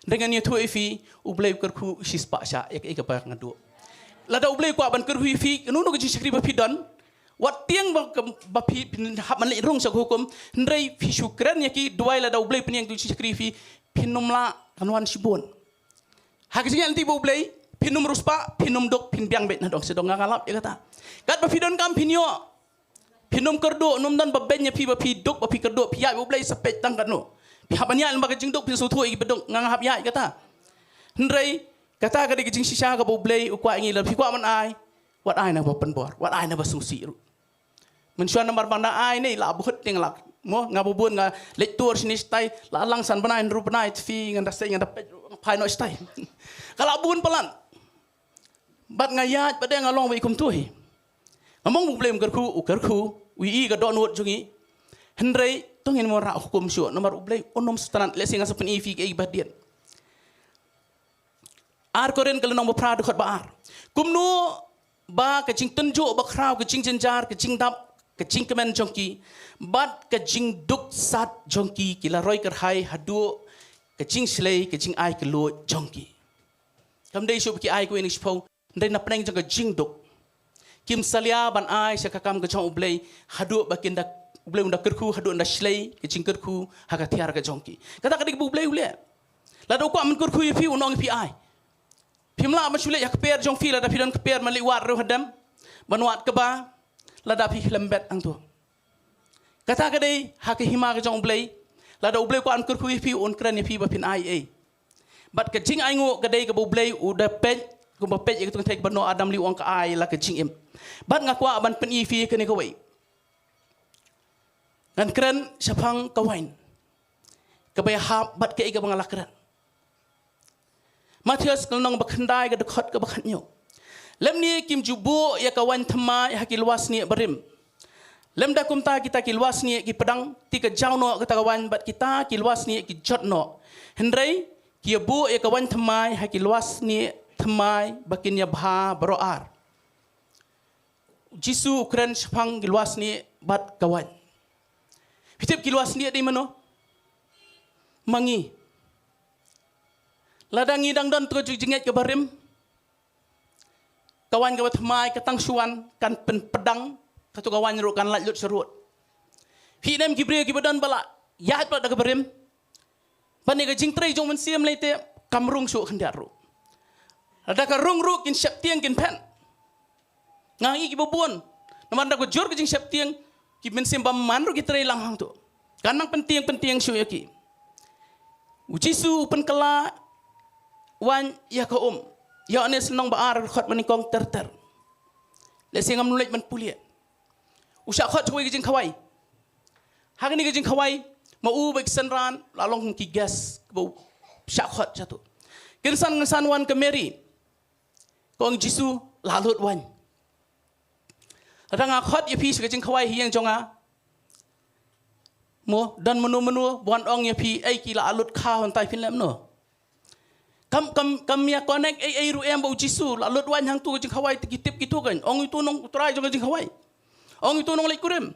Hynrei ngan ïathuh ïa phi, U Blei u kyrkhu shispah shah ïa kaei kaba nga duh. Lada U Blei u kwah ban kyrkhu ïa phi, kano kano ka jingshakri ba phi don, wat tieng ba, ba phi, phin hap ban leit rung sha ka hukum, hynrei phi shu kren ïa ki, duwai lada U Blei u pynïeng ïa ka jingshakri ïa phi, phin ym lah, kan wan shibun. Ha ka jingïaid lynti bad U Blei, phin ym riewspah, phin ym duk, phin biang beit na dong sha dong, nga nga lap ïa kata. Katba phi donkam phin ïoh. Phin ym kyrduh, ym don ba beiñ ïa phi ba phi duk, ba phi kyrduh, phi ïaid bad U Blei sa peit tang katno. Phi hap ban ïaid lyngba ka jingduk, phin sngewthuh ïa kiba duk, nga nga hap ïaid kata. Hynrei kata ka dei ka jingshisha kaba U Blei u kwah ïa ngi, lada phi kwah ban ai, wat ai na ba pynbor, wat ai na ba sngewsih ruh. Mynshuwa namar ba nga da ai ne, la bud tieng lak. Mo, nga ba bun nga leit tour shane shatai, la lang san bnai, hynriew bnai, te phi ngan da sei, ngan da peit ruh, nga phai noh shatai. Ka la bun palat. Bad nga ïaid, bad nga long wei kumto hi. Nga mong ba U Blei um kyrkhu, u kyrkhu, u ïohi ka dohnud jong ngi. Hynrei, to ngin ym wanrah hukum shuh, namar U Blei un ym sngewtynnat, lehse nga sa pyni ïa phi kaei ba dien. Ar Korinth ka lynnong ba phra dkhot ba ar. Kumno ba ka jingtynjuh bakhraw, ka jingjynjar, ka jingdap, ka jingkmen jong ki, bad ka jingduk sat jong ki, ki la roi kyrhai haduh ka jingshlei, ka jingai kylluid jong ki. Kam dei shuh ba ki ai kawei na ka shiphew, hynrei na pdeng jong ka jingduk. Kim salia ban ai sha ka kam ka jong U Blei, haduh ba kin da, U Blei un da kyrkhu, haduh un da shlei ka jingkyrkhu ha ka thiar ka jong ki. Kata ka dei kaba U Blei u leh. Lada u kwah ban kyrkhu ïa phi, un ong ïa phi ai. Phim lah ban shu leit ha kper jong phi, lada phi don kper ban leit wad riewhadem, ban wad kba, lada phi khlem bet hangto. Kata ka dei ha ka hima ka jong U Blei. Lada U Blei u kwah ban kyrkhu ïa phi, un kren ïa phi ba phin ai ei. Bad ka jingainguh ka dei kaba U Blei u da peit, kumba peit ïa ka kynthei kaba noh Adam, lei u ong ka ai la ka jingim. Bad nga kwah ban pyni ïa phi kane kawei. Ngan kren shaphang ka waiñ kaba ïahap bad kaei kaba nga la kren. Mathaios ka lynnong ba khyndai, ka dkhot kaba khathynñiew. Lymne kim ju buh ïa ka waiñ thymmai ha ki lywa snieh barim. Lymda kumta kita ki lywa snieh ki pdang, te ka jaw noh kata ka waiñ, bad kita ki lywa snieh ki jot noh. Hynrei ki ïa buh ïa ka waiñ thymmai ha ki lywa snieh thymmai ba kin ïa bha baroh ar. U Jisu u kren shaphang ki lywa snieh bad ka waiñ. Phi tip ki lywa snieh dei mano? Ma ngi. Lada ngi dang don tang ka jingngeit kaba rim, ka waiñ kaba thymmai ka tang shu wan kan pynpdang, kato ka waiñ ruh kan lait lut sharud. Phi ïohi ne em ki briew kiba don ba la ïaid palat da kaba rim, ban ïa ka jingtrei jong u Mynsiem lei te kam rung shuh khyndiat ruh. Lada ka rung ruh kin sheptieng kin phet. Nga ïohi kiba bun. Namar da ka jur ka jingsheptieng, ki mynsiem bymman ruh ki trei lang hangto. Kan nang pyntieng pyntieng shuh ïa ki. U Jisu u pynkylla waiñ ïa ka um. Ïoannis lynnong ba ar, dkhot ba nyngkong ter ter. Lehse ngam leit ban pule. U shah khot sha kawei ka jingkhawai. Ha kane ka jingkhawai, ma u bad ki synran la long ki guest ba u shah khot shato. Kynsan kynsan wan ka Mary. Ka ong, Jisu, la lut waiñ. Lada nga khot ïa phi sha ka jingkhawai ha ïing jong nga, mo, don mano mano ba wan ong ïa phi, ei, ki la lut kha hangtai, phin leh mano? Kam, kam, kam ïa connect ei ei ruh em ba u Jisu la lut waiñ hangto ka jingkhawai, te ki tip kito kan ong, uto u nong u trai jong ka jingkhawai, ong, uto u nongleit kurim.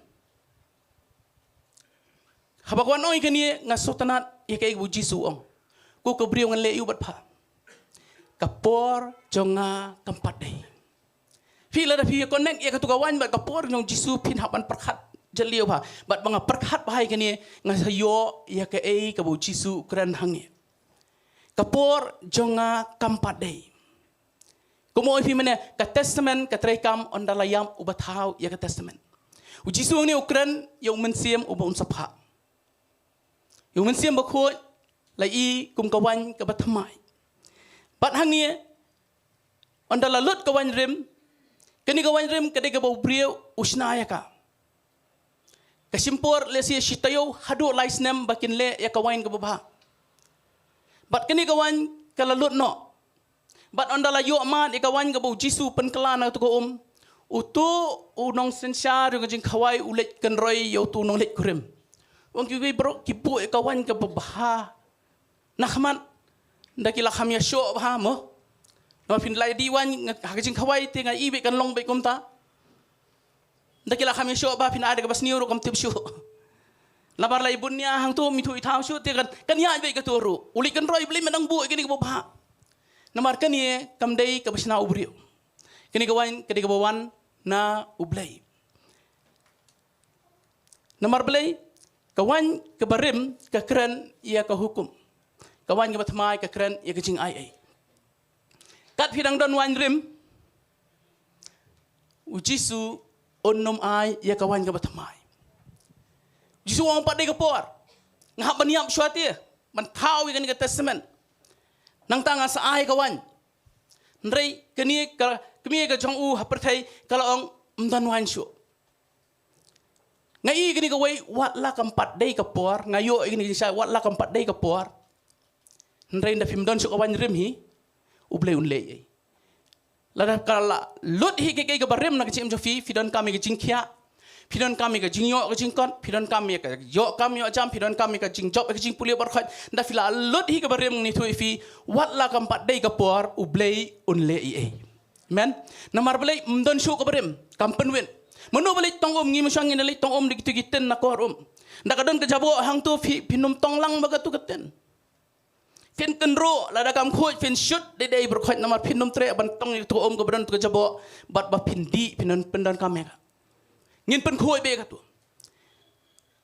Haba ka wan ong ïa kane, nga sngewtynnat ïa kaei ba u Jisu u ong. Ko ka briew, ngan leh aïu bad pha? Ka por jong nga kam pat dei. Phi, lada phi connect ïa kato ka waiñ bad ka por jong u Jisu, phin hap ban pyrkhat jylliew bha. Bad ba nga pyrkhat bha ïa kane, nga sa ïoh ïa kaei kaba u Jisu u kren hangne. Ka por jong nga kam pat dei. Kumno i phi mynne, ka testament ka treikam ynda la ïam uba thaw ïa ka testament. U Jisu hangne u kren ïa u Mynsiem uba un sa phah. Ïa u Mynsiem Bakhuid la i kum ka waiñ kaba thymmai. Bad hangne, ynda la lut ka waiñ rim, kane ka waiñ rim ka dei kaba u briew u shna ïa ka. Ka shim por lehse shi taïew haduh lai snem ba kin leh ïa ka waiñ kaba bha. Bad kane ka waiñ ka la lut noh. Bad ynda la ïoh mad ïa ka waiñ kaba u Jisu pynkylla na katu ka um, utu u nongsynshar jong ka jingkhawai u leit kynroi ïa utu u nongleit kurim. U ong, kiwei baroh ki buh ïa ka waiñ kaba bha na khmat, ynda ki la kham ïashoh bha mo. Namar phin la dih waiñ ha ka jingkhawai te nga i beit kan long beit kumta. Ynda ki la kham ïashoh bha, phin ai da kaba sniew ruh kam tip shuh. Namar la i bun nia hangto, mi thuh i thaw shuh te kan, kan ïaid beit katu ruh. U leit kynroi, Blei, me dang buh ïa kane kaba bha. Namar kane kam dei kaba shna u briew. Kane ka waiñ ka dei kaba wan na u Blei. Namar balei? Ka waiñ kaba rim ka kren ïa ka hukum. Ka waiñ kaba thymmai ka kren ïa ka jingaiei. Kat phi dang don waiñ rim, u Jisu un ym ai ïa ka waiñ kaba thymmai. U Jisu u ong, pat dei ka por. Nga hap ban ïap shuwa te ban thaw ïa kane ka testament. Nangta nga sa ai ka waiñ. Hynrei kane ka kmie ka jong u ha pyrthei ka la ong, ym don waiñ shuh. Nga i kane kawei, wat la kam pat dei ka por, nga ïoh i kane ka jingshai, wat la kam pat dei ka por. Hynrei ynda phim don shuh ka waiñ rim hi, u Blei un leh ei. Lada ka la lut hi kaei kaei kaba rim na ka jingim jong phi, phi donkam ïa ka jingkhiah, phi donkam ïa ka jingïoh ka jingkot, phi donkam ïa ka ïoh kam ïoh jam, phi donkam ïa ka jingjop ïa ka jingpule baroh khoit, ynda phi la lut hi kaba rim, ngi ïathuh ïa phi, wat la kam pat dei ka por, u Blei un leh ei ei. Amen. Namar balei? Ym don shuh kaba rim, kam pynwit. Mano ba leit tong um? Ngi mynshuwa ngin leit tong um da kitu ki tin na kor um. Ynda ka don ka jaboh hangto, phi, phin ym tong lang bad katu ka tin. Phin kynroh, lada kam khuid phin shut dei dei baroh khoit, namar phin ym treh ban tong ïa katu ka um kaba don katu ka jaboh bad ba phin dih, phin ym pyndonkam ïa ka. Ngin pynkhuid beit ïa katu.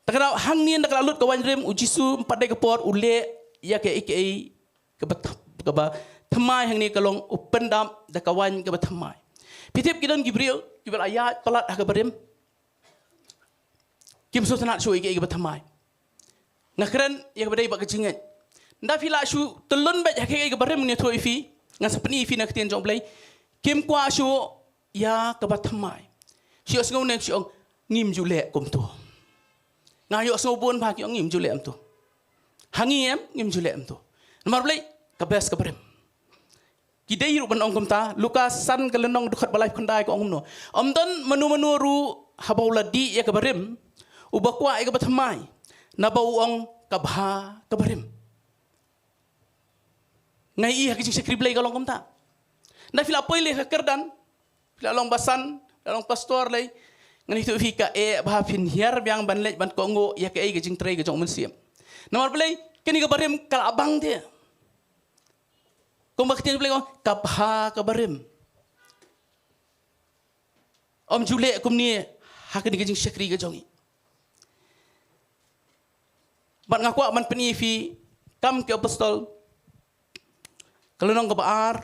Te ka daw hangne, ynda ka la lut ka waiñ rim, u Jisu, ym pat dei ka por, u leh ïa kaei kaei kaba th-, kaba thymmai. Hangne ka long u pyndap da ka waiñ kaba thymmai. Phi tip, ki don ki briew kiba la ïaid palat ha kaba rim, kim sngewtynnat shuh ïa kaei kaba thymmai. Nga kren ïa kaba dei bad ka jingngeit. Ynda phi la shu tylli beit ha kaei kaba rim, ngi ïathuh ïa phi, ngan sa pyni ïa phi na ka ktien jong u Blei, kim kwah shuh ïa kaba thymmai. Shu ïohsngew ne shu ong, ngim ju leh kumto. Nga ïohsngew bun bha ki ong, ngim ju leh kumto. Ha ngi em, ngim ju leh kumto. Namar balei? Ka best kaba rim. Ki dei ruh ban ong kumta. Lukas san, ka lynnong dkhot ba laiphew khyndai, ka ong kumno: Ym don mano mano ruh haba u la dih ïa kaba rim uba kwah ïa kaba thymmai, naba u ong, ka bha kaba rim. Nga i ha ka jingshakri Blei ka long kumta. Ynda phi la poi lei ha ka kyrdan, phi la long basan, phi la long pastor lei, ngan ïathuh ïa phi, ka eh bha phin hiar biang ban leit ban kohnguh ïa kaei ka jingtrei ka jong u Mynsiem. Namar balei? Kane kaba rim ka la bang te. Kumba ka ktien Blei ka ong, ka bha kaba rim. Ym ju leh kumne ha kane ka jingshakri ka jong ngi. Bad nga kwah ban pyni ïa phi Kam ki Apostol, ka lynnong kaba ar.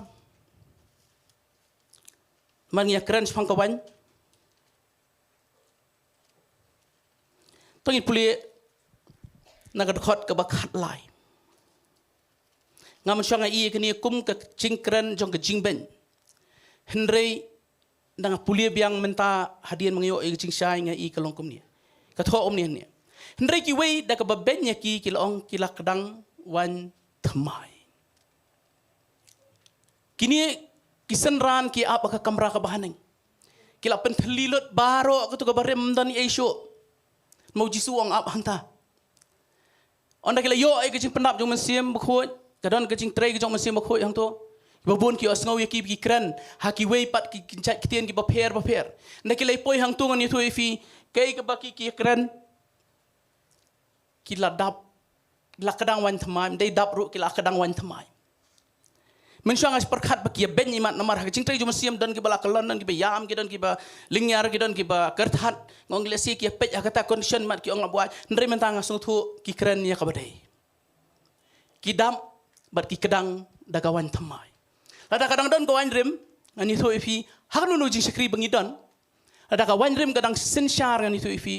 Namar ngi ïa kren shaphang ka waiñ. To ngin pule na ka dkhot kaba khatlai. Nga mynshuwa nga i kane kum ka jingkren jong ka jingbeiñ. Hynrei ynda nga pule biang mynta hadien ba nga ïoh ïa ka jingshai, nga i ka long kumne. Ka thoh kumne hangne: Hynrei kiwei da kaba beiñ ïa ki, ki la ong, ki la kdang waiñ thymmai. Kine ki synran ki ap ha ka kamra kaba haneng. Ki la pynthylli lut baroh kato kaba rim, ym don ei ei shuh. Namar u Jisu u ong ap hangta. Ynda ki la ïoh ïa ka jingpyndap jong u Mynsiem Bakhuid, ka don ka jingtrei ka jong u Mynsiem Bakhuid hangto. Kiba bun ki ïohsngew ïa ki, ki kren ha kiwei pat ki, ki jait ktien kiba pher bapher. Ynda ki la poi hangto, ngan ïathuh ïa phi kaei kaba ki, ki kren. Ki la dap, la kdang waiñ thymmai, ym dei dap ruh, ki la kdang waiñ thymmai. Mynshuwa nga shu pyrkhat ba ki ïa beiñ imat, namar ha ka jingtrei jong u Mynsiem don kiba la kyllon, don kiba ïam, ki don kiba lyngngiar, ki don kiba kyrthat. Nga ong lehse ki ïa peit ha kata condition mat ki ong la buaid, hynrei mynta nga sngewthuh ki kren ïa kaba dei. Ki dap bad ki kdang da ka waiñ thymmai. Lada ka dang don ka waiñ rim, Ngan ïathuh ïa phi, ha kano kano ka jingshakri ba ngi don, lada ka wainrim ka dang synshar, ngan ïathuh ïa phi,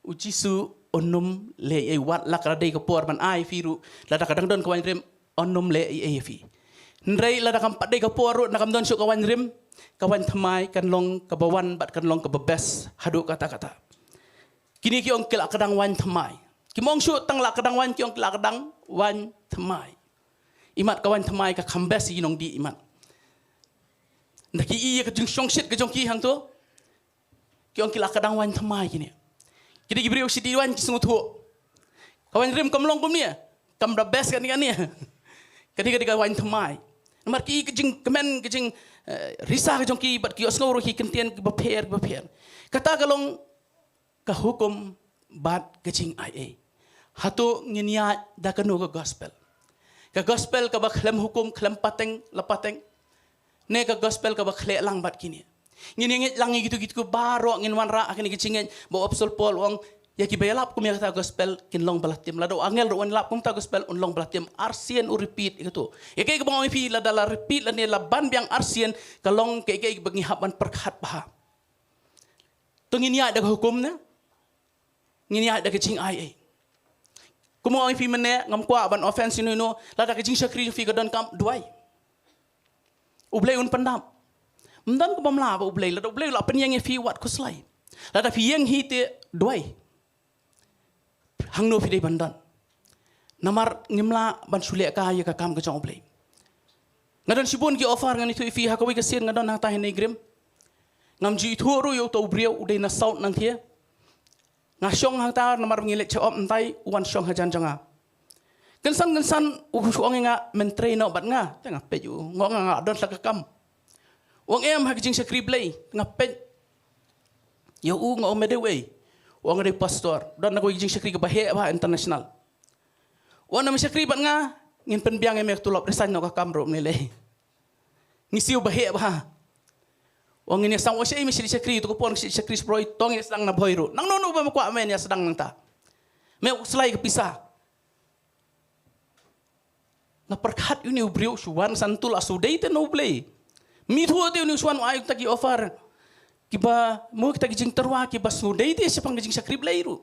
u Jisu un ym leh ei ei, wat la ka dei ka por ban ai phi ruh, lada ka dang don ka wainrim, un ym leh ei ei ïa phi. Hynrei lada kam pat dei ka por ruh, lada kam don shuh ka wainrim, ka wain thymmai kan long kaba wan bad kan long kaba best haduh katta katta. Kine ki ong ki la kdang wain thymmai. Kim ong shuh tang la kdang wain, ki ong ki la kdang wain thymmai. Imat ka wain thymmai ka kham best ïa ki nongdih imat. Nda ki i ïa ka jingshongshit ka jong ki hangto. Ki ong ki la kdang wain thymmai kine. Ki dei ki briew shi dih wain ki sngewthuh. Ka wainrim kam long kumne. Kam da best kane kane. Kane ka dei ka wain thymmai. Namar ki i ka jingkmen, ka jing, eh, risa ka jong ki bad ki ïohsngew ruh ki kyntien kiba pher, kiba pher. Kata ka long ka hukum bad ka jingaiei. Hato ngin ïaid da kano ka gospel? Ka gospel kaba khlem hukum, khlem pateng la pateng, ne ka gospel kaba khleh lang bad kine? Ngin ïa ngeit lang ïa kitu kitu baroh, ngin wanrah ha kane ka jingngeit ba u Apostol Paul u ong, ïa kiba ïalap kum ïa kata ka gospel kin long ba la tim. Lada u angel ruh un lap kum kata ka gospel un long ba la tim. Arsien u repeat ïa katu. Ïa kaei kaba nga ong ïa phi, lada la repeat lane la ban biang arsien, ka long kaei kaei ba ngi hap ban pyrkhat bha. To ngin ïaid da ka hukum ne ngin ïaid da ka jingaiei? Kumba nga ong ïa phi mynne, ngam kwah ban offense ïano ïano, lada ka jingshakri jong phi ka donkam, duwai. U Blei un pyndap. Ym don kaba mla ba u Blei, lada u Blei u la pynïeng ïa phi, wat khuslai. Lada phi ïeng hi te, duwai. Hangno phi dei ban don? Namar ngim lah ban shu leh kai ïa ka kam ka jong u Blei. Nga don shibun ki offer, ngan ïathuh ïa phi, ha kawei ka sien nga don hangta ha NEIGRIHMS. Ngam ju ithuh ruh ïa uto u briew, u dei na South Nangthie. Nga shong hangta namar ngi leit check up mynta, u wan shong hajan jong nga. Kynsan kynsan u ong ïa nga, men trei noh bad nga. Te nga peit u, nga ong nga don la ka kam. U ong em, ha ka jingshakri Blei? Nga peit ïa u, nga ong me dei uei? U ong nga dei pastor. Don na kawei ka jingshakri kaba heh bha international. U ong lada me shakri bad nga, ngin pynbiang ïa me ka tulop, resign noh ka kam ruh, me lei. Ngi siew ba heh bha. U ong ngin ïa sdang. U ong shaei me shu shakri, to ka por shu shakri sha Bhoi, to ngin ïa sdang na Bhoi ruh. Nangno nangno ba me kwah men ïa sdang nangta, me khuslai ka pisa. Nga pyrkhat, ïa une u briew shu wan san tu la shu dei te na u Blei. Ym ithuh te une u shu wan u ai kita ki offer kiba, mo kita ki jingtyrwa kiba shu dei te shaphang ka jingshakri Blei ruh.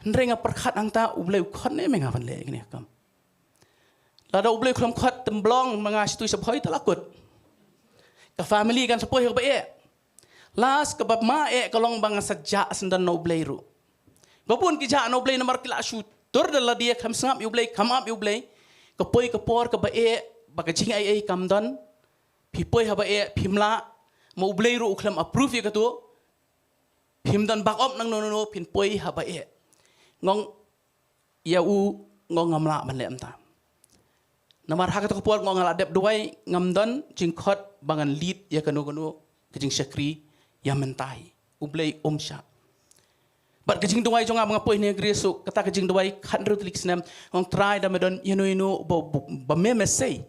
Hynrei nga pyrkhat hangta, u Blei u khot ne me nga ban leh kane ka kam? Lada u Blei u khlem khot, tymblong ma nga sha tu sha Bhoi, te la kut. Ka family kan sa poi ha kaba eh. Last kaba ma eh ka long ba nga sa jah syndon na u Blei ruh. Ba bun ki jah na u Blei namar ki la shu tur da lade, khlem sngap ïa u Blei, khlem ap ïa u Blei. Ka poi ka por kaba eh ba ka jingaiei kam don. Phi poi ha ba eh, phim lah, ma u Blei ruh u khlem approve ïa katu. Phim don backup nangno nangno, phin poi ha ba eh. Nga ong ïa u, nga ong ngam lah ban leh mynta. Namar ha kata ka por nga ong nga la dep duwai, ngam don jingkhot ba ngan lead ïa kano kano ka jingshakri ïa mynta hi. U Blei um shah. Bad ka jingduwai jong nga ba nga poi ha NEIGRIHMS ruh, kata ka jingduwai khathynriew tylli ki snem, nga ong Trai, lada me don ïano ïano ba, ba, ba me me sei,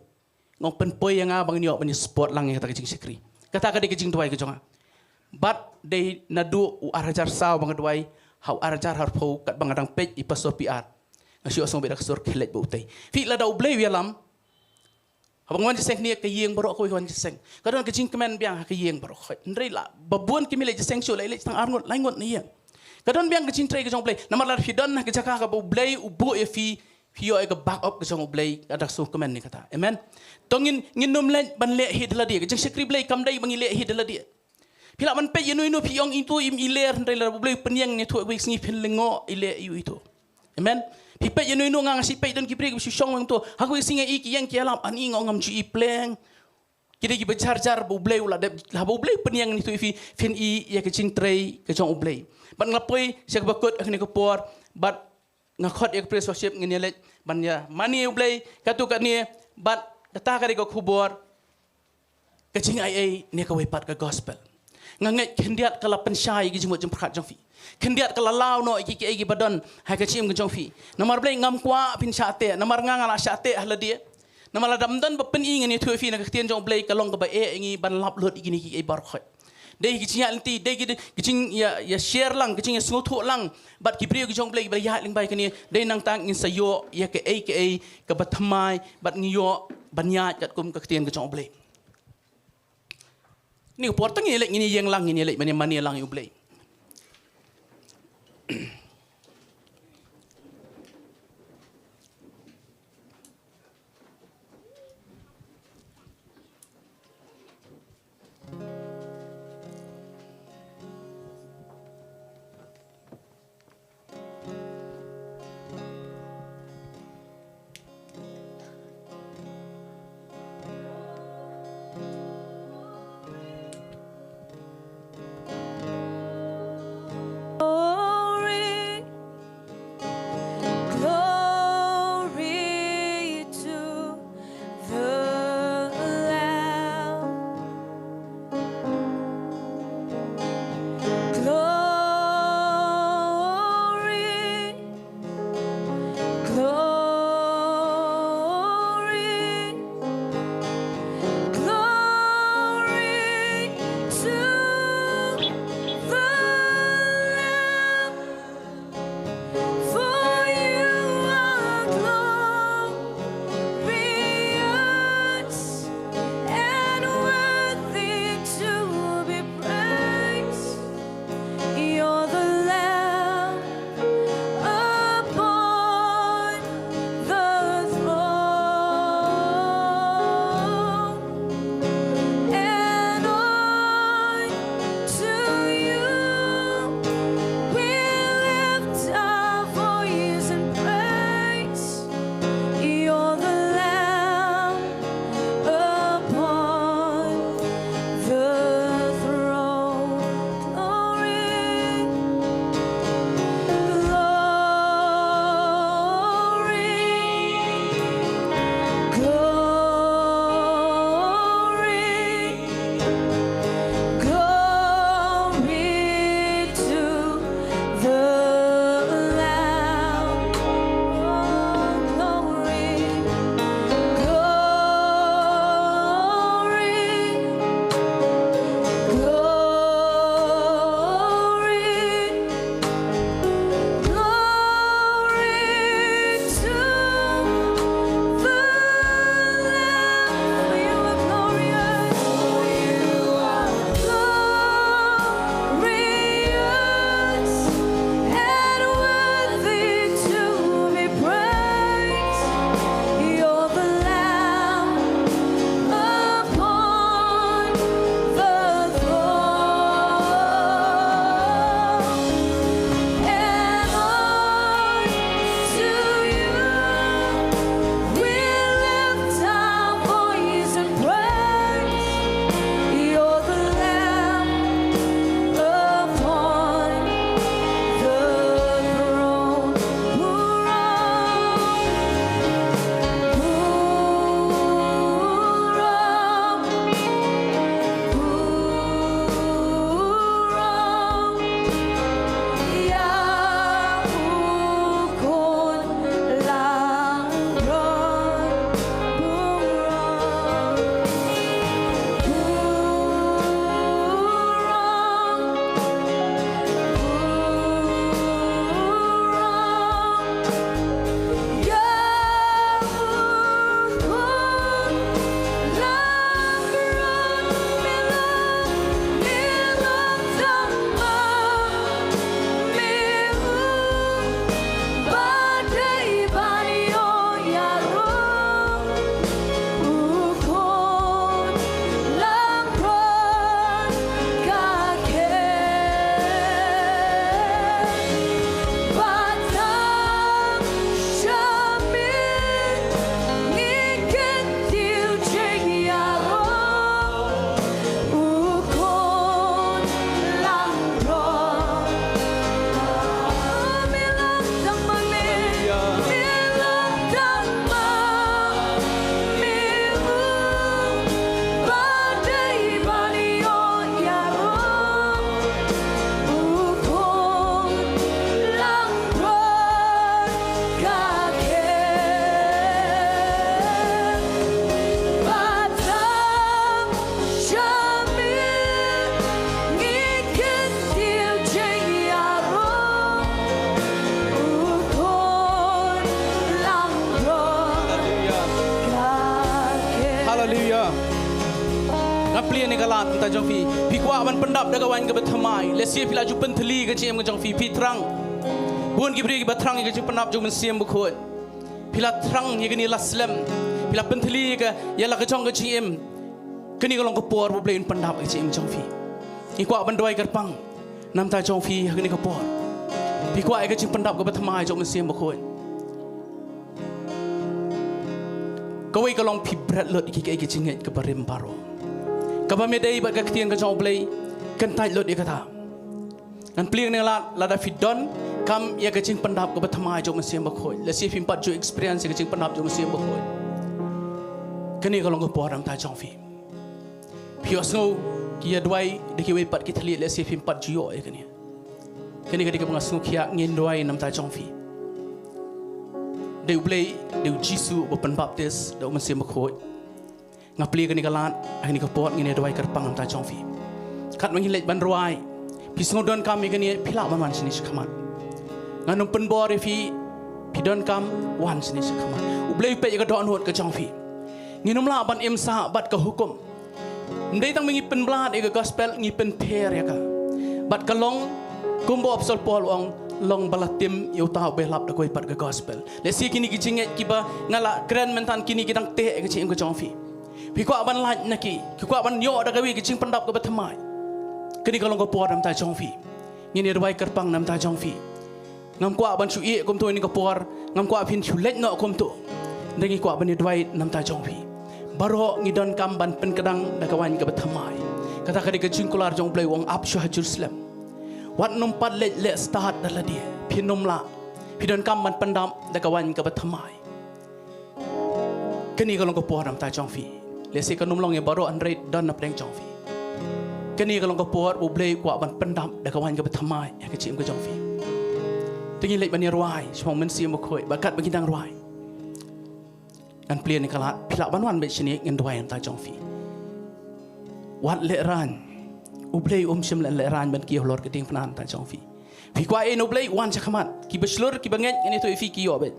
nga ong pynpoi ïa nga ba ngan ïoh ban ïa support lang ïa kata ka jingshakri. Kata ka dei ka jingduwai ka jong nga. Bad dei naduh u ar hajar saw ba nga duwai ha u ar hajar arphew, katba nga dang peit i Pastor P R, nga shu ïohsngew beit da ka sur khie leit ba utei. Phi, lada u Blei u ïalam, haba nga wan jingïaseng kane, ka ïing baroh kawei ka wan jingïaseng. Ka don ka jingkmen biang ha ka ïing baroh kawei. Hynrei la ba bun kim leit jingïaseng shuh, la leit tang ar ngut, lai ngut na ïing. Ka don biang ka jingtrei ka jong u Blei. Namar lada phi don ha ka jaka kaba u Blei u buh ïa phi, phi ïoh ïa ka backup ka jong u Blei, ka da ka sngewkmen ne kata. Amen. To ngin, ngin ym leit ban leh hi da lade. Ka jingshakri Blei kam dei ba ngi leh hi da lade. Phi lah ban peit ïano ïano, phi ong ito im i ler, hynrei lada u Blei u pynïeng, ngin ïathuh, kawei ka sngi phin lyngngoh i leh ïa u ito. Amen. Phi peit ïano ïano, nga nga shu peit, don ki briew kiba shu shong weng to, ha kawei ka sngi nga i ki ïeng ki ïalap, ani nga ong ngam ju i pleng. Ki dei kiba jar jar ba u Blei u la dep, haba u Blei u pynïeng, ngi ïathuh ïa phi, phin i ïa ka jingtrei ka jong u Blei. Bad nga la poi sha kaba kut ha kane ka por, bad nga khot ïa ka praise worship, ngin ïa leit ban ïa mane ïa u Blei, katu kane. Bad kata ka dei ka khubor, ka jingaiei ne kawei pat ka gospel. Nga ngeit khyndiat ka la pynshai ïa ki jingmut jingpyrkhat jong phi. Khyndiat ka la law noh ïa ki, kiei kiba don ha ka jingim ka jong phi. Namar Blei, ngam kwah phin shah teh, namar nga nga la shah teh ha lade. Namar lada ym don ba pyni, ngan ïathuh ïa phi, na ka ktien jong u Blei ka long kaba eh ïa ngi ban lap lut ïa kine kiei baroh khoit. Dei ki jingïaid lynti, dei ki, ki jing ïa, ïa share lang, ki jingïasngewthuh lang bad ki briew ki jong u Blei kiba ïaid lyngba ïa kane. Dei nangta ngin sa ïoh ïa kaei kaei kaba thymmai bad ngi ïoh ban ïaid katkum ka ktien ka jong u Blei. Kane ka por tang ngin ïaleit, ngin ïeng lang, ngin ïaleit mane mane lang ïa U Blei. Ka lad mynta jong phi. Phi kwah ban pyndap da ka waiñ kaba thymmai. Lehse phi la ju pynthylli ka jingim ka jong phi. Phi thrang. Bun ki briew kiba thrang ïa ka jingpyndap jong u Mynsiem Bakhuid. Phi la thrang ïa kane la slem. Phi la pynthylli ïa ka, ïa la ka jong ka jingim. Kane ka long ka por ba U Blei un pyndap ïa ka jingim jong phi. Ngi kwah ban duwai kyrpang na bynta jong phi ha kane ka por. Phi kwah ïa ka jingpyndap kaba thymmai jong u Mynsiem Bakhuid. Kawei ka long phi bret lut ïa ki, ïa ki jingngeit kaba rim baroh. Kaba me dei bad ka ktien ka jong U Blei, kyntait lut ïa kata. Ngan plie ïa kane ka lad, lada phi donkam ïa ka jingpyndap kaba thymmai jong u Mynsiem Bakhuid. Lehse phim pat ju experience ïa ka jingpyndap jong u Mynsiem Bakhuid. Kane ka long ka por na bynta jong phi. Phi ïohsngew ki ïa duwai da kiwei pat ki thylliej, lehse phim pat ju ïoh ïa kane. Kane ka dei kaba nga sngewkhia, ngin duwai na bynta jong phi. Dei U Blei, dei U Jisu uba pynbaptis da u Mynsiem Bakhuid. Nga plie ïa kane ka lad, ha kane ka por ngin ïa duwai kyrpang na bynta jong phi. Katba ngin leit ban rwai, phi sngew donkam ïa kane, phi lah ban wan shane shakhmat. Ngan ym pynbor ïa phi, phi donkam, wan shane shakhmat. U Blei u peit ïa ka dohnud ka jong phi. Ngin ym lah ban im sah bad ka hukum. Ym dei tang ba ngi pynbna ïa ka gospel, ngi pynpher ïa ka. Bad ka long kumba u Apostol Paul u ong, long ba la tim ïa uta uba ïalap da kawei pat ka gospel. Lehse kine ki jingngeit kiba nga la kren mynta, kine ki dang teh ïa ka jingim ka jong phi. Phi kwah ban lait na ki, phi kwah ban ïoh da kawei ka jingpyndap kaba thymmai. Kane ka long ka por na bynta jong phi. Ngin ïa duwai kyrpang na bynta jong phi. Ngam kwah ban shu ïeh kumto ha kane ka por, ngam kwah phin shu leit noh kumto. Hynrei ngi kwah ban ïa duwai na bynta jong phi. Baroh ngi donkam ban pynkdang da ka waiñ kaba thymmai. Kata ka dei ka jingkular jong U Blei, u ong ap shuwa ha Jerusalem. Wat nym pat leit leh stad da lade. Phin ym lah. Phi donkam ban pyndap da ka waiñ kaba thymmai. Kane ka long ka por na bynta jong phi. Lehse kan ym long ïa baroh, hynrei don na pdeng jong phi. Kane ka long ka por U Blei u kwah ban pyndap da ka waiñ kaba thymmai ïa ka jingim ka jong phi. Te ngin leit ban ïa rwai shaphang u Mynsiem Bakhuid, bad katba ngi dang rwai, ngan plie ïa kane ka lad, phi lah ban wan beit shane, ngin duwai na bynta jong phi. Wat lehraiñ. U Blei um shym la lehraiñ ban kiew halor ka diengphna na bynta jong phi. Phi kwah ïa U Blei, wan shakhmat. Kiba shlur, kiba ngeit, ngan ïathuh ïa phi, ki ïoh beit.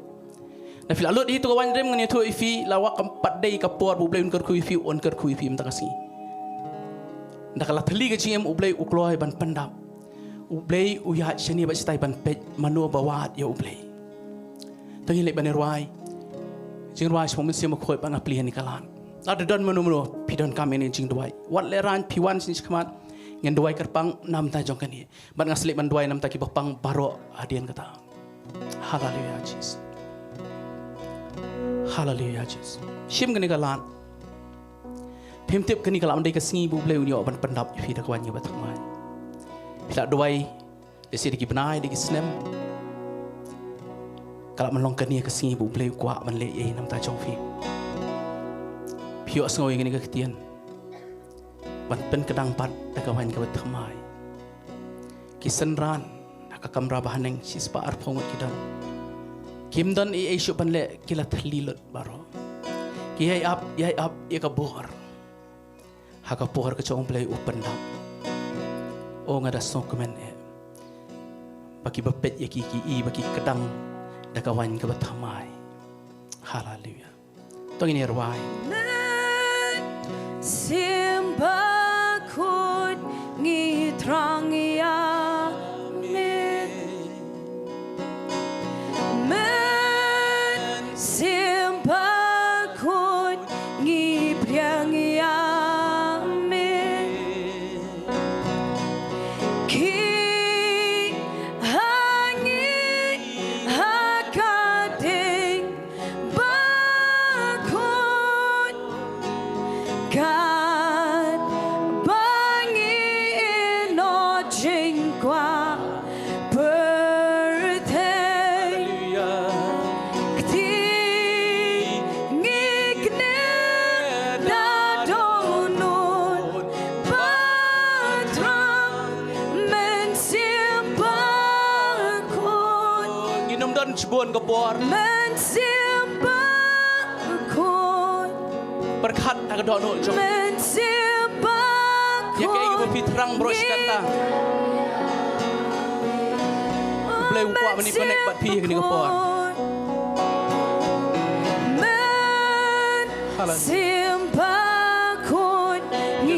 Lada phi la lut ha kito ki waiñ rim, ngan ïathuh ïa phi, la wat kam pat dei ka por ba U Blei un kyrkhu ïa phi, un kyrkhu ïa phi mynta ka sngi. Lada ka la thylli ka jingim, U Blei u kloi ban pyndap. U Blei u ïaid shane bad shatai ban peit mano ba wad ïa U Blei. Te ngin leit ban ïa rwai. Jingrwai shaphang u Mynsiem Bakhuid, bad nga plie ïa kane ka lad. Lada don mano mano phi donkam ïa kane ka jingduwai, wat lehraiñ, phi wan shane shakhmat. Ngin duwai kyrpang na bynta jong kane. Bad nga sa leit ban duwai na bynta kiba pang baroh hadien kata. Haleluia, Jisu. Haleluia, Jisu. Shim kane ka lad. Phim tip kane ka lah ban dei ka sngi ba U Blei un ïoh ban pyndap ïa phi da ka waiñ kaba thymmai. Phi lah duwai, lehse da ki bnai, da ki snem. Ka lah ban long kane ka sngi ba U Blei u kwah ban leh ei na bynta jong phi. Phi ïohsngew ïa kane ka ktien. Ban pynkdang pat da ka waiñ kaba thymmai. Ki synran ha ka kamra bahaneng, shispah arphew ngut ki don. Kim don ei ei shuh ban leh, ki la thylli lut baroh. Ki ïai ap, ïai ap ïa ka bor. Ha ka por ka jong U Blei u pyndap. O, nga da sngewkmen eh. Ba kiba peit ïa ki ki i ba ki kdang da ka waiñ kaba thymmai. Haleluia. To ngin ïa rwai. Mynsiem Bakhuid, ngi thrang ïa me. Mynsiem Bakhuid, ngi pdiang ïa me. Ki ha ngi ha ka ding bakhuid, katba ngi ïehnoh jingkwah pyrthei. Kti ngi kynnoh da dohnud ba thrang, Mynsiem Bakhuid. Ngin ym don shibun ka bor. Mynsiem Bakhuid. Pyrkhat ha ka dohnud jong. Mynsiem Bakhuid. Ïa kaei kaba phi thrang baroh shi katta. U Blei u kwah ban ïa connect bad phi ha kane ka por. Haleluia. Mynsiem Bakhuid, ngi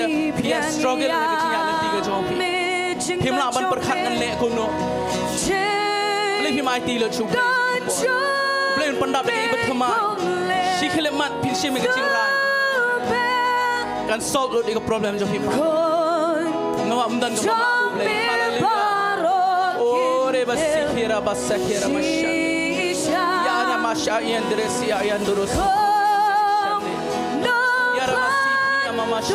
ïa, phi ïa struggle na ka jingïaid lynti ka jong phi. Phim lah ban pyrkhat ngan leh kumno. Balei phim aiti lut sha U Blei? U Blei un pyndap da kaei ba thymmai. Shi khyllipmat phin shim ïa ka jingrai, kan solve lut ïa ka problem jong phi. Namar ym don kaba map U Blei. Haleluya. O re ba sikhi ra ba sakhi ra ma shan. Ya ra ma sha yan dre si ya yan dro si. Ya ra ma sikhi ya ma ma sha.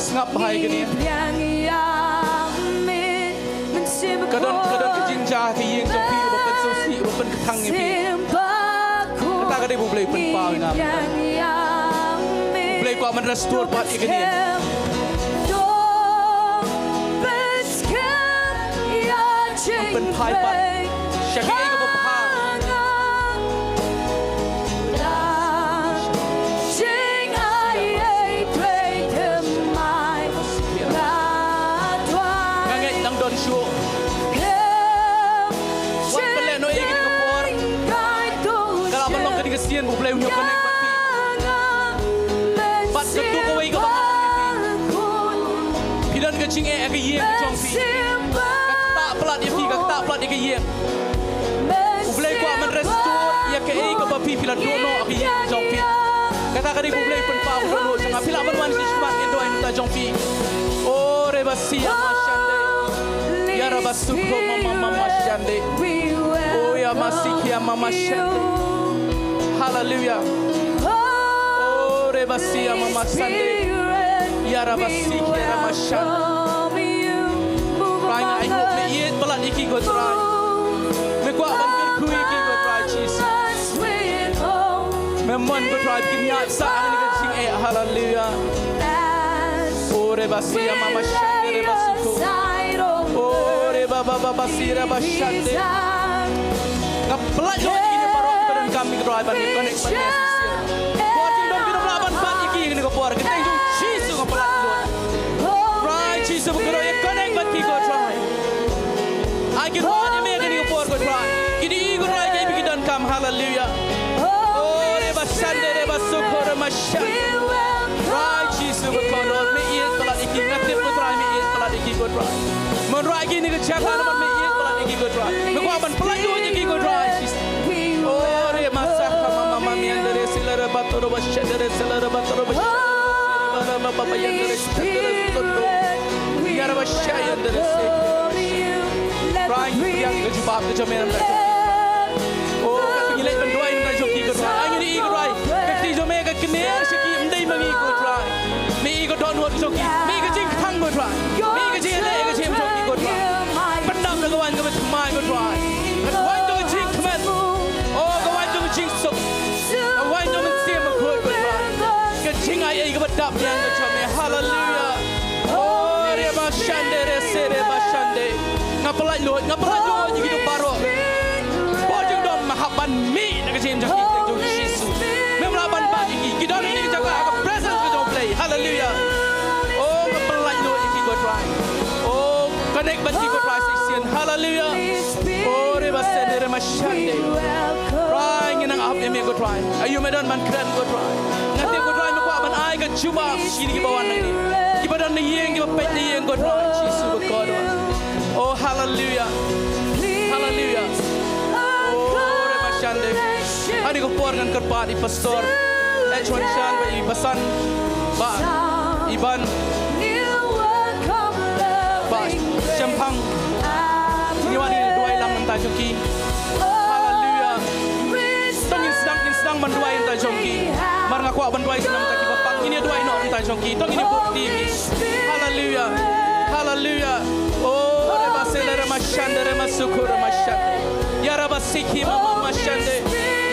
Sngap bha ïa kane. Ka don, ka don ka jingjia ha ka ïing jong phi, ba pynsngewsih, ba pynkthang ïa phi. Kata ka dei ba U Blei u pynpaw ïa nga. U Blei u kwah ban restore pat ïa kane. Pynphai pat sha kaei kaba bha. Nga ngeit nang don shuh. Wat pynlehnohei kane ka por. Ka lah ban long kane ka sien ba U Blei un ïoh connect bad phi. Bad katto kawei kaba nga ong ïa phi, phi don ka jingeh ha ka ïing ka jong phi. Ka ktah palat ïa phi, ka ktah palat ïa ka ïing. U Blei u kwah ban restore ïa kaei kaba phi, phi la duh noh ha ka ïing ka jong phi. Kata ka dei ba U Blei u pynpaw ka dohnud jong nga. Phi lah ban wan sha khmat, ngin duwai na ka bynta jong phi. O re ba sia ma shande. Ya ra ba sukho ma ma ma ma shande. O ya ma sikhi ya ma ma shande. Hallelujah. O re ba sia ma ma shande. Ya ra ba sikhi ya ra ma shande. Trai, nga ai nguh, me ïeit palat ïa ki ko Trai. Me kwah ban kyrkhu ïa ki ko Trai Jisu. Me mon ko Trai, ba kin ïaid sah ha kane ka jingeh. Haleluya. O re ba sia ma ma shande re ba sukho. O re ba ba ba ba sia re ba shande. Nga pynlait lut ïa kine baroh kiba donkam ïa ka Trai ban connect bad ngi. Bor jingdon phi lah ban bat ïa ki ha kane ka por. Ka kyrteng jong Jisu nga pynlait lut. Trai Jisu ba kyrpad ïa connect bad ki ko Trai. Ai ki ruh ïa me ha kane ka por ko Trai. Ki dei ko Trai kiba ki donkam. Haleluya. O re ba shande re ba sukho re ma shande. Trai Jisu ba kyrpad, me ïeit palat ïa ki, nga tip ko Trai me ïeit palat ïa ki ko Trai. Mon Trai kine ki jaka namar me ïeit palat ïa ki ko Trai. Me kwah ban pynlait lut ïa ki ko Trai Jisu. O re ma sakha ma ma ma mi andere sila re ba toro ba shande re sila re ba toro ba shande. Ba ba ba ba yandere sila re soto. Ya re ba shande re se. Trai ngi pdiang ïa ka jubab ka jong me namar ka jong. O, katba ngi leit ban duwai namar ka jong ki ko Trai. Ai ngi ïohi ko Trai. Ka kti jong me ka kner sha ki, ym dei ma ngi ko Trai. Me ïohi ka dohnud jong ki. Me ïohi ka jingkthang ko Trai. Me ïohi ka jingïaleh ka jingim jong ki ko Trai. Pyndap da ka waiñ kaba thymmai ko Trai. Ka waiñ jong ka jingkhmat. O, ka waiñ jong ka jingsuk. Ka waiñ jong ka mynsiem bakhuid ko Trai. Ka jingai ei kaba dap biang ka jong me. Haleluya. O, re ba shande re se re ba shande. Nga pynlait lut, nga pynlait lut ïa kito baroh. Bor jingdom ma hap ban mih na ka jingim jong ki, ka jong Jisu. Mem lah ban bat ïa ki. Ki don ha kane ka jaka ha ka presence ka jong U Blei. Haleluya. O, nga pynlait lut ïa ki ko Trai. O, connect bad ki ko Trai shisien. Haleluya. O, re ba sende re ma shande. Trai ngi nang ap ïa me ko Trai. Aïu me don ban kren ko Trai. Nga tip ko Trai me kwah ban ai ka jubab sha kine kiba wan nangne. Kiba don na ïing, kiba peit na ïing ko Trai Jisu ba kordor. Oh, haleluya. Haleluya. Oh, re ma shande. Ha kane ka por ngan kyrpad ïa i pastor H. Wanshan bad i Basan, Bah Iban, Bah Shemphang. Ngi wan ngi duwai lang na ka bynta jong ki. Haleluya. To ngin sdang, ngin sdang ban duwai na ka bynta jong ki. Namar nga kwah ban duwai na ka bynta kiba pang. Ngin ïa duwai noh na ka bynta jong ki. To ngin ïa buh kti ki. Haleluya. Haleluya. Oh, re ba se le re Shandere masukura mashande. Yarabasiki mama mashande.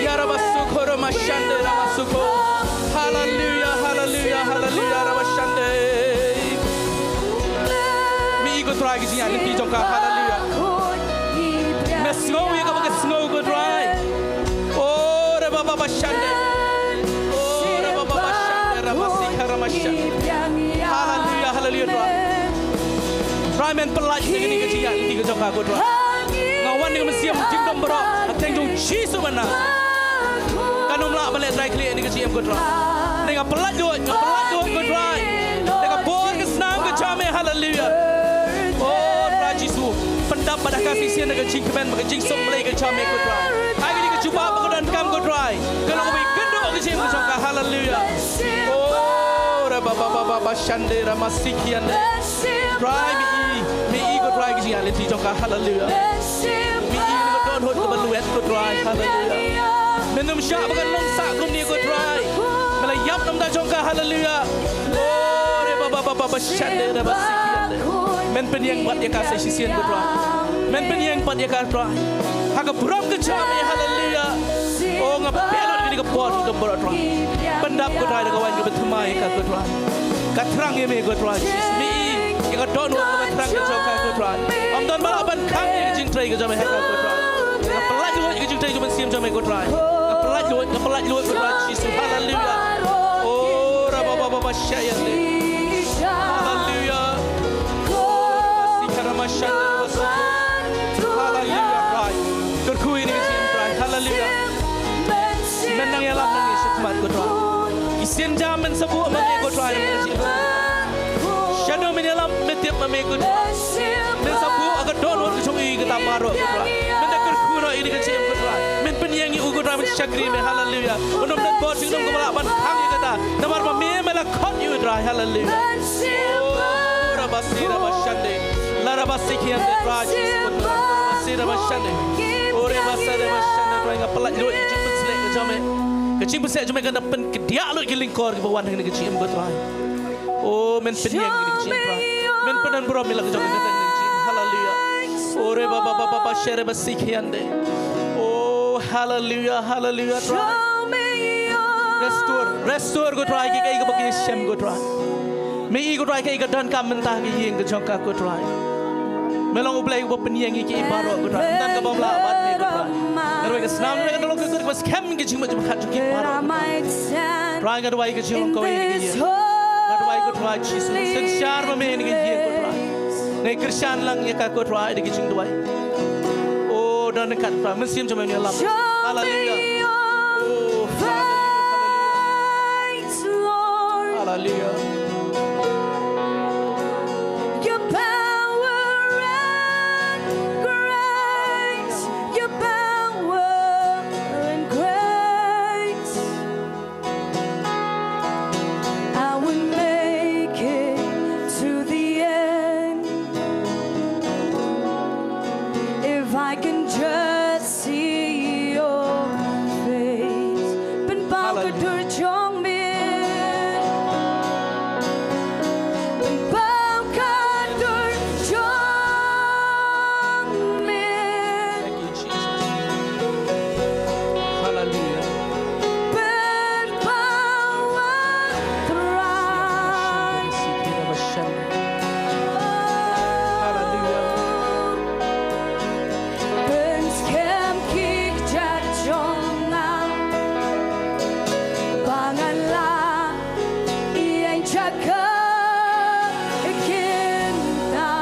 Yarabasukura mashande rabasuko. Hallelujah, hallelujah, hallelujah, rabashande. Mih ko Trai ki jingïaid lynti jong ka, hallelujah. Me sngew ïa kaba ka sngew ko Trai. Oh, rabababashande. Oh, rabababashande, rabasikara mashande. Hallelujah, hallelujah, Trai. Trai men pynlait ïa kane ka jingïaid lynti ka jong ka ko Trai. Nga wan ïa ka mynsiem jingdom baroh ha kyrteng jong Jisu mynta. Kan ym lah ban leh Trai khlieh ïa kane ka jingim ko Trai. Nga pynlait lut, nga pynlait lut ko Trai. Da ka bor ka snam ka jong me, hallelujah. Oh Trai Jisu, pyndap bad ha ka shisien da ka jingkmen bad ka jingsuk Blei ka jong me ko Trai. Ai kane ka jubab ba ka donkam ko Trai. Ka long kaba ïakynduh ka jingim ka jong ka, hallelujah. Oh, rababababashande, ramasiki ande. Trai, me i, me i ko Trai ka jingïaid lynti jong ka, hallelujah. Me i ka dohnud kaba lwet ko Trai, hallelujah. Men ym shah ba kan long sah kumne ko Trai. Me la ïap na ka bynta jong ka, hallelujah. Oh, rababababashande, rabasiki ande. Men pynïeng pat ïa ka sa shisien ko Trai. Men pynïeng pat ïa ka Trai. Ha ka burom ka jong me, hallelujah. Oh, nga pyrshang lut ïa kane ka por jingdom baroh Trai. Pyndap ko Trai da ka waiñ kaba thymmai ïa ka ko Trai. Ka thrang ïa me ko Trai Jisu, me i ïa ka dohnud kaba thrang ka jong ka ko Trai. Ym don ba lah ban khang ïa ka jingtrei ka jong me ha ka ko Trai. Nga pynlait lut ïa ka jingtrei jong ka mynsiem jong me ko Trai. Nga pynlait lut, nga pynlait lut ko Trai Jisu. Haleluya. Oh, rababababashayande. Haleluya. Haleluya, Trai. Kyrkhu ïa kane ka jingim, Trai. Haleluya. Men nang ïalam nangne shakhmat ko Trai. Ki sienjam men sa buh ma me ko Trai. Shano men ïalam, men tip ma me ko Trai. Men sa buh ha ka dohnud ka jong i kata baroh ko Trai. Men da kyrkhu noh ïa kane ka jingim ko Trai. Men pynïeng ïa u ko Trai, men shakri me. Haleluya. Un ym don bor jingdum kaba lah ban khang ïa kata. Namar ba me, me la khot ïa u Trai. Haleluya. Oh, rabasi rabashande. La rabasi kiande Trai. Rabasi rabashande. Oh, rabasi rabashande Trai, nga pynlait lut ïa ka jingpynshlur ka jong me. Ka jingpynshlur jong me kan da pynkdiah lut ïa ki lyngkor kiba wan ha kane ka jingim ko Trai. Oh, men pynïeng ïa kane ka jingim Trai. Men pyndon burom ïa la ka jong ka jingim. Haleluya. Oh, rababababashayande. Oh, haleluya, haleluya Trai. Restore, restore ko Trai, kiei kiei kiba ki shem ko Trai. Me i ko Trai, kiei ka donkam mynta ha ka ïing ka jong ka ko Trai. Me long U Blei uba pynïeng ïa kiei baroh ko Trai. Ym don kaba bha bad me ko Trai. Nga duwai ka snam jong me kan long ka kut kaba skhem ïa ka jingmut jingpyrkhat jong kiei baroh ko Trai. Trai, nga duwai ka jinglong kawei ïa ka ïing. Nga duwai ko Trai Jisu, synshar ma me ïa ka ïing ko Trai. Nga kyrshan lang ïa ka ko Trai da ka jingduwai. Oh, don ryngkat Trai, mynsiem jong me ïalam. Haleluya. Oh, haleluya, haleluya. Haleluya. Your power and grace, your power and grace. I will make it to the end if I can just see your face. Pynpaw ka dur jong me. Pynpaw ka dur jong me. Thank you, Jesus. Hallelujah. Pynpaw, Trai. Hallelujah. Pynskhem ki kjat jong nga ba ngan lah ïeng sha ka kynta.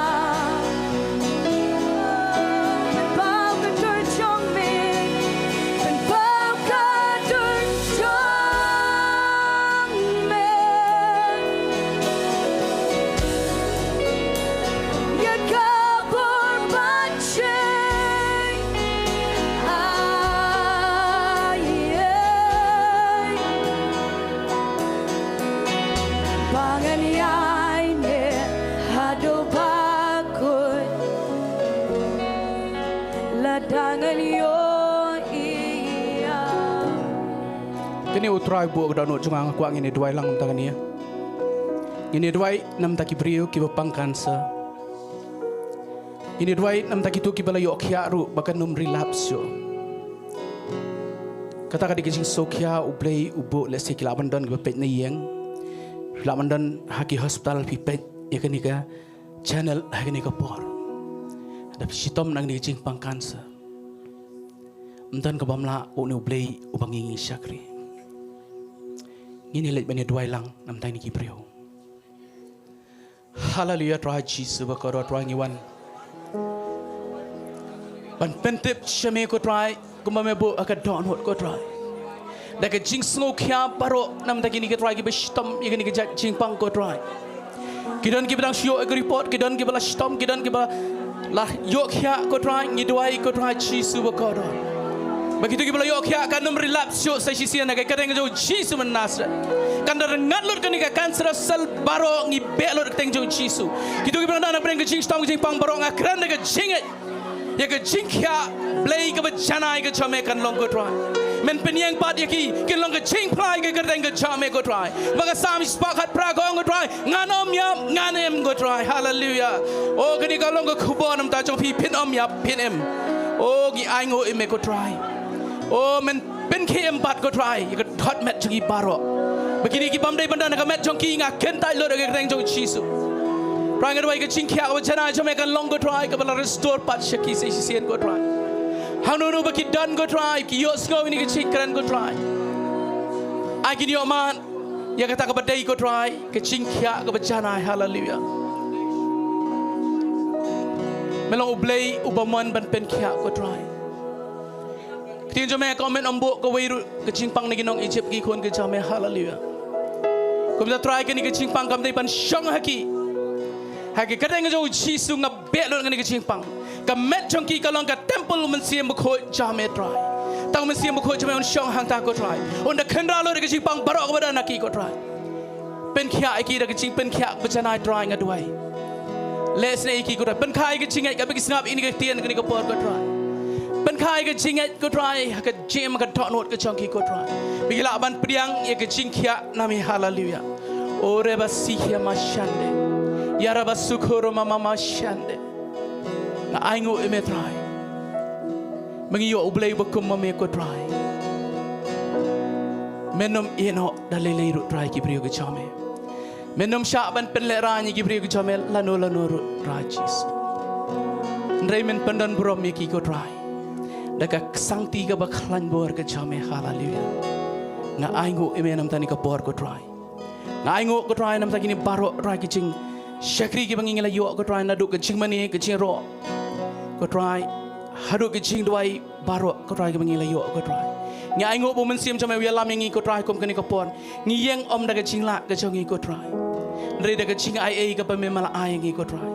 Pynpaw ka dur jong me, pynpaw ka dur jong me. Ïa ka bor ba shai. Ai, ai. Ba ngan ïaineh haduh ba kut lada ngan ïohi ïa. Kane U Trai buh ka dohnud jong nga, nga kwah ngin ïa duwai lang mynta kane. Ngin ïa duwai na bynta ki briew kiba pang cancer. Ngin ïa duwai namar kito kiba la ïoh khiah ruh ba kan ym relapse shuh. Kata ka dei ka jingsngewkhia, U Blei u buh, lehse ki lah ban don kiba peit na ïing, ki lah ban don ha ki hospital, phi peit ïa kane ka channel ha kane ka por. Da phi shitom na kane ka jingpang cancer. Ym don kaba ym lah, une U Blei uba ngi ngi shakri. Ngin ïa leit ban ïa duwai lang namar kine ki briew. Haleluia, Trai Jisu ba kordor, Trai ngi wan ban pyntip sha me ko Trai, kumba me buh ha ka dohnud ko Trai. Da ka jingsngewkhia baroh namar kine ko Trai kiba shitom ïa kane ka jait jingpang ko Trai. Ki don kiba dang shu ïoh ïa ka report, ki don kiba la shitom, ki don kiba la ïoh khiah ko Trai, ngi duwai ko Trai Jisu ba kordor. Ba kito kiba la ïoh khiah kan ym relapse shuh sa shisien ha ka kyrteng jong u Jisu uba na Nasareth. Kan da rngat lut kane ka cancer cell baroh, ngi beh lut ha ka kyrteng jong u Jisu. Kito kiba dang don ha pdeng ka jingshitom ka jingpang baroh, nga kren da ka jingngeit ïa ka jingkhiah Blei kaba janai ka jong me kan long ko Trai. Men pynïeng pat ïa ki, kin long ka jingphla ïa ka kyrteng ka jong me ko Trai. Ba ka Salm shispah khatphra ka ong ko Trai, ngan ym ïap, ngan im ko Trai. Haleluia. O, kane ka long ka khubor namar jong phi, phin ym ïap, phin im. O, ngi ainguh ïa me ko Trai. O, men pynkhie im pat ko Trai ïa ka dot met jong ki baroh. Ba kine ki bym dei ban don ha ka met jong ki, nga kyntait lut ha ka kyrteng jong u Jisu. Trai nga duwai ka jingkhiah kaba janai jong me kan long ko Trai, kaba la restore pat sha ki sa shisien ko Trai. Hangno hangno ba ki don ko Trai, ki ïohsngew ïa kane ka jingkren ko Trai, ai kin ïoh mad ïa kata kaba dei ko Trai, ka jingkhiah kaba janai. Haleluia. Me long U Blei uba mon ban pynkhiah ko Trai. Ka ktien jong me ka ong men ym buh kawei ruh ka jingpang na ki nong Ijipt, ki khun ka jong me. Haleluia. Kumta Trai kane ka jingpang kam dei ban shong ha ki. Ha ka kyrteng jong u Jisu nga beh lut kane ka jingpang. Ka met jong ki ka long ka temple u Mynsiem Bakhuid jong me Trai. Tang u Mynsiem Bakhuid jong me un shong hangta ko Trai, un da khynra lut ka jingpang baroh kaba don ha ki ko Trai. Pynkhiah ïa ki da ka jingpynkhiah kaba janai Trai nga duwai. Leh sniew ïa ki ko Trai. Pynkhiah ïa ka jingngeit kaba ki sngap ïa kane ka ktien kane ka por ko Trai. Pynkhiah ïa ka jingngeit ko Trai ha ka jingim, ha ka dohnud ka jong ki ko Trai. Ba ki lah ban pdiang ïa ka jingkhiah na me. Haleluia. O reba sikhia mashande. Ya reba sukhoro mama mashande. Nga ainguh ïa me Trai. Me ngi ïoh U Blei ba kum ma me ko Trai. Men ym ïehnoh da lei lei ruh Trai ki briew ki jong me. Men ym shah ban pynlehraiñ ïa ki briew ki jong me lano lano ruh Trai Jisu. Hynrei men pyndon burom ïa ki ko Trai da ka ksangti kaba khlaiñ bor ka jong me. Haleluia. Nga ainguh ïa me namar kane ka por ko Trai. Nga ainguh ko Trai namar kine baroh Trai ki jingshakri kiba ngi la ïoh ko Trai, naduh ka jingmane, ka jingroi ko Trai, haduh ka jingduwai baroh ko Trai kiba ngi la ïoh ko Trai. Nga ainguh ba u Mynsiem jong me u ïalam ïa ngi ko Trai kum kane ka por. Ngi ïeng ym da ka jinglah ka jong ngi ko Trai, hynrei da ka jingaiei kaba me me la ai ïa ngi ko Trai.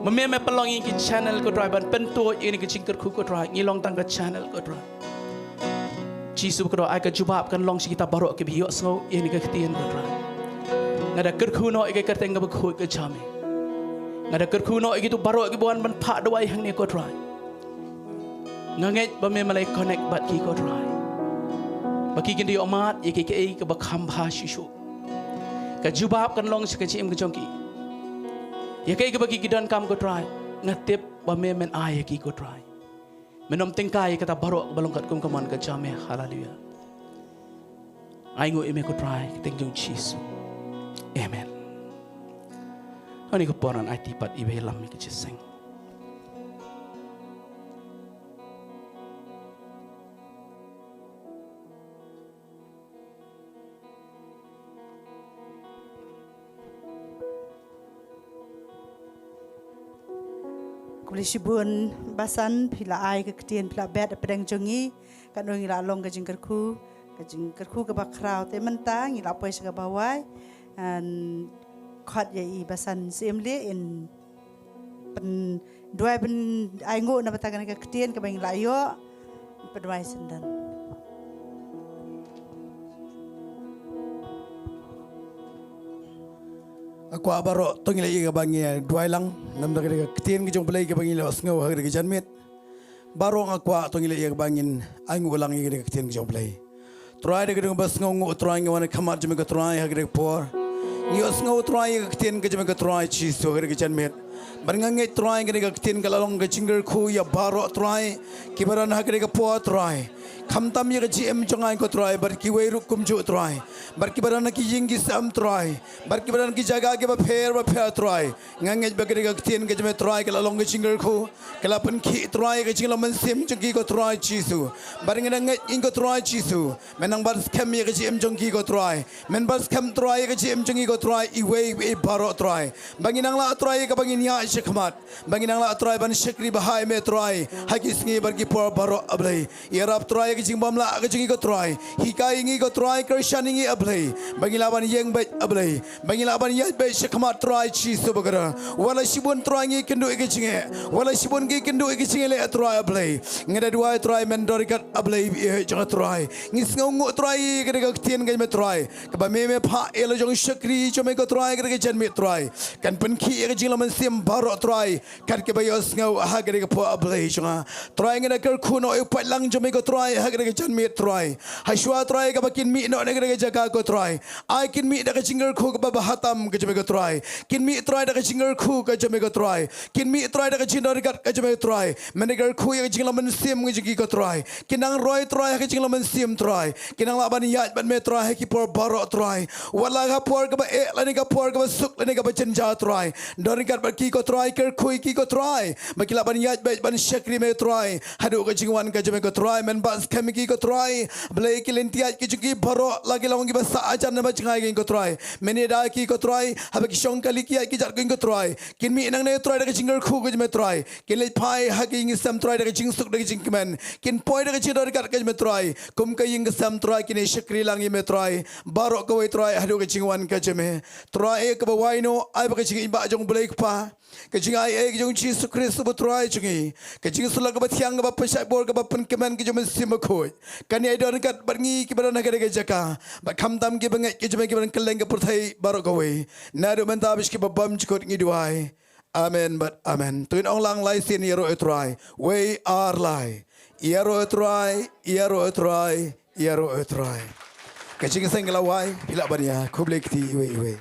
Ma me me pynlong ïa ngi ki channel ko Trai ban pyntuid ïa kane ka jingkyrkhu ko Trai. Ngi long tang ka channel ko Trai. Jisu ba kordor, ai ka jubab kan long sha kita baroh kiba ïohsngew ïa kane ka ktien ko Trai. Nga da kyrkhu noh ïa ka kyrteng kaba khuid ka jong me. Nga da kyrkhu noh ïa kito baroh kiba wan ban phah duwai hangne ko Trai. Nga ngeit ba me me la connect bad ki ko Trai, ba ki kin da ïoh mad ïa kiei kiei kaba kham bha shisha. Ka jubab kan long sha ka jingim ka jong ki. Ïa kiei kiba ki ki donkam ko Trai, nga tip ba me men ai ïa ki ko Trai. Men ym tyngkai ïa kata baroh kaba long katkum ka mon ka jong me. Haleluia. Nga ainguh ïa me ko Trai ha ka kyrteng jong u Jisu. Amen. Hangne ka por ngan aiti pat ïa i ba ïalam ïa ka jingïaseng. Khublei shibun Basan, phi la ai ka ktien, phi la bet hapdeng jong ngi. Katno ngi la long ka jingkyrkhu, ka jingkyrkhu kaba khraw, te mynta ngi la poi sha kaba wai. Ngan khot ïa i Basan Syiemlieh in pynduwai, pyn-, ainguh na bynta kane ka ktien kaba ngi la ïoh. Pynduwai shen don. Nga kwah baroh to ngi leh ïa kaba ngi duwai lang namar kane ka ktien ka jong U Blei kaba ngi la sngew ha kane ka janmiet. Baroh nga kwah to ngi leh ïa kaba ngin ainguh lang ïa kane ka ktien ka jong U Blei. Trai, da ka kyrteng ba sngewnguh Trai, ngi wan ha khmat jong me ko Trai ha kane ka por. Ngi ïohsngew Trai ïa ka ktien ka jong me ko Trai Jisu ha kane ka janmiet. Bad nga ngeit Trai, kane ka ktien ka la long ka jingkyrkhu ïa baroh Trai, kiba don ha kane ka por Trai. Khamtam ïa ka jingim jong nga ko Trai, bad kiwei ruh kumjuh Trai. Bad kiba don ha ki ïing ki sem Trai. Bad kiba don ha ki jaka kiba pher bapher Trai. Nga ngeit ba kane ka ktien ka jong me Trai ka la long ka jingkyrkhu. Ka la pynkhih Trai ka jinglong mynsiem jong ki ko Trai Jisu. Bad nga ngeit ïa ko Trai Jisu. Men nang ban skhem ïa ka jingim jong ki ko Trai. Men ban skhem Trai ïa ka jingim jong ki ko Trai. Iwei iwei baroh Trai. Ba ngin nang lah Trai ïa kaba ngin ïaid shakhmat. Ba ngin nang lah Trai ban shakri bha ïa me Trai. Ha ki sngi bad ki por baroh A Blei. Ïarap Trai ïa ka jingbymlah ka jong ngi ko Trai. Hikai ïa ngi ko Trai, kyrshan ïa ngi A Blei. Ba ngin lah ban ïeng beit A Blei. Ba ngin lah ban ïaid beit shakhmat Trai Jisu bakla. Wat la shibun Trai ngi kynduh ïa ka jingeh. Wat la shibun ngi kynduh ïa ka jingeh leh Trai A Blei. Nga da duwai Trai men don ryngkat A Blei ïa jong nga Trai. Ngi sngewnguh Trai ïa kane ka ktien ka jong me Trai. Kaba me me phah ïa la jong shakri jong me ko Trai kane ka janmiet Trai. Kan pynkhih ïa ka jinglong mynsiem baroh Trai. Kat kiba ïohsngew ha kane ka por A Blei jong nga. Trai nga da kyrkhu noh ïa u paidlang jong me ko Trai ha kane ka janmiet Trai. Hashwa Trai kaba kin mih noh na kane ka jaka ko Trai. Ai kin mih da ka jingkyrkhu kaba bha tam ka jong me ko Trai. Kin mih Trai da ka jingkyrkhu ka jong me ko Trai. Kin mih Trai da ka jingdon ryngkat ka jong me ko Trai. Men da kyrkhu ïa ka jinglong mynsiem ka jong ki ko Trai. Kin nang roi Trai ha ka jinglong mynsiem Trai. Kin nang lah ban ïaid bad me Trai ha ki por baroh Trai. Wat la ka por kaba eh lane ka por kaba suk lane kaba jynjar Trai. Don ryngkat bad ki ko Trai, kyrkhu ïa ki ko Trai. Ba ki lah ban ïaid beit ban shakri me Trai. Haduh ka jingwan ka jong me ko Trai, men ban skhem ïa ki ko Trai. Blei ki lynti ïaid ki jong ki baroh la ki long kiba sah hajan na ba jngai ki ko Trai. Men ïada ki ko Trai, haba ki shong kali ki ïaid ki jat ki ko Trai. Kin mih nangne Trai da ka jingkyrkhu ka jong me Trai. Kin leit phai ha ki ïing ki sem Trai da ka jingsuk da ka jingkmen. Kin poi da ka jingdon ryngkat ka jong me Trai. Kum ka ïing ka sem Trai kin ïa shakri lang ïa me Trai. Baroh kawei Trai haduh ka jingwan ka jong me. Trai kaba wai noh ai ba ka jingim ba jong Blei Kpa. Ka jingai ei ka jong Jisu Khrist uba Trai jong ngi. Ka jingsulak kaba thiang kaba pynshait bor kaba pynkmen ka jong u Mynsiem Bakhuid. Kan ïa don ryngkat bad ngi kiba don ha kane ka jaka. Bad khamtam kiba ngeit ka jong me kiba don kylleng ka pyrthei baroh kawei. Naduh mynta bad sha kiba bymjukut ngi duwai. Amen bad amen. To ngin ong lang lai sien ïaroh ïa u Trai. Wei ar lai. Ïaroh ïa u Trai, ïaroh ïa u Trai, ïaroh ïa u Trai. Ka jingseng ka la wai, phi lah ban ïa, khublei kti iwei iwei.